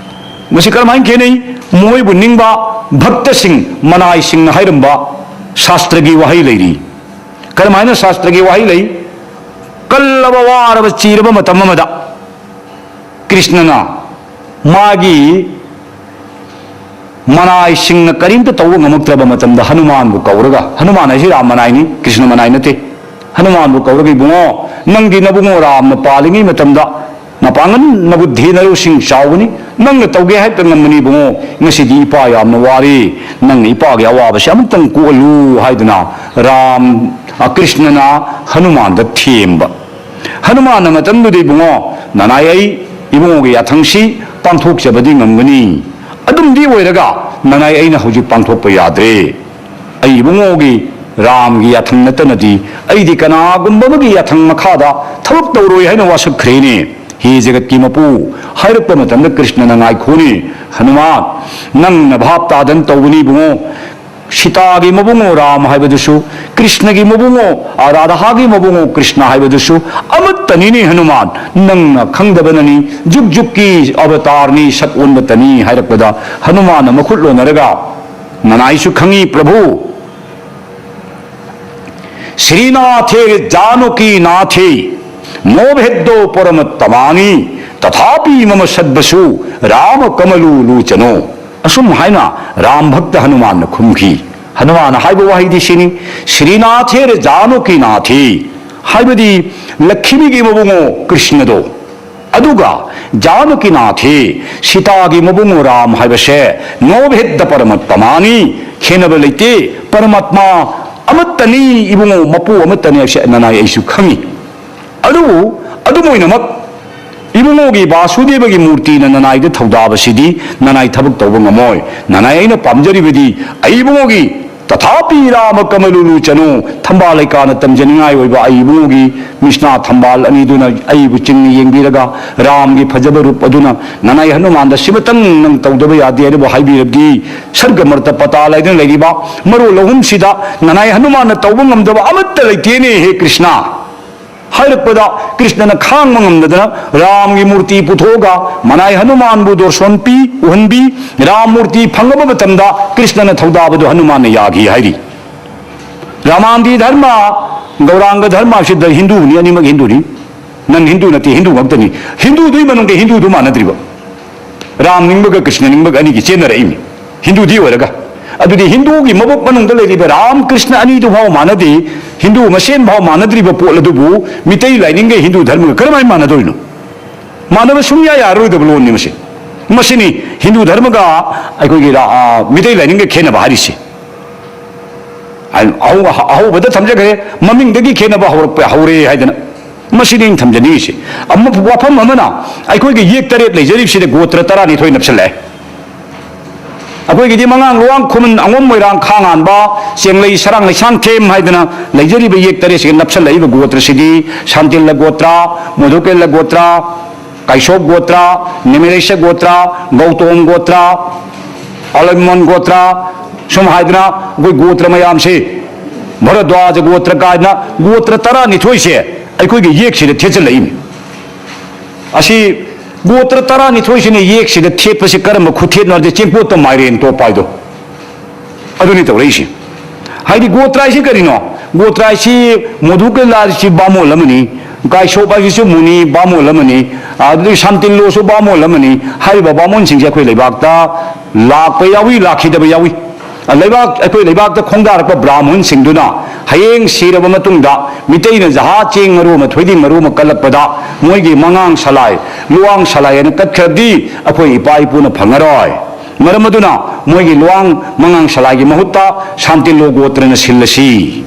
ꯃꯁꯤ ꯀꯔꯝꯍꯥꯏꯅ ꯈꯦꯠꯅꯩ? ꯃꯣꯏꯕꯨ ꯅꯤꯡꯕ ꯚꯛꯇꯁꯤꯡ, ꯃꯅꯥꯏꯁꯤꯡꯅ ꯍꯥꯏꯔꯝꯕ ꯁꯥꯁꯇ꯭ꯔꯒꯤ ꯋꯥꯍꯩ ꯂꯩꯔꯤ꯫ ꯀꯔꯝꯍꯥꯏꯅ ꯁꯥꯁꯇ꯭ꯔꯒꯤ ꯋꯥꯍꯩ ꯂꯩ? ꯀꯜꯂꯕ, ꯋꯥꯔꯕ, ꯆꯤꯔꯕ ꯃꯇꯝ ꯑꯃꯗ ꯀ꯭ꯔꯤꯁꯅꯅ ꯃꯥꯒꯤ ꯃꯅꯥꯏꯁꯤꯡꯅ ꯀꯔꯤꯝꯇ ꯇꯧꯕ ꯉꯝꯃꯛꯇ꯭ꯔꯕ ꯃꯇꯝꯗ ꯍꯅꯨꯃꯥꯟꯕꯨ ꯀꯧꯔꯒ, ꯍꯅꯨꯃꯥꯟ ꯍꯥꯏꯁꯤ ꯔꯥꯝ ꯃꯅꯥꯏꯅꯤ, ꯀ꯭ꯔꯤꯁꯅ ꯃꯅꯥꯏ ꯅꯠꯇꯦ꯫ ꯍꯅꯨꯃꯥꯟꯕꯨ ꯀꯧꯔꯒ, "ꯏꯕꯨꯡꯉꯣ, ꯅꯪꯗꯤ ꯅꯕꯨꯡꯉꯣ ꯔꯥꯝꯅ ꯄꯥꯜꯂꯤꯉꯩ ꯃꯇꯝꯗ ꯅꯄꯥꯡꯒꯜ ꯅꯕꯨꯗ꯭ꯙꯤ ꯅꯔꯧꯁꯤꯡ ꯆꯥꯎꯕꯅꯤ, ꯅꯪꯅ ꯇꯧꯒꯦ ꯍꯥꯏꯕꯇ ꯉꯝꯕꯅꯤ ꯏꯕꯨꯡꯉꯣ꯫ ꯉꯁꯤꯗꯤ ꯏꯄꯥ ꯌꯥꯝꯅ ꯋꯥꯔꯦ, ꯅꯪꯅ ꯏꯄꯥꯒꯤ ꯑꯋꯥꯕꯁꯦ ꯑꯃꯨꯛꯇꯪ ꯀꯣꯛꯍꯜꯂꯨ" ꯍꯥꯏꯗꯨꯅ ꯔꯥꯝ, ꯑ, ꯀ꯭ꯔꯤꯁꯅꯅ ꯍꯅꯨꯃꯥꯟꯗ ꯊꯦꯝꯕ꯫ ꯍꯅꯨꯃꯥꯟꯅ ꯃꯇꯝꯗꯨꯗ, "ꯏꯕꯨꯡꯉꯣ, ꯅꯅꯥꯏ ꯑꯩ ꯏꯕꯨꯡꯉꯣꯒꯤ ꯌꯥꯊꯪꯁꯤ ꯄꯥꯡꯊꯣꯛꯆꯕꯗꯤ ꯉꯝꯒꯅꯤ꯫ ꯑꯗꯨꯝꯗꯤ ꯑꯣꯏꯔꯒ ꯅꯅꯥꯏ ꯑꯩꯅ ꯍꯧꯖꯤꯛ ꯄꯥꯡꯊꯣꯛꯄ ꯌꯥꯗ꯭ꯔꯦ꯫ ꯑꯩ ꯏꯕꯨꯡꯉꯣꯒꯤ ꯔꯥꯝꯒꯤ ꯌꯥꯊꯪ ꯅꯠꯇꯅꯗꯤ ꯑꯩꯗꯤ ꯀꯅꯥꯒꯨꯝꯕ ꯑꯃꯒꯤ ꯌꯥꯊꯪ ꯃꯈꯥꯗ ꯊꯕꯛ ꯇꯧꯔꯣꯏ" ꯍꯥꯏꯅ ꯋꯥꯁꯛꯈ꯭ꯔꯦꯅꯦ꯫ "ꯍꯦ ꯖꯒꯠꯀꯤ ꯃꯄꯨ" ꯍꯥꯏꯔꯛꯄ ꯃꯇꯝꯗ ꯀ꯭ꯔꯤꯁꯅꯅ, "ꯉꯥꯏꯈꯣꯅꯦ ꯍꯅꯨꯃꯥꯟ, ꯅꯪꯅ ꯚꯥꯞ ꯇꯥꯗꯅ ꯇꯧꯕꯅꯤ ꯏꯕꯨꯡꯉꯣ꯫ ꯁꯤꯇꯥꯒꯤ ꯃꯕꯨꯡꯉꯣ ꯔꯥꯝ ꯍꯥꯏꯕꯗꯨꯁꯨ, ꯀ꯭ꯔꯤꯁꯅꯒꯤ ꯃꯕꯨꯡꯉꯣ, ꯑ, ꯔꯥꯙꯥꯒꯤ ꯃꯕꯨꯡꯉꯣ ꯀ꯭ꯔꯤꯁꯅ ꯍꯥꯏꯕꯗꯨꯁꯨ ꯑꯃꯠꯇꯅꯤꯅꯦ ꯍꯅꯨꯃꯥꯟ, ꯅꯪꯅ ꯈꯪꯗꯕꯅꯅꯤ, ꯖꯨꯛ ꯖꯨꯛꯀꯤ ꯑꯕꯇꯥꯔꯅꯤ, ꯁꯛ ꯑꯣꯟꯕꯇꯅꯤ" ꯍꯥꯏꯔꯛꯄꯗ ꯍꯅꯨꯃꯥꯟꯅ ꯃꯈꯨꯠ ꯂꯣꯟꯅꯔꯒ, "ꯅꯅꯥꯏꯁꯨ ꯈꯪꯉꯤ ꯄ꯭ꯔꯚꯨ, ꯁ꯭ꯔꯤꯅꯥꯊꯦ ꯖꯥꯅꯀꯤ ꯅꯥꯊꯦ ꯅꯣ ꯚꯦꯗꯣ ꯄꯔꯃꯠꯇꯃꯥꯅꯤ ꯇꯊꯥꯄꯤ ꯃꯃ ꯁꯠꯕꯁꯨ ꯔꯥꯃ ꯀꯃꯂꯨ ꯂꯨꯆꯅꯣ"꯫ ꯑꯁꯨꯝ ꯍꯥꯏꯅ ꯔꯥꯝ ꯚꯛꯇ ꯍꯅꯨꯃꯥꯟꯅ ꯈꯨꯝꯈꯤ꯫ ꯍꯅꯨꯃꯥꯟꯅ ꯍꯥꯏꯕ ꯋꯥꯍꯩꯗꯤ ꯁꯤꯅꯤ, "ꯁ꯭ꯔꯤꯅꯥꯊꯦꯔ ꯖꯥꯅꯀꯤ ꯅꯥꯊꯦ" ꯍꯥꯏꯕꯗꯤ ꯂꯛꯈꯤꯃꯤꯒꯤ ꯃꯕꯨꯡꯉꯣ ꯀ꯭ꯔꯤꯁꯅꯗꯣ, ꯑꯗꯨꯒ "ꯖꯥꯅꯀꯤ ꯅꯥꯊꯦ", ꯁꯤꯇꯥꯒꯤ ꯃꯕꯨꯡꯉꯣ ꯔꯥꯝ ꯍꯥꯏꯕꯁꯦ "ꯅꯣ ꯚꯦꯗ ꯄꯔꯃꯠꯇꯃꯥꯅꯤ", ꯈꯦꯟꯅꯕ ꯂꯩꯇꯦ, ꯄꯔꯃꯥꯠꯃꯥ ꯑꯃꯠꯇꯅꯤ, ꯏꯕꯨꯡꯉꯣ, ꯃꯄꯨ ꯑꯃꯠꯇꯅꯤ ꯍꯥꯏꯕꯁꯦ ꯅꯅꯥꯏ ꯑꯩꯁꯨ ꯈꯪꯉꯤ꯫ ꯑꯗꯨꯕꯨ ꯑꯗꯨꯝ ꯑꯣꯏꯅꯃꯛ ꯏꯕꯨꯡꯉꯣꯒꯤ ꯕꯥꯁꯨꯗꯦꯕꯒꯤ ꯃꯨꯔꯇꯤꯅ ꯅꯅꯥꯏꯗ ꯊꯧꯗꯥꯕꯁꯤꯗꯤ ꯅꯅꯥꯏ ꯊꯕꯛ ꯇꯧꯕ ꯉꯝꯃꯣꯏ꯫ ꯅꯅꯥꯏ ꯑꯩꯅ ꯄꯥꯝꯖꯔꯤꯕꯗꯤ ꯑꯩ ꯏꯕꯨꯡꯉꯣꯒꯤ ꯇꯊꯥ ꯁ꯭ꯔꯤ ꯔꯥꯃ ꯀꯃꯂꯨꯂꯨ ꯆꯅꯨ, ꯊꯝꯕꯥꯜ ꯂꯩꯀꯥꯅ ꯇꯝꯖꯅꯤꯡꯉꯥꯏ ꯑꯣꯏꯕ ꯑꯩ ꯏꯕꯨꯡꯉꯣꯒꯤ ꯃꯤꯁꯅꯥ ꯊꯝꯕꯥꯜ ꯑꯅꯤꯗꯨꯅ ꯑꯩꯕꯨ ꯆꯤꯡꯅ ꯌꯦꯡꯕꯤꯔꯒ, ꯔꯥꯝꯒꯤ ꯐꯖꯕ ꯔꯨꯞ ꯑꯗꯨꯅ ꯅꯅꯥꯏ ꯍꯅꯨꯃꯥꯟꯗ ꯁꯤꯃꯇꯪ ꯅꯪ ꯇꯧꯗꯕ ꯌꯥꯗꯦ ꯍꯥꯏꯅꯕꯨ ꯍꯥꯏꯕꯤꯔꯕꯗꯤ, ꯁꯔꯒ ꯃꯔꯛꯇ ꯄꯇꯥꯜ ꯍꯥꯏꯗꯨꯅ ꯂꯩꯔꯤꯕ ꯃꯔꯣꯜ ꯑꯍꯨꯝꯁꯤꯗ ꯅꯅꯥꯏ ꯍꯅꯨꯃꯥꯟꯅ ꯇꯧꯕ ꯉꯝꯗꯕ ꯑꯃꯠꯇ ꯂꯩꯇꯦꯅꯦ, ꯍꯦ ꯀ꯭ꯔꯤꯁꯅ꯫ ꯍꯥꯏꯔꯛꯄꯗ ꯀ꯭ꯔꯤꯁꯅꯅ ꯈꯥꯡꯕ ꯉꯝꯗꯗꯅ ꯔꯥꯝꯒꯤ ꯃꯨꯔꯇꯤ ꯄꯨꯊꯣꯛꯑꯒ ꯃꯅꯥꯏ ꯍꯅꯨꯃꯥꯟꯕꯨ ꯗꯣꯔꯁꯣꯟ ꯄꯤ, ꯎꯍꯟꯕꯤ꯫ ꯔꯥꯝ ꯃꯨꯔꯇꯤ ꯐꯪꯉꯕ ꯃꯇꯝꯗ ꯀ꯭ꯔꯤꯁꯅꯅ ꯊꯧꯗꯥꯕꯗꯨ ꯍꯅꯨꯃꯥꯟꯅ ꯌꯥꯈꯤ ꯍꯥꯏꯔꯤ꯫ ꯔꯥꯃꯥꯟꯗꯤ ꯙꯔꯃ, ꯒꯧꯔꯥꯡꯒ ꯙꯔꯃ ꯍꯥꯏꯕꯁꯤꯗ ꯍꯤꯟꯗꯨꯅꯤ, ꯑꯅꯤꯃꯛ ꯍꯤꯟꯗꯨꯅꯤ꯫ ꯅꯪ ꯍꯤꯟꯗꯨ ꯅꯠꯇꯦ, ꯍꯤꯟꯗꯨ ꯉꯥꯛꯇꯅꯤ꯫ ꯍꯤꯟꯗꯨꯗꯨꯒꯤ ꯃꯅꯨꯡꯗ ꯍꯤꯟꯗꯨꯗꯨ ꯃꯥꯟꯅꯗ꯭ꯔꯤꯕ꯫ ꯔꯥꯝ ꯅꯤꯡꯕꯒ ꯀ꯭ꯔꯤꯁꯅ ꯅꯤꯡꯕꯒ ꯑꯅꯤꯒꯤ ꯆꯦꯟꯅꯔꯛꯏꯅꯤ, ꯍꯤꯟꯗꯨꯗꯤ ꯑꯣꯏꯔꯒ꯫ ꯑꯗꯨꯗꯤ ꯍꯤꯟꯗꯨꯒꯤ ꯃꯕꯨꯛ ꯃꯅꯨꯡꯗ ꯂꯩꯔꯤꯕ ꯔꯥꯝ ꯀ꯭ꯔꯤꯁꯅ ꯑꯅꯤꯗꯨ ꯐꯥꯎ ꯃꯥꯟꯅꯗꯦ, ꯍꯤꯟꯗꯨ ꯃꯁꯦꯟ ꯐꯥꯎ ꯃꯥꯟꯅꯗ꯭ꯔꯤꯕ ꯄꯣꯠ ꯑꯗꯨꯕꯨ ꯃꯤꯇꯩ ꯂꯥꯏꯅꯤꯡꯒ ꯍꯤꯟꯗꯨ ꯙꯔꯃꯒ ꯀꯔꯝꯍꯥꯏꯅ ꯃꯥꯟꯅꯗꯣꯏꯅꯣ? ꯃꯥꯟꯅꯕ ꯁꯨꯡꯌꯥ ꯌꯥꯔꯔꯣꯏꯗꯕ ꯂꯣꯟꯅꯤ ꯃꯁꯤ꯫ ꯃꯁꯤꯅꯤ ꯍꯤꯟꯗꯨ ꯙꯔꯃꯒ ꯑꯩꯈꯣꯏꯒꯤ ꯔꯥ-, ꯑ, ꯃꯤꯇꯩ ꯂꯥꯏꯅꯤꯡꯒ ꯈꯦꯠꯅꯕ ꯍꯥꯏꯔꯤꯁꯦ꯫ ꯑꯍꯧ-, ꯑꯍꯧꯕꯗ ꯊꯝꯖꯈ꯭ꯔꯦ, ꯃꯃꯤꯡꯗꯒꯤ ꯈꯦꯠꯅꯕ ꯍꯧꯔꯛꯄ ꯍꯧꯔꯦ ꯍꯥꯏꯗꯅ꯫ ꯃꯁꯤꯅꯤ ꯑꯩꯅ ꯊꯝꯖꯅꯤꯡꯉꯤꯁꯦ꯫ ꯑꯃ, ꯋꯥꯐꯝ ꯑꯃꯅ, ꯑꯩꯈꯣꯏꯒꯤ ꯌꯦꯛ ꯇꯔꯦꯠ ꯂꯩꯖꯔꯤꯕꯁꯤꯗ ꯒꯣꯇ꯭ꯔ ꯇꯔꯥꯅꯤꯊꯣꯏ ꯅꯞꯁꯤꯜꯂꯛꯑꯦ꯫ ꯑꯩꯈꯣꯏꯒꯤꯗꯤ ꯃꯉꯥꯡ, ꯂꯨꯋꯥꯡ, ꯈꯨꯃꯟ, ꯑꯉꯣꯝ, ꯃꯣꯏꯔꯥꯡ, ꯈꯥꯉꯥꯟꯕ, ꯆꯦꯡꯂꯩ, ꯁꯔꯥꯡ, ꯂꯩꯁꯥꯡꯊꯦꯝ ꯍꯥꯏꯗꯅ ꯂꯩꯖꯔꯤꯕ ꯌꯦꯛ ꯇꯔꯦꯠꯁꯤꯒ ꯅꯞꯁꯤꯜꯂꯛꯏꯕ ꯒꯣꯇ꯭ꯔꯁꯤꯗꯤ ꯁꯥꯟꯇꯤꯜꯂ ꯒꯣꯇ꯭ꯔ, ꯃꯣꯙꯨꯀꯦꯜꯂ ꯒꯣꯇ꯭ꯔ, ꯀꯥꯏꯁꯣꯞ ꯒꯣꯇ꯭ꯔ, ꯅꯦꯃꯤꯔꯩꯁ ꯒꯣꯇ꯭ꯔ, ꯒꯧꯇꯣꯝ ꯒꯣꯇ꯭ꯔ, ꯑꯂꯃꯣꯟ ꯒꯣꯇ꯭ꯔ, ꯁꯨꯝ ꯍꯥꯏꯗꯅ ꯑꯩꯈꯣꯏ ꯒꯣꯇ꯭ꯔ ꯃꯌꯥꯝꯁꯤ, ꯚꯔꯗ꯭ꯋꯥꯖ ꯒꯣꯇ꯭ꯔ ꯀꯥꯏꯅ ꯒꯣꯇ꯭ꯔ ꯇꯔꯥꯅꯤꯊꯣꯏꯁꯦ ꯑꯩꯈꯣꯏꯒꯤ ꯌꯦꯛꯁꯤꯗ ꯊꯦꯠꯆꯜꯂꯛꯏꯅꯤ꯫ ꯑꯁꯤ ꯒꯣꯇ꯭ꯔ ꯇꯔꯥꯅꯤꯊꯣꯏꯁꯤꯅ ꯌꯦꯛꯁꯤꯗ ꯊꯦꯠꯄꯁꯤ ꯀꯔꯝꯕ ꯈꯨꯊꯦꯠꯅꯣ ꯍꯥꯏꯗꯤ ꯆꯦꯡꯀꯣꯠꯇ ꯃꯥꯏꯔꯦꯟ ꯇꯣꯞꯄ ꯍꯥꯏꯗꯣ꯫ ꯑꯗꯨꯅꯤ ꯇꯧꯔꯛꯏꯁꯤ꯫ ꯍꯥꯏꯗꯤ ꯒꯣꯇ꯭ꯔ ꯍꯥꯏꯁꯤ ꯀꯔꯤꯅꯣ? ꯒꯣꯇ꯭ꯔ ꯍꯥꯏꯁꯤ ꯃꯣꯗꯨꯀꯦꯂꯥꯁꯤ ꯕꯥꯃꯣꯟ ꯑꯃꯅꯤ, ꯀꯥꯏꯁꯣꯞ ꯍꯥꯏꯁꯤꯁꯨ ꯃꯨꯅꯤ ꯕꯥꯃꯣꯟ ꯑꯃꯅꯤ, ꯑꯗꯨꯗꯒꯤ ꯁꯥꯟꯇꯤꯜꯂꯣꯁꯨ ꯕꯥꯃꯣꯟ ꯑꯃꯅꯤ꯫ ꯍꯥꯏꯔꯤꯕ ꯕꯥꯃꯣꯟꯁꯤꯡꯁꯦ ꯑꯩꯈꯣꯏ ꯂꯩꯕꯥꯛꯇ ꯂꯥꯛꯄ ꯌꯥꯎꯏ, ꯂꯥꯛꯈꯤꯗꯕ ꯌꯥꯎꯏ꯫ ꯂꯩꯕꯥꯛ, ꯑꯩꯈꯣꯏ ꯂꯩꯕꯥꯛꯇ ꯈꯣꯡꯗꯥꯔꯛꯄ ꯕ꯭ꯔꯥꯍꯃꯟꯁꯤꯡꯗꯨꯅ ꯍꯌꯦꯡ ꯁꯤꯔꯕ ꯃꯇꯨꯡꯗ ꯃꯤꯇꯩꯅ ꯖꯍꯥ ꯆꯦꯡ ꯃꯔꯨ ꯑꯃ ꯊꯣꯏꯗꯤꯡ ꯃꯔꯨ ꯑꯃ ꯀꯠꯂꯛꯄꯗ ꯃꯣꯏꯒꯤ ꯃꯉꯥꯡ ꯁꯂꯥꯏ, ꯂꯨꯋꯥꯡ ꯁꯂꯥꯏ ꯍꯥꯏꯅ ꯀꯠꯈ꯭ꯔꯕꯗꯤ ꯑꯩꯈꯣꯏ ꯏꯄꯥ ꯏꯄꯨꯅ ꯐꯪꯉꯔꯣꯏ꯫ ꯃꯔꯝ ꯑꯗꯨꯅ ꯃꯣꯏꯒꯤ ꯂꯨꯋꯥꯡ ꯃꯉꯥꯡ ꯁꯂꯥꯏꯒꯤ ꯃꯍꯨꯠꯇ ꯁꯥꯟꯇꯤꯂꯣ ꯒꯣꯇ꯭ꯔꯅ ꯁꯤꯜꯂꯁꯤ꯫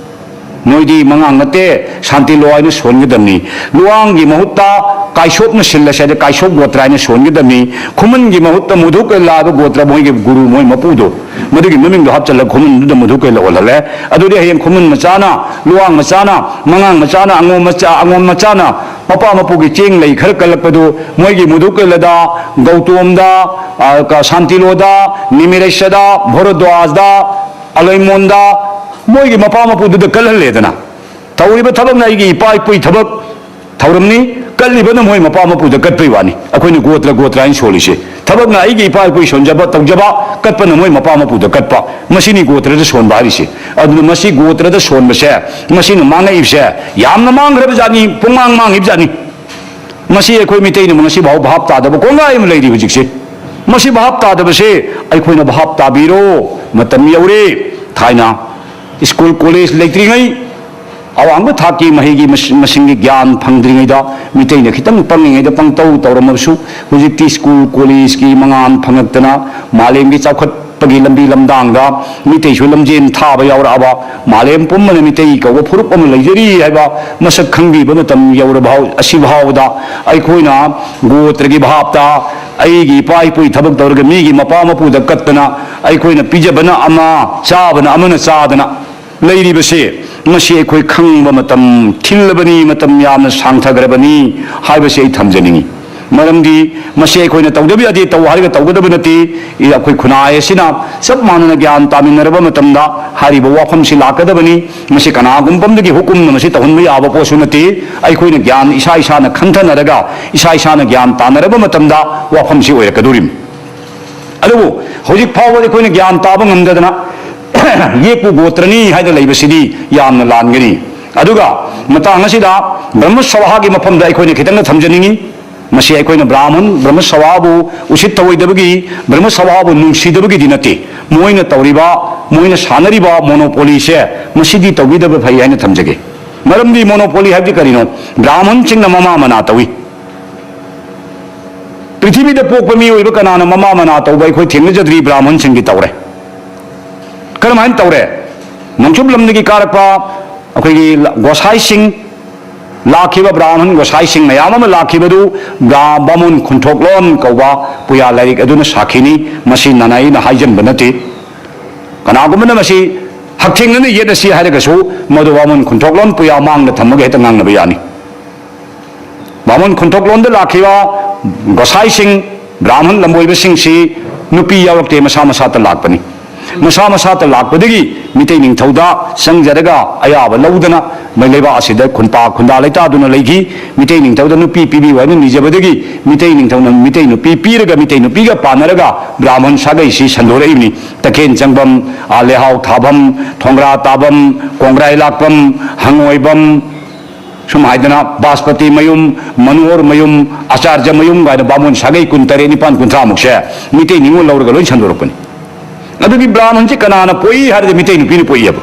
ꯅꯣꯏꯗꯤ ꯃꯉꯥꯡ ꯅꯠꯇꯦ, ꯁꯥꯟꯇꯤꯂꯣ ꯍꯥꯏꯅ ꯁꯣꯟꯒꯗꯕꯅꯤ꯫ ꯂꯨꯋꯥꯡꯒꯤ ꯃꯍꯨꯠꯇ ꯀꯥꯏꯁꯣꯞꯅ ꯁꯤꯜꯂꯁꯦ ꯍꯥꯏꯗꯤ ꯀꯥꯏꯁꯣꯞ ꯒꯣꯇ꯭ꯔ ꯍꯥꯏꯅ ꯁꯣꯟꯒꯗꯕꯅꯤ꯫ ꯈꯨꯃꯟꯒꯤ ꯃꯍꯨꯠꯇ ꯃꯨꯗꯨꯀꯩꯂꯥ ꯍꯥꯏꯕ ꯒꯣꯇ꯭ꯔ, ꯃꯣꯏꯒꯤ ꯒꯨꯔꯨ, ꯃꯣꯏ ꯃꯄꯨꯗꯣ, ꯃꯗꯨꯒꯤ ꯃꯃꯤꯡꯗꯣ ꯍꯥꯞꯆꯤꯜꯂꯒ ꯈꯨꯃꯟꯗꯨꯗ ꯃꯨꯗꯨꯀꯩꯂꯥ ꯑꯣꯜꯍꯜꯂꯦ꯫ ꯑꯗꯨꯗꯤ ꯍꯌꯦꯡ ꯈꯨꯃꯟ ꯃꯆꯥꯅ, ꯂꯨꯋꯥꯡ ꯃꯆꯥꯅ, ꯃꯉꯥꯡ ꯃꯆꯥꯅ, ꯑꯉꯣꯝ ꯃꯆꯥ, ꯑꯉꯣꯝ ꯃꯆꯥꯅ ꯃꯄꯥ ꯃꯄꯨꯒꯤ ꯆꯦꯡ ꯂꯩ ꯈꯔ ꯀꯜꯂꯛꯄꯗꯨ ꯃꯣꯏꯒꯤ ꯃꯨꯗꯨꯀꯩꯂꯥꯗ, ꯒꯧꯇꯣꯝꯗ, ꯑ, ꯀ-, ꯁꯥꯟꯇꯤꯂꯣꯗ, ꯅꯤꯃꯤꯔꯦꯁꯗ, ꯚꯣꯔꯗ꯭ꯋꯥꯖꯗ, ꯑꯂꯩꯃꯣꯟꯗ, ꯃꯣꯏꯒꯤ ꯃꯄꯥ ꯃꯄꯨꯗꯨꯗ ꯀꯜꯍꯜꯂꯦꯗꯅ꯫ ꯇꯧꯔꯤꯕ ꯊꯕꯛꯅ ꯑꯩꯒꯤ ꯏꯄꯥ ꯏꯄꯨꯒꯤ ꯊꯕꯛ ꯊꯧꯔꯝꯅꯤ, ꯀꯠꯂꯤꯕꯅ ꯃꯣꯏ ꯃꯄꯥ ꯃꯄꯨꯗ ꯀꯠꯄꯩ ꯋꯥꯅꯤ꯫ ꯑꯩꯈꯣꯏꯅ ꯒꯣꯇ꯭ꯔ ꯒꯣꯇ꯭ꯔ ꯍꯥꯏꯅ ꯁꯣꯜꯂꯤꯁꯦ꯫ ꯊꯕꯛꯅ ꯑꯩꯒꯤ ꯏꯄꯥ ꯏꯄꯨꯒꯤ ꯁꯣꯟꯖꯕ ꯇꯧꯖꯕ, ꯀꯠꯄꯅ ꯃꯣꯏ ꯃꯄꯥ ꯃꯄꯨꯗ ꯀꯠꯄ꯫ ꯃꯁꯤꯅꯤ ꯒꯣꯇ꯭ꯔꯗ ꯁꯣꯟꯕ ꯍꯥꯏꯔꯤꯁꯦ꯫ ꯑꯗꯨꯅ ꯃꯁꯤ ꯒꯣꯇ꯭ꯔꯗ ꯁꯣꯟꯕꯁꯦ, ꯃꯁꯤꯅ ꯃꯥꯡꯉꯛꯏꯕꯁꯦ ꯌꯥꯝꯅ ꯃꯥꯡꯈ꯭ꯔꯕ ꯖꯥꯠꯅꯤ, ꯄꯨꯡꯃꯥꯡ ꯃꯥꯡꯉꯤꯕ ꯖꯥꯠꯅꯤ꯫ ꯃꯁꯤ ꯑꯩꯈꯣꯏ ꯃꯤꯇꯩꯅ ꯉꯁꯤ ꯐꯥꯎ ꯚꯥꯞ ꯇꯥꯗꯕ ꯀꯣꯡꯒꯥꯏ ꯑꯃ ꯂꯩꯔꯤ ꯍꯧꯖꯤꯛꯁꯦ꯫ ꯃꯁꯤ ꯚꯥꯞ ꯇꯥꯗꯕꯁꯦ ꯑꯩꯈꯣꯏꯅ ꯚꯥꯞ ꯇꯥꯕꯤꯔꯣ꯫ ꯃꯇꯝ ꯌꯧꯔꯦ꯫ ꯊꯥꯏꯅ ꯁ꯭ꯀꯨꯜ ꯀꯣꯂꯦꯖ ꯂꯩꯇ꯭ꯔꯤꯉꯩ, ꯑꯋꯥꯡꯕ ꯊꯥꯛꯀꯤ ꯃꯍꯩꯒꯤ ꯃꯁ-, ꯃꯁꯤꯡꯒꯤ ꯒ꯭ꯌꯥꯟ ꯐꯪꯗ꯭ꯔꯤꯉꯩꯗ ꯃꯤꯇꯩꯅ ꯈꯤꯇꯪ ꯄꯪꯉꯤꯉꯩꯗ ꯄꯪꯇꯧ ꯇꯧꯔꯝꯃꯕꯁꯨ, ꯍꯧꯖꯤꯛꯇꯤ ꯁ꯭ꯀꯨꯜ ꯀꯣꯂꯦꯖꯀꯤ ꯃꯉꯥꯜ ꯐꯪꯉꯛꯇꯅ ꯃꯥꯂꯦꯝꯒꯤ ꯆꯥꯎꯈꯠꯄꯒꯤ ꯂꯝꯕꯤ ꯂꯝꯗꯥꯡꯗ ꯃꯤꯇꯩꯁꯨ ꯂꯝꯖꯦꯟ ꯊꯥꯕ ꯌꯥꯎꯔꯛꯑꯕ, ꯃꯥꯂꯦꯝ ꯄꯨꯝꯕꯅ ꯃꯤꯇꯩ ꯀꯧꯕ ꯐꯨꯔꯨꯞ ꯑꯃ ꯂꯩꯖꯔꯤ ꯍꯥꯏꯕ ꯃꯁꯛ ꯈꯪꯕꯤꯕ ꯃꯇꯝ ꯌꯧꯔꯕ ꯍꯧ-, ꯑꯁꯤ ꯐꯥꯎꯕꯗ ꯑꯩꯈꯣꯏꯅ ꯒꯣꯇ꯭ꯔꯒꯤ ꯚꯥꯞꯇ, ꯑꯩꯒꯤ ꯏꯄꯥ ꯏꯄꯨꯒꯤ ꯊꯕꯛ ꯇꯧꯔꯒ ꯃꯤꯒꯤ ꯃꯄꯥ ꯃꯄꯨꯗ ꯀꯠꯇꯅ ꯑꯩꯈꯣꯏꯅ ꯄꯤꯖꯕꯅ ꯑꯃ, ꯆꯥꯕꯅ ꯑꯃꯅ ꯆꯥꯗꯅ ꯂꯩꯔꯤꯕꯁꯦ, ꯃꯁꯤ ꯑꯩꯈꯣꯏ ꯈꯪꯕ ꯃꯇꯝ ꯊꯤꯜꯂꯕꯅꯤ, ꯃꯇꯝ ꯌꯥꯝꯅ ꯁꯥꯡꯊꯈ꯭ꯔꯕꯅꯤ ꯍꯥꯏꯕꯁꯤ ꯑꯩ ꯊꯝꯖꯅꯤꯡꯏ꯫ ꯃꯔꯝꯗꯤ ꯃꯁꯤ ꯑꯩꯈꯣꯏꯅ ꯇꯧꯗꯕ ꯌꯥꯗꯦ, ꯇꯧ ꯍꯥꯏꯔꯒ ꯇꯧꯒꯗꯕ ꯅꯠꯇꯦ꯫ ꯑꯩꯈꯣꯏ ꯈꯨꯟꯅꯥꯏ ꯑꯁꯤꯅ ꯆꯞ ꯃꯥꯟꯅꯅ ꯒ꯭ꯌꯥꯟ ꯇꯥꯃꯤꯟꯅꯔꯕ ꯃꯇꯝꯗ ꯍꯥꯏꯔꯤꯕ ꯋꯥꯐꯝꯁꯤ ꯂꯥꯛꯀꯗꯕꯅꯤ꯫ ꯃꯁꯤ ꯀꯅꯥꯒꯨꯝꯕ ꯑꯃꯗꯒꯤ ꯍꯨꯀꯨꯝꯅ ꯃꯁꯤ ꯇꯧꯍꯟꯕ ꯌꯥꯕ ꯄꯣꯠꯁꯨ ꯅꯠꯇꯦ꯫ ꯑꯩꯈꯣꯏꯅ ꯒ꯭ꯌꯥꯟ ꯏꯁꯥ ꯏꯁꯥꯅ ꯈꯟꯊꯅꯔꯒ, ꯏꯁꯥ ꯏꯁꯥꯅ ꯒ꯭ꯌꯥꯟ ꯇꯥꯅꯔꯕ ꯃꯇꯝꯗ ꯋꯥꯐꯝꯁꯤ ꯑꯣꯏꯔꯛꯀꯗꯧꯔꯤꯕꯅꯤ꯫ ꯑꯗꯨꯕꯨ ꯍꯧꯖꯤꯛ ꯐꯥꯎꯕꯗ ꯑꯩꯈꯣꯏꯅ ꯒ꯭ꯌꯥꯟ ꯇꯥꯕ ꯉꯝꯗꯗꯅ ꯌꯦꯛꯄꯨ ꯒꯣꯇ꯭ꯔꯅꯤ ꯍꯥꯏꯅ ꯂꯩꯕꯁꯤꯗꯤ ꯌꯥꯝꯅ ꯂꯥꯟꯒꯅꯤ꯫ ꯑꯗꯨꯒ ꯃꯇꯥꯡ ꯑꯁꯤꯗ ꯕ꯭ꯔꯍ꯭ꯃ ꯁꯚꯥꯒꯤ ꯃꯐꯝꯗ ꯑꯩꯈꯣꯏꯅ ꯈꯤꯇꯪꯒ ꯊꯝꯖꯅꯤꯡꯉꯤ꯫ ꯃꯁꯤ ꯑꯩꯈꯣꯏꯅ ꯕ꯭ꯔꯥꯍꯃꯟ ꯕ꯭ꯔꯍ꯭ꯃ ꯁꯚꯥꯕꯨ ꯎꯁꯤꯠ ꯊꯧꯑꯣꯏꯗꯕꯒꯤ, ꯕ꯭ꯔꯍ꯭ꯃ ꯁꯚꯥꯕꯨ ꯅꯨꯡꯁꯤꯗꯕꯒꯤꯗꯤ ꯅꯠꯇꯦ꯫ ꯃꯣꯏꯅ ꯇꯧꯔꯤꯕ, ꯃꯣꯏꯅ ꯁꯥꯟꯅꯔꯤꯕ ꯃꯣꯅꯣꯄꯣꯂꯤꯁꯦ ꯃꯁꯤꯗꯤ ꯇꯧꯕꯤꯗꯕ ꯐꯩ ꯍꯥꯏꯅ ꯊꯝꯖꯒꯦ꯫ ꯃꯔꯝꯗꯤ ꯃꯣꯅꯣꯄꯣꯂꯤ ꯍꯥꯏꯕꯗꯤ ꯀꯔꯤꯅꯣ? ꯕ꯭ꯔꯥꯍꯃꯟꯁꯤꯡꯅ ꯃꯃꯥ ꯃꯅꯥ ꯇꯧꯏ꯫ ꯄ꯭ꯔꯤꯊꯤꯕꯤꯗ ꯄꯣꯛꯄ ꯃꯤꯑꯣꯏꯕ ꯀꯅꯥꯅ ꯃꯃꯥ ꯃꯅꯥ ꯇꯧꯕ ꯑꯩꯈꯣꯏ ꯊꯦꯡꯅꯖꯗ꯭ꯔꯤ, ꯕ꯭ꯔꯥꯍꯃꯟꯁꯤꯡꯒꯤ ꯇꯧꯔꯦ꯫ ꯀꯔꯝꯍꯥꯏꯅ ꯇꯧꯔꯦ? ꯅꯣꯡꯆꯨꯞ ꯂꯝꯗꯒꯤ ꯀꯥꯔꯛꯄ ꯑꯩꯈꯣꯏꯒꯤ ꯒꯣꯁꯥꯏꯁꯤꯡ, ꯂꯥꯛꯈꯤꯕ ꯕ꯭ꯔꯥꯍꯃꯟ ꯒꯣꯁꯥꯏꯁꯤꯡ ꯃꯌꯥꯝ ꯑꯃ ꯂꯥꯛꯈꯤꯕꯗꯨ ꯕ꯭ꯔꯥ-, ꯕꯥꯃꯣꯟ ꯈꯨꯟꯊꯣꯛꯂꯣꯟ ꯀꯧꯕ ꯄꯨꯌꯥ ꯂꯥꯏꯔꯤꯛ ꯑꯗꯨꯅ ꯁꯥꯈꯤꯅꯤ꯫ ꯃꯁꯤ ꯅꯅꯥꯏꯅ ꯍꯥꯏꯖꯟꯕ ꯅꯠꯇꯦ꯫ ꯀꯅꯥꯒꯨꯝꯕꯅ ꯃꯁꯤ ꯍꯛꯊꯦꯡꯅꯅ ꯌꯦꯠ ꯑꯁꯤ ꯍꯥꯏꯔꯒꯁꯨ, ꯃꯗꯨ ꯕꯥꯃꯣꯟ ꯈꯨꯟꯊꯣꯛꯂꯣꯟ ꯄꯨꯌꯥ ꯃꯥꯡꯗ ꯊꯝꯃꯒ ꯍꯦꯛꯇ ꯉꯥꯡꯅꯕ ꯌꯥꯅꯤ꯫ ꯕꯥꯃꯣꯟ ꯈꯨꯟꯊꯣꯛꯂꯣꯟꯗ ꯂꯥꯛꯈꯤꯕ ꯒꯣꯁꯥꯏꯁꯤꯡ, ꯕ꯭ꯔꯥꯍꯃꯟ ꯂꯝꯕꯣꯏꯕꯁꯤꯡꯁꯤ ꯅꯨꯄꯤ ꯌꯥꯎꯔꯛꯇꯦ, ꯃꯁꯥ ꯃꯁꯥꯇ ꯂꯥꯛꯄꯅꯤ꯫ ꯃꯁꯥ ꯃꯁꯥꯇ ꯂꯥꯛꯄꯗꯒꯤ ꯃꯤꯇꯩ ꯅꯤꯡꯊꯧꯗ ꯆꯪꯖꯔꯒ ꯑꯌꯥꯕ ꯂꯧꯗꯅ ꯂꯩꯕꯥꯛ ꯑꯁꯤꯗ ꯈꯨꯟꯄꯥ ꯈꯨꯟꯗꯥ ꯂꯩꯇꯥꯗꯨꯅ ꯂꯩꯈꯤ꯫ ꯃꯤꯇꯩ ꯅꯤꯡꯊꯧꯗ ꯅꯨꯄꯤ ꯄꯤꯕꯤꯌꯨ ꯍꯥꯏꯅ ꯅꯤꯖꯕꯗꯒꯤ ꯃꯤꯇꯩ ꯅꯤꯡꯊꯧꯅ ꯃꯤꯇꯩ ꯅꯨꯄꯤ ꯄꯤꯔꯒ ꯃꯤꯇꯩ ꯅꯨꯄꯤꯒ ꯄꯥꯟꯅꯔꯒ ꯕ꯭ꯔꯥꯍꯃꯟ ꯁꯥꯒꯩꯁꯤ ꯁꯟꯗꯣꯔꯛꯏꯕꯅꯤ꯫ ꯇꯈꯦꯟ ꯆꯪꯕꯝ, ꯑꯥ, ꯂꯩꯍꯥꯎ ꯊꯥꯕꯝ, ꯊꯣꯡꯒ꯭ꯔꯥ ꯇꯥꯕꯝ, ꯀꯣꯡꯒ꯭ꯔꯥꯏ ꯂꯥꯛꯄꯝ, ꯍꯪꯉꯣꯏꯕꯝ, ꯁꯨꯝ ꯍꯥꯏꯗꯅ ꯕꯥꯁꯄꯇꯤ ꯃꯌꯨꯝ, ꯃꯅꯣꯍꯔ ꯃꯌꯨꯝ, ꯑꯆꯥꯔꯖ ꯃꯌꯨꯝ ꯀꯥꯏꯅ ꯕꯥꯃꯣꯟ ꯁꯥꯒꯩ ꯀꯨꯟ ꯇꯔꯦꯠ, ꯅꯤꯄꯥꯟ, ꯀꯨꯟꯊ꯭ꯔꯥ ꯃꯨꯛꯁꯦ ꯃꯤꯇꯩ ꯅꯤꯉꯣꯜ ꯂꯧꯔꯒ ꯂꯣꯏ ꯁꯟꯗꯣꯔꯛꯄꯅꯤ꯫ ꯑꯗꯨꯒꯤ ꯕ꯭ꯔꯥꯍꯃꯟꯁꯤ ꯀꯅꯥꯅ ꯄꯣꯛꯏ ꯍꯥꯏꯔꯗꯤ ꯃꯤꯇꯩ ꯅꯨꯄꯤꯅ ꯄꯣꯛꯏꯑꯕ꯫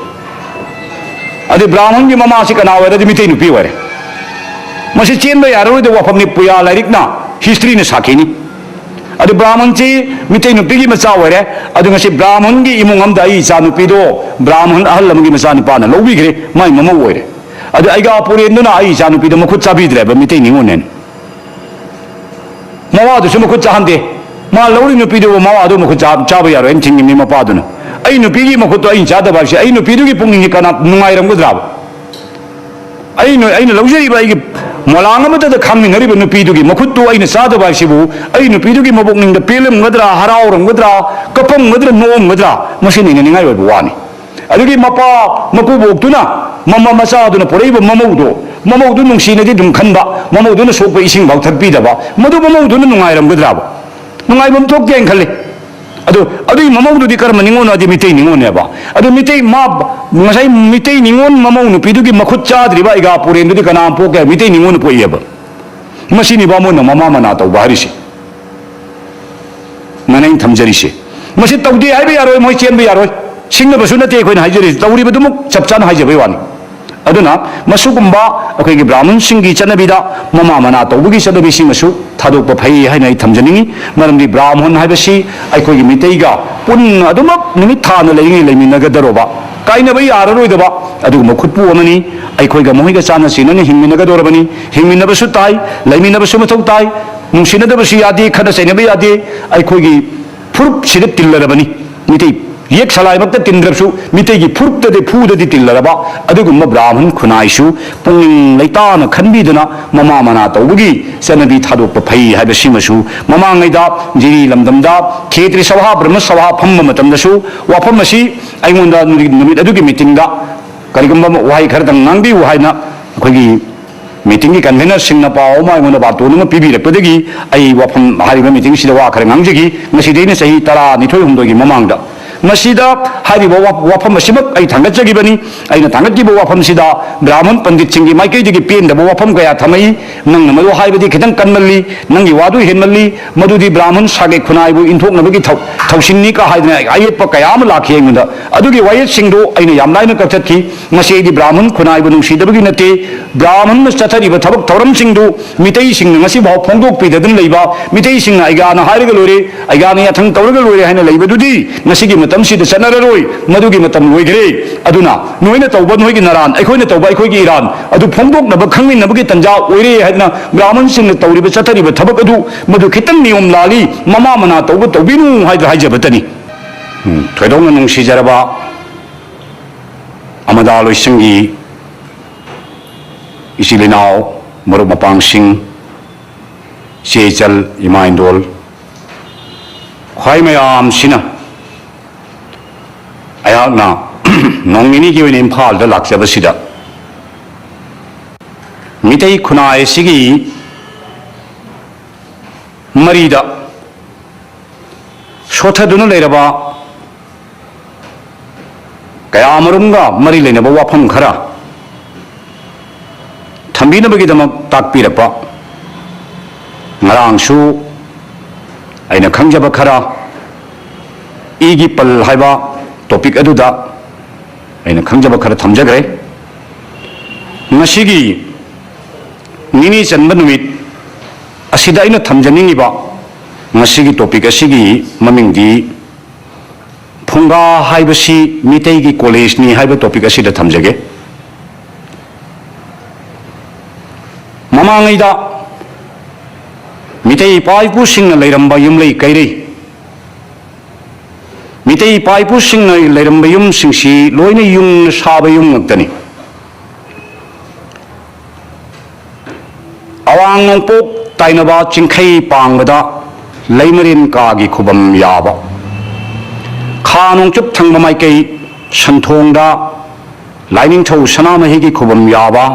ꯑꯗꯩ ꯕ꯭ꯔꯥꯍꯃꯟꯒꯤ ꯃꯃꯥꯁꯤ ꯀꯅꯥ ꯑꯣꯏꯔꯗꯤ ꯃꯤꯇꯩ ꯅꯨꯄꯤ ꯑꯣꯏꯔꯦ꯫ ꯃꯁꯤ ꯆꯦꯟꯕ ꯌꯥꯔꯔꯣꯏꯗꯕ ꯋꯥꯐꯝꯅꯤ, ꯄꯨꯌꯥ ꯂꯥꯏꯔꯤꯛꯅ, ꯍꯤꯁꯇ꯭ꯔꯤꯅ ꯁꯥꯈꯤꯅꯤ꯫ ꯑꯗꯨ ꯕ꯭ꯔꯥꯍꯃꯟꯁꯤ ꯃꯤꯇꯩ ꯅꯨꯄꯤꯒꯤ ꯃꯆꯥ ꯑꯣꯏꯔꯦ꯫ ꯑꯗꯨ ꯉꯁꯤ ꯕ꯭ꯔꯥꯍꯃꯟꯒꯤ ꯏꯃꯨꯡ ꯑꯃꯗ ꯑꯩ ꯏꯆꯥ ꯅꯨꯄꯤꯗꯣ ꯕ꯭ꯔꯥꯍꯃꯟ ꯑꯍꯜ ꯑꯃꯒꯤ ꯃꯆꯥ ꯅꯨꯄꯥꯅ ꯂꯧꯕꯤꯈ꯭ꯔꯦ, ꯃꯥꯏ ꯃꯃꯧ ꯑꯣꯏꯔꯦ꯫ ꯑꯗꯨ ꯑꯩꯒꯥ ꯄꯨꯔꯦꯟꯗꯨꯅ ꯑꯩ ꯏꯆꯥ ꯅꯨꯄꯤꯗ ꯃꯈꯨꯠ ꯆꯥꯕꯤꯗ꯭ꯔꯦꯕ, ꯃꯤꯇꯩ ꯅꯤꯉꯣꯜꯅꯦꯅ꯫ ꯃꯋꯥꯗꯨꯁꯨ ꯃꯈꯨꯠ ꯆꯥꯍꯟꯗꯦ꯫ ꯃꯥ ꯂꯧꯔꯤ ꯅꯨꯄꯤꯗꯨꯕꯨ ꯃꯋꯥꯗꯨ ꯃꯈꯨꯠ ꯆꯥ-, ꯆꯥꯕ ꯌꯥꯔꯣꯏꯅ ꯊꯤꯡꯉꯤꯕꯅꯤ ꯃꯄꯥꯗꯨꯅ꯫ ꯑꯩ ꯅꯨꯄꯤꯒꯤ ꯃꯈꯨꯠꯇꯣ ꯑꯩꯅ ꯆꯥꯗꯕ ꯍꯥꯏꯕꯁꯦ ꯑꯩ ꯅꯨꯄꯤꯗꯨꯒꯤ ꯄꯨꯛꯅꯤꯡꯁꯤ ꯀꯅꯥ ꯅꯨꯡꯉꯥꯏꯔꯝꯒꯗ꯭ꯔꯥꯕ? ꯑꯩ ꯅꯨ-, ꯑꯩꯅ ꯂꯧꯖꯔꯤꯕ ꯑꯩꯒꯤ ꯃꯣꯂꯥꯡ ꯑꯃꯠꯇꯗ ꯈꯥꯡꯃꯤꯟꯅꯔꯤꯕ ꯅꯨꯄꯤꯗꯨꯒꯤ ꯃꯈꯨꯠꯇꯨ ꯑꯩꯅ ꯆꯥꯗꯕ ꯍꯥꯏꯁꯤꯕꯨ ꯑꯩ ꯅꯨꯄꯤꯗꯨꯒꯤ ꯃꯕꯨꯛꯅꯤꯡꯗ ꯄꯦꯜꯂꯝꯒꯗ꯭ꯔꯥ, ꯍꯔꯥꯎꯔꯝꯒꯗ꯭ꯔꯥ, ꯀꯞꯄꯝꯒꯗ꯭ꯔꯥ, ꯅꯣꯛꯑꯝꯒꯗ꯭ꯔꯥ? ꯃꯁꯤ ꯅꯩꯅꯅꯤꯡꯉꯥꯏ ꯑꯣꯏꯕ ꯋꯥꯅꯤ꯫ ꯑꯗꯨꯒꯤ ꯃꯄꯥ ꯃꯀꯨꯕꯣꯛꯇꯨꯅ ꯃꯃ-, ꯃꯆꯥꯗꯨꯅ ꯄꯨꯔꯛꯏꯕ ꯃꯃꯧꯗꯣ, ꯃꯃꯧꯗꯨ ꯅꯨꯡꯁꯤꯅꯗꯤ ꯑꯗꯨꯝ ꯈꯟꯕ, ꯃꯃꯧꯗꯨꯅ ꯁꯣꯛꯄ ꯏꯁꯤꯡ ꯐꯥꯎ ꯊꯛꯄꯤꯗꯕ, ꯃꯗꯨ ꯃꯃꯧꯗꯨꯅ ꯅꯨꯡꯉꯥꯏꯔꯝꯒꯗ꯭ꯔꯥꯕ? ꯅꯨꯡꯉꯥꯏꯐꯝ ꯊꯣꯛꯇꯦ ꯍꯥꯏꯅ ꯈꯜꯂꯤ꯫ ꯑꯗꯨ, ꯑꯗꯨꯒꯤ ꯃꯃꯧꯗꯨꯗꯤ ꯀꯔꯝꯕ ꯅꯤꯉꯣꯜꯅꯣ ꯍꯥꯏꯗꯤ ꯃꯤꯇꯩ ꯅꯤꯉꯣꯜꯅꯦꯕ꯫ ꯑꯗꯨ ꯃꯤꯇꯩ ꯃꯥ-, ꯉꯁꯥꯏ ꯃꯤꯇꯩ ꯅꯤꯉꯣꯜ ꯃꯃꯧ ꯅꯨꯄꯤꯗꯨꯒꯤ ꯃꯈꯨꯠ ꯆꯥꯗ꯭ꯔꯤꯕ ꯑꯩꯒꯥ ꯄꯨꯔꯦꯟꯗꯨꯗꯤ ꯀꯅꯥ ꯄꯣꯛꯀꯦ? ꯃꯤꯇꯩ ꯅꯤꯉꯣꯜꯅ ꯄꯣꯛꯏꯑꯕ꯫ ꯃꯁꯤꯅꯤ ꯕꯥꯃꯣꯟꯅ ꯃꯃꯥ ꯃꯅꯥ ꯇꯧꯕ ꯍꯥꯏꯔꯤꯁꯦ꯫ ꯃꯅꯦꯡ ꯊꯝꯖꯔꯤꯁꯦ꯫ ꯃꯁꯤ ꯇꯧꯗꯦ ꯍꯥꯏꯕ ꯌꯥꯔꯣꯏ, ꯃꯣꯏ ꯆꯦꯟꯕ ꯌꯥꯔꯣꯏ꯫ ꯁꯤꯡꯅꯕꯁꯨ ꯅꯠꯇꯦ ꯑꯩꯈꯣꯏꯅ ꯍꯥꯏꯖꯔꯤꯁꯦ, ꯇꯧꯔꯤꯕꯗꯨꯃꯛ ꯆꯞ ꯆꯥꯅ ꯍꯥꯏꯖꯕꯩ ꯋꯥꯅꯤ꯫ ꯑꯗꯨꯅ ꯃꯁꯤꯒꯨꯝꯕ ꯑꯩꯈꯣꯏꯒꯤ ꯕ꯭ꯔꯥꯍꯃꯟꯁꯤꯡꯒꯤ ꯆꯠꯅꯕꯤꯗ ꯃꯃꯥ ꯃꯅꯥ ꯇꯧꯕꯒꯤ ꯆꯠꯅꯕꯤꯁꯤꯃꯁꯨ ꯊꯥꯗꯣꯛꯄ ꯐꯩ ꯍꯥꯏꯅ ꯑꯩ ꯊꯝꯖꯅꯤꯡꯏ꯫ ꯃꯔꯝꯗꯤ ꯕ꯭ꯔꯥꯍꯃꯟ ꯍꯥꯏꯕꯁꯤ ꯑꯩꯈꯣꯏꯒꯤ ꯃꯤꯇꯩꯒ ꯄꯨꯟꯅ ꯑꯗꯨꯃꯛ ꯅꯨꯃꯤꯠ ꯊꯥꯅ ꯂꯩꯔꯤꯉꯩ ꯂꯩꯃꯤꯟꯅꯒꯗꯧꯔꯕ, ꯀꯥꯏꯅꯕ ꯌꯥꯔꯔꯣꯏꯗꯕ ꯑꯗꯨꯒꯨꯝꯕ ꯈꯨꯠꯄꯨ ꯑꯃꯅꯤ꯫ ꯑꯩꯈꯣꯏꯒ ꯃꯈꯣꯏꯒ ꯆꯥꯟꯅ ꯆꯦꯟꯅꯅ ꯍꯤꯡꯃꯤꯟꯅꯒꯗꯧꯔꯕꯅꯤ꯫ ꯍꯤꯡꯃꯤꯟꯅꯕꯁꯨ ꯇꯥꯏ, ꯂꯩꯃꯤꯟꯅꯕꯁꯨ ꯃꯊꯧ ꯇꯥꯏ꯫ ꯅꯨꯡꯁꯤꯅꯗꯕꯁꯨ ꯌꯥꯗꯦ, ꯈꯠꯅ ꯆꯩꯅꯕ ꯌꯥꯗꯦ꯫ ꯑꯩꯈꯣꯏꯒꯤ ꯐꯨꯔꯨꯞꯁꯤꯗ ꯇꯤꯜꯂꯔꯕꯅꯤ꯫ ꯃꯤꯇꯩ ꯌꯦꯛ ꯁꯂꯥꯏꯃꯛꯇ ꯇꯤꯟꯗ꯭ꯔꯕꯁꯨ ꯃꯤꯇꯩꯒꯤ ꯐꯨꯔꯨꯞꯇꯗꯤ ꯐꯨꯗꯗꯤ ꯇꯤꯜꯂꯔꯕ ꯑꯗꯨꯒꯨꯝꯕ ꯕ꯭ꯔꯥꯍꯃꯟ ꯈꯨꯟꯅꯥꯏꯁꯨ ꯄꯨꯛꯅꯤꯡ ꯂꯩꯇꯥꯅ ꯈꯟꯕꯤꯗꯨꯅ ꯃꯃꯥ ꯃꯅꯥ ꯇꯧꯕꯒꯤ ꯆꯠꯅꯕꯤ ꯊꯥꯗꯣꯛꯄ ꯐꯩ ꯍꯥꯏꯕꯁꯤꯃꯁꯨ ꯃꯃꯥꯡꯉꯩꯗ ꯖꯤꯔꯤ ꯂꯝꯗꯝꯗ ꯈꯦꯇ꯭ꯔꯤ ꯁꯚꯥ, ꯕ꯭ꯔꯍ꯭ꯃ ꯁꯚꯥ ꯐꯝꯕ ꯃꯇꯝꯗꯁꯨ ꯋꯥꯐꯝ ꯑꯁꯤ ꯑꯩꯉꯣꯟꯗ ꯅꯨꯃꯤꯠ ꯑꯗꯨꯒꯤ ꯃꯤꯇꯤꯡꯗ ꯀꯔꯤꯒꯨꯝꯕ ꯑꯃ ꯋꯥꯍꯩ ꯈꯔꯗꯪ ꯉꯥꯡꯕꯤꯌꯨ ꯍꯥꯏꯅ ꯑꯩꯈꯣꯏꯒꯤ ꯃꯤꯇꯤꯡꯒꯤ ꯀꯟꯚꯦꯅꯔꯁꯤꯡꯅ ꯄꯥꯎ ꯑꯃ ꯑꯩꯉꯣꯟꯗ ꯕꯥꯔꯇꯣꯟ ꯑꯃ ꯄꯤꯕꯤꯔꯛꯄꯗꯒꯤ ꯑꯩ ꯋꯥꯐꯝ, ꯍꯥꯏꯔꯤꯕ ꯃꯤꯇꯤꯡꯁꯤꯗ ꯋꯥ ꯈꯔ ꯉꯥꯡꯖꯈꯤ꯫ ꯉꯁꯤꯗꯤ ꯑꯩꯅ ꯆꯍꯤ ꯇꯔꯥꯅꯤꯊꯣꯏ ꯍꯨꯝꯗꯣꯏꯒꯤ ꯃꯃꯥꯡꯗ ꯃꯁꯤꯗ ꯍꯥꯏꯔꯤꯕ ꯋꯥ-, ꯋꯥꯐꯝ ꯑꯁꯤꯃꯛ ꯑꯩ ꯊꯥꯡꯒꯠꯆꯈꯤꯕꯅꯤ꯫ ꯑꯩꯅ ꯊꯥꯡꯒꯠꯈꯤꯕ ꯋꯥꯐꯝꯁꯤꯗ ꯕ꯭ꯔꯥꯍꯃꯟ ꯄꯟꯗꯤꯠꯁꯤꯡꯒꯤ ꯃꯥꯏꯀꯩꯗꯒꯤ ꯄꯦꯟꯗꯕ ꯋꯥꯐꯝ ꯀꯌꯥ ꯊꯝꯃꯛꯏ꯫ "ꯅꯪꯅ ꯃꯗꯨ ꯍꯥꯏꯕꯗꯤ ꯈꯤꯇꯪ ꯀꯟꯃꯜꯂꯤ, ꯅꯪꯒꯤ ꯋꯥꯗꯨ ꯍꯦꯟꯃꯜꯂꯤ, ꯃꯗꯨꯗꯤ ꯕ꯭ꯔꯥꯍꯃꯟ ꯁꯥꯀꯦ ꯈꯨꯟꯅꯥꯏꯕꯨ ꯏꯟꯊꯣꯛꯅꯕꯒꯤ ꯊꯧ-, ꯊꯧꯁꯤꯟꯅꯤ" ꯀ ꯍꯥꯏꯗꯅ ꯑꯌꯦꯠꯄ ꯀꯌꯥ ꯑꯃ ꯂꯥꯛꯈꯤ ꯑꯩꯉꯣꯟꯗ꯫ ꯑꯗꯨꯒꯤ ꯋꯥꯌꯦꯠꯁꯤꯡꯗꯨ ꯑꯩꯅ ꯌꯥꯝ ꯂꯥꯏꯅ ꯀꯛꯊꯠꯈꯤ꯫ ꯃꯁꯤ ꯑꯩꯗꯤ ꯕ꯭ꯔꯥꯍꯃꯟ ꯈꯨꯟꯅꯥꯏꯕꯨ ꯅꯨꯡꯁꯤꯗꯕꯒꯤ ꯅꯠꯇꯦ꯫ ꯕ꯭ꯔꯥꯍꯃꯟꯅ ꯆꯠꯊꯔꯤꯕ ꯊꯕꯛ ꯊꯧꯔꯝꯁꯤꯡꯗꯨ ꯃꯤꯇꯩꯁꯤꯡꯅ ꯉꯁꯤꯐꯥꯎ ꯐꯣꯡꯗꯣꯛꯄꯤꯗꯗꯨꯅ ꯂꯩꯕ, ꯃꯤꯇꯩꯁꯤꯡꯅ "ꯑꯩꯒꯥꯅ ꯍꯥꯏꯔꯒ ꯂꯣꯏꯔꯦ, ꯑꯩꯒꯥꯅ ꯌꯥꯊꯪ ꯇꯧꯔꯒ ꯂꯣꯏꯔꯦ" ꯍꯥꯏꯅ ꯂꯩꯕꯗꯨꯗꯤ ꯉꯁꯤꯒꯤ ꯃꯇꯝꯁꯤꯗ ꯆꯠꯅꯔꯔꯣꯏ꯫ ꯃꯗꯨꯒꯤ ꯃꯇꯝ ꯂꯣꯏꯈ꯭ꯔꯦ꯫ ꯑꯗꯨꯅ ꯅꯣꯏꯅ ꯇꯧꯕ ꯅꯣꯏꯒꯤ ꯅꯔꯥꯟ, ꯑꯩꯈꯣꯏꯅ ꯇꯧꯕ ꯑꯩꯈꯣꯏꯒꯤ ꯏꯔꯥꯟ ꯑꯗꯨ ꯐꯣꯡꯗꯣꯛꯅꯕ ꯈꯪꯃꯤꯟꯅꯕꯒꯤ ꯇꯥꯟꯖꯥ ꯑꯣꯏꯔꯦ ꯍꯥꯏꯗꯅ ꯕ꯭ꯔꯥꯍꯃꯟꯁꯤꯡꯅ ꯇꯧꯔꯤꯕ ꯆꯠꯊꯔꯤꯕ ꯊꯕꯛ ꯑꯗꯨ ꯃꯗꯨ ꯈꯤꯇꯪ ꯅꯤꯌꯣꯝ ꯂꯥꯜꯂꯤ, ꯃꯃꯥ ꯃꯅꯥ ꯇꯧꯕ ꯇꯧꯕꯤꯅꯨ ꯍꯥꯏꯗꯅ ꯍꯥꯏꯖꯕꯇꯅꯤ꯫ ꯎꯝ, ꯊꯣꯏꯗꯣꯛꯅ ꯅꯨꯡꯁꯤꯖꯔꯕ ꯑꯃꯗꯥ ꯂꯣꯏꯁꯪꯒꯤ ꯏꯆꯤꯜ ꯏꯅꯥꯎ, ꯃꯔꯨꯞ ꯃꯄꯥꯡꯁꯤꯡ, ꯏꯆꯦ ꯏꯆꯜ, ꯏꯃꯥ ꯏꯟꯗꯣꯜ, ꯈ꯭ꯋꯥꯏ ꯃꯌꯥꯝꯁꯤꯅ ꯑꯩꯍꯥꯛꯅ ꯅꯣꯡ ꯅꯤꯅꯤꯒꯤ ꯑꯣꯏꯅ ꯏꯝꯐꯥꯜꯗ ꯂꯥꯛꯆꯕꯁꯤꯗ ꯃꯤꯇꯩ ꯈꯨꯟꯅꯥꯏ ꯑꯁꯤꯒꯤ ꯃꯔꯤꯗ ꯁꯣꯠꯊꯗꯨꯅ ꯂꯩꯔꯕ ꯀꯌꯥꯃꯔꯨꯝꯒ ꯃꯔꯤ ꯂꯩꯅꯕ ꯋꯥꯐꯝ ꯈꯔ ꯊꯝꯕꯤꯅꯕꯒꯤꯗꯃꯛ ꯇꯥꯛꯄꯤꯔꯛꯄ, ꯉꯔꯥꯡꯁꯨ ꯑꯩꯅ ꯈꯪꯖꯕ ꯈꯔ, "ꯏꯒꯤ ꯄꯜ" ꯍꯥꯏꯕ ꯇꯣꯄꯤꯛ ꯑꯗꯨꯗ ꯑꯩꯅ ꯈꯪꯖꯕ ꯈꯔ ꯊꯝꯖꯈ꯭ꯔꯦ꯫ ꯉꯁꯤꯒꯤ ꯅꯤꯅꯤ ꯆꯟꯕ ꯅꯨꯃꯤꯠ ꯑꯁꯤꯗ ꯑꯩꯅ ꯊꯝꯖꯅꯤꯡꯉꯤꯕ ꯉꯁꯤꯒꯤ topic ꯑꯁꯤꯒꯤ ꯃꯃꯤꯡꯗꯤ ꯐꯨꯡꯒꯥ ꯍꯥꯏꯕꯁꯤ ꯃꯤꯇꯩꯒꯤ ꯀꯣꯂꯦꯖꯅꯤ ꯍꯥꯏꯕ topic ꯑꯁꯤꯗ ꯊꯝꯖꯒꯦ꯫ ꯃꯃꯥꯡꯉꯩꯗ ꯃꯤꯇꯩ ꯏꯄꯥ ꯏꯄꯨꯁꯤꯡꯅ ꯂꯩꯔꯝꯕ ꯌꯨꯝꯂꯩ ꯀꯩꯔꯩ, ꯃꯤꯇꯩ ꯏꯄꯥ ꯏꯄꯨꯁꯤꯡꯅ ꯂꯩꯔꯝꯕ ꯌꯨꯝꯁꯤꯡꯁꯤ ꯂꯣꯏꯅ ꯌꯨꯡꯅ ꯁꯥꯕ ꯌꯨꯝ ꯉꯥꯛꯇꯅꯤ꯫ ꯑꯋꯥꯡ ꯅꯣꯡꯄꯣꯛ ꯇꯥꯏꯅꯕ ꯆꯤꯡꯈꯩ ꯄꯥꯡꯕꯗ ꯂꯩꯃꯔꯦꯟ ꯀꯥꯒꯤ ꯈꯨꯕꯝ ꯌꯥꯕ, ꯈꯥ ꯅꯣꯡꯆꯨꯞ ꯊꯪꯕ ꯃꯥꯏꯀꯩ ꯁꯟꯊꯣꯡꯗ ꯂꯥꯏꯅꯤꯡꯊꯧ ꯁꯅꯥꯃꯍꯤꯒꯤ ꯈꯨꯕꯝ ꯌꯥꯕ,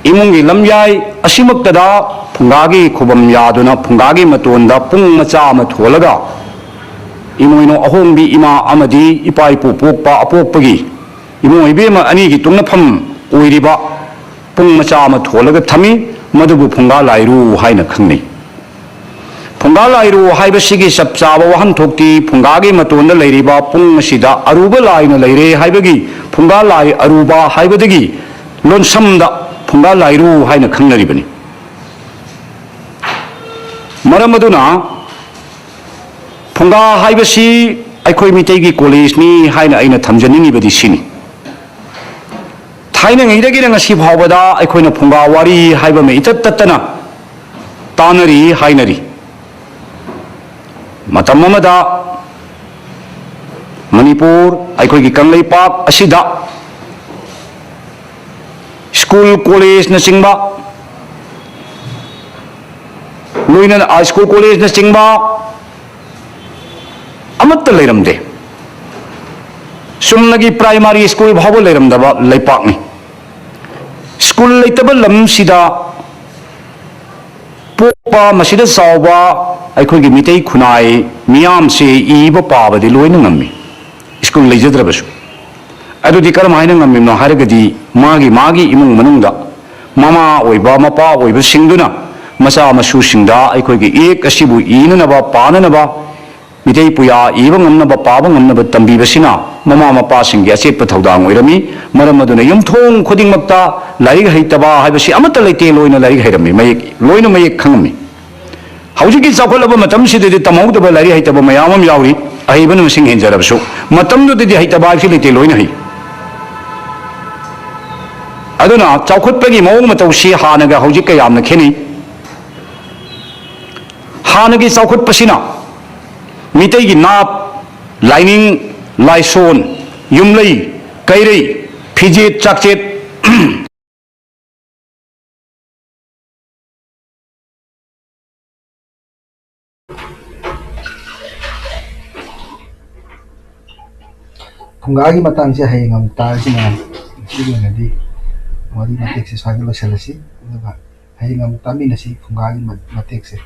ꯏꯃꯨꯡꯒꯤ ꯂꯝꯌꯥꯏ ꯑꯁꯤꯃꯛꯇꯗ ꯐꯨꯡꯒꯥꯒꯤ ꯈꯨꯕꯝ ꯌꯥꯗꯨꯅ ꯐꯨꯡꯒꯥꯒꯤ ꯃꯇꯣꯟꯗ ꯄꯨꯡ ꯃꯆꯥ ꯑꯃ ꯊꯣꯜꯂꯒ ꯏꯃꯣꯏꯅꯨ ꯑꯍꯣꯡꯕꯤ ꯏꯃꯥ ꯑꯃꯗꯤ ꯏꯄꯥ ꯏꯄꯨ ꯄꯣꯛꯄ ꯑꯄꯣꯛꯄꯒꯤ ꯏꯕꯨꯡ ꯏꯕꯦꯝꯃ ꯑꯅꯤꯒꯤ ꯇꯣꯛꯅꯐꯝ ꯑꯣꯏꯔꯤꯕ ꯄꯨꯡ ꯃꯆꯥ ꯑꯃ ꯊꯣꯜꯂꯒ ꯊꯝꯃꯤ꯫ ꯃꯗꯨꯕꯨ ꯐꯨꯡꯒꯥ ꯂꯥꯏꯔꯨ ꯍꯥꯏꯅ ꯈꯪꯅꯩ꯫ ꯐꯨꯡꯒꯥ ꯂꯥꯏꯔꯨ ꯍꯥꯏꯕꯁꯤꯒꯤ ꯆꯞ ꯆꯥꯕ ꯋꯥꯍꯟꯊꯣꯛꯇꯤ ꯐꯨꯡꯒꯥꯒꯤ ꯃꯇꯣꯟꯗ ꯂꯩꯔꯤꯕ ꯄꯨꯡ ꯑꯁꯤꯗ ꯑꯔꯨꯕ ꯂꯥꯏꯅ ꯂꯩꯔꯦ ꯍꯥꯏꯕꯒꯤ ꯐꯨꯡꯒꯥ ꯂꯥꯏ ꯑꯔꯨꯕ ꯍꯥꯏꯕꯗꯒꯤ ꯂꯣꯟꯁꯝꯗ ꯐꯨꯡꯒꯥ ꯂꯥꯏꯔꯨ ꯍꯥꯏꯅ ꯈꯪꯅꯔꯤꯕꯅꯤ꯫ ꯃꯔꯝ ꯑꯗꯨꯅ ꯐꯨꯡꯒꯥ ꯍꯥꯏꯕꯁꯤ ꯑꯩꯈꯣꯏ ꯃꯤꯇꯩꯒꯤ ꯀꯣꯂꯦꯖꯅꯤ ꯍꯥꯏꯅ ꯑꯩꯅ ꯊꯝꯖꯅꯤꯡꯉꯤꯕꯗꯤ ꯁꯤꯅꯤ꯫ ꯊꯥꯏꯅꯉꯩꯗꯒꯤꯅ ꯉꯁꯤ ꯐꯥꯎꯕꯗ ꯑꯩꯈꯣꯏꯅ ꯐꯨꯡꯒꯥ ꯋꯥꯔꯤ ꯍꯥꯏꯕ ꯑꯃ ꯏꯇꯠ ꯇꯠꯇꯅ ꯇꯥꯅꯔꯤ ꯍꯥꯏꯅꯔꯤ꯫ ꯃꯇꯝ ꯑꯃꯗ ꯃꯅꯤꯄꯨꯔ, ꯑꯩꯈꯣꯏꯒꯤ ꯀꯪꯂꯩꯄꯥꯛ ꯑꯁꯤꯗ ꯁ꯭ꯀꯨꯜ ꯀꯣꯂꯦꯖꯅꯆꯤꯡꯕ, ꯂꯣꯏꯅꯅ ꯁ꯭ꯀꯨꯜ ꯀꯣꯂꯦꯖꯅꯆꯤꯡꯕ ꯑꯃꯠꯇ ꯂꯩꯔꯝꯗꯦ꯫ ꯆꯨꯝꯅꯒꯤ ꯄ꯭ꯔꯥꯏꯃꯥꯔꯤ ꯁ꯭ꯀꯨꯜ ꯐꯥꯎꯕ ꯂꯩꯔꯝꯗꯕ ꯂꯩꯄꯥꯛꯅꯤ꯫ ꯁ꯭ꯀꯨꯜ ꯂꯩꯇꯕ ꯂꯝꯁꯤꯗ ꯄꯣꯛꯄ, ꯃꯁꯤꯗ ꯆꯥꯎꯕ ꯑꯩꯈꯣꯏꯒꯤ ꯃꯤꯇꯩ ꯈꯨꯟꯅꯥꯏ ꯃꯤꯌꯥꯝꯁꯦ ꯏꯕ ꯄꯥꯕꯗꯤ ꯂꯣꯏꯅ ꯉꯝꯃꯤ, ꯁ꯭ꯀꯨꯜ ꯂꯩꯖꯗ꯭ꯔꯕꯁꯨ꯫ ꯑꯗꯨꯗꯤ ꯀꯔꯝ ꯍꯥꯏꯅ ꯉꯝꯃꯤꯕꯅꯣ ꯍꯥꯏꯔꯒꯗꯤ, ꯃꯥꯒꯤ ꯃꯥꯒꯤ ꯏꯃꯨꯡ ꯃꯅꯨꯡꯗ ꯃꯃꯥ ꯑꯣꯏꯕ, ꯃꯄꯥ ꯑꯣꯏꯕꯁꯤꯡꯗꯨꯅ ꯃꯆꯥ ꯃꯁꯨꯁꯤꯡꯗ ꯑꯩꯈꯣꯏꯒꯤ ꯏꯌꯦꯛ ꯑꯁꯤꯕꯨ ꯏꯅꯅꯕ, ꯄꯥꯅꯅꯕ, ꯃꯤꯇꯩ ꯄꯨꯌꯥ ꯏꯕ ꯉꯝꯅꯕ, ꯄꯥꯕ ꯉꯝꯅꯕ ꯇꯝꯕꯤꯕꯁꯤꯅ ꯃꯃꯥ ꯃꯄꯥꯁꯤꯡꯒꯤ ꯑꯆꯦꯠꯄ ꯊꯧꯗꯥꯡ ꯑꯣꯏꯔꯝꯃꯤ꯫ ꯃꯔꯝ ꯑꯗꯨꯅ ꯌꯨꯝꯊꯣꯡ ꯈꯨꯗꯤꯡꯃꯛꯇ ꯂꯥꯏꯔꯤꯛ ꯍꯩꯇꯕ ꯍꯥꯏꯕꯁꯤ ꯑꯃꯠꯇ ꯂꯩꯇꯦ, ꯂꯣꯏꯅ ꯂꯥꯏꯔꯤꯛ ꯍꯩꯔꯝꯃꯤ, ꯃꯌꯦꯛ, ꯂꯣꯏꯅ ꯃꯌꯦꯛ ꯈꯪꯉꯝꯃꯤ꯫ ꯍꯧꯖꯤꯛꯀꯤ ꯆꯥꯎꯈꯠꯂꯕ ꯃꯇꯝꯁꯤꯗꯗꯤ ꯇꯝꯍꯧꯗꯕ ꯂꯥꯏꯔꯤꯛ ꯍꯩꯇꯕ ꯃꯌꯥꯝ ꯑꯃ ꯌꯥꯎꯔꯤ, ꯑꯍꯩꯕꯅ ꯃꯁꯤꯡ ꯍꯦꯟꯖꯔꯕꯁꯨ꯫ ꯃꯇꯝꯗꯨꯗꯗꯤ ꯍꯩꯇꯕ ꯍꯥꯏꯕꯁꯤ ꯂꯩꯇꯦ, ꯂꯣꯏꯅ ꯍꯩ꯫ ꯑꯗꯨꯅ ꯆꯥꯎꯈꯠꯄꯒꯤ ꯃꯑꯣꯡ ꯃꯇꯧꯁꯤ ꯍꯥꯟꯅꯒ ꯍꯧꯖꯤꯛꯀ ꯌꯥꯝꯅ ꯈꯦꯠꯅꯩ꯫ ꯍꯥꯟꯅꯒꯤ ꯆꯥꯎꯈꯠꯄꯁꯤꯅ ꯃꯤꯇꯩꯒꯤ ꯅꯥꯠ, ꯂꯥꯏꯅꯤꯡ, ꯂꯥꯏꯁꯣꯟ, ꯌꯨꯝꯂꯩ, ꯀꯩꯔꯩ, ꯐꯤꯖꯦꯠ ꯆꯥꯛꯆꯦꯠ, ꯐꯨꯡꯒꯥꯒꯤ ꯃꯇꯥꯡꯁꯦ ꯍꯌꯦꯡ ꯑꯃꯨꯛ ꯇꯥꯔꯁꯤ ꯃꯌꯥꯝ꯫ ꯉꯁꯤꯒꯤ ꯑꯣꯏꯅꯗꯤ ꯋꯥꯔꯤ ꯃꯇꯦꯛꯁꯦ ꯁ꯭ꯋꯥꯏꯗ ꯂꯣꯏꯁꯤꯜꯂꯁꯤ, ꯑꯗꯨꯒ ꯍꯌꯦꯡ ꯑꯃꯨꯛ ꯇꯥꯃꯤꯟꯅꯁꯤ ꯐꯨꯡꯒꯥꯒꯤ ꯃ-, ꯃꯇꯦꯛꯁꯦ꯫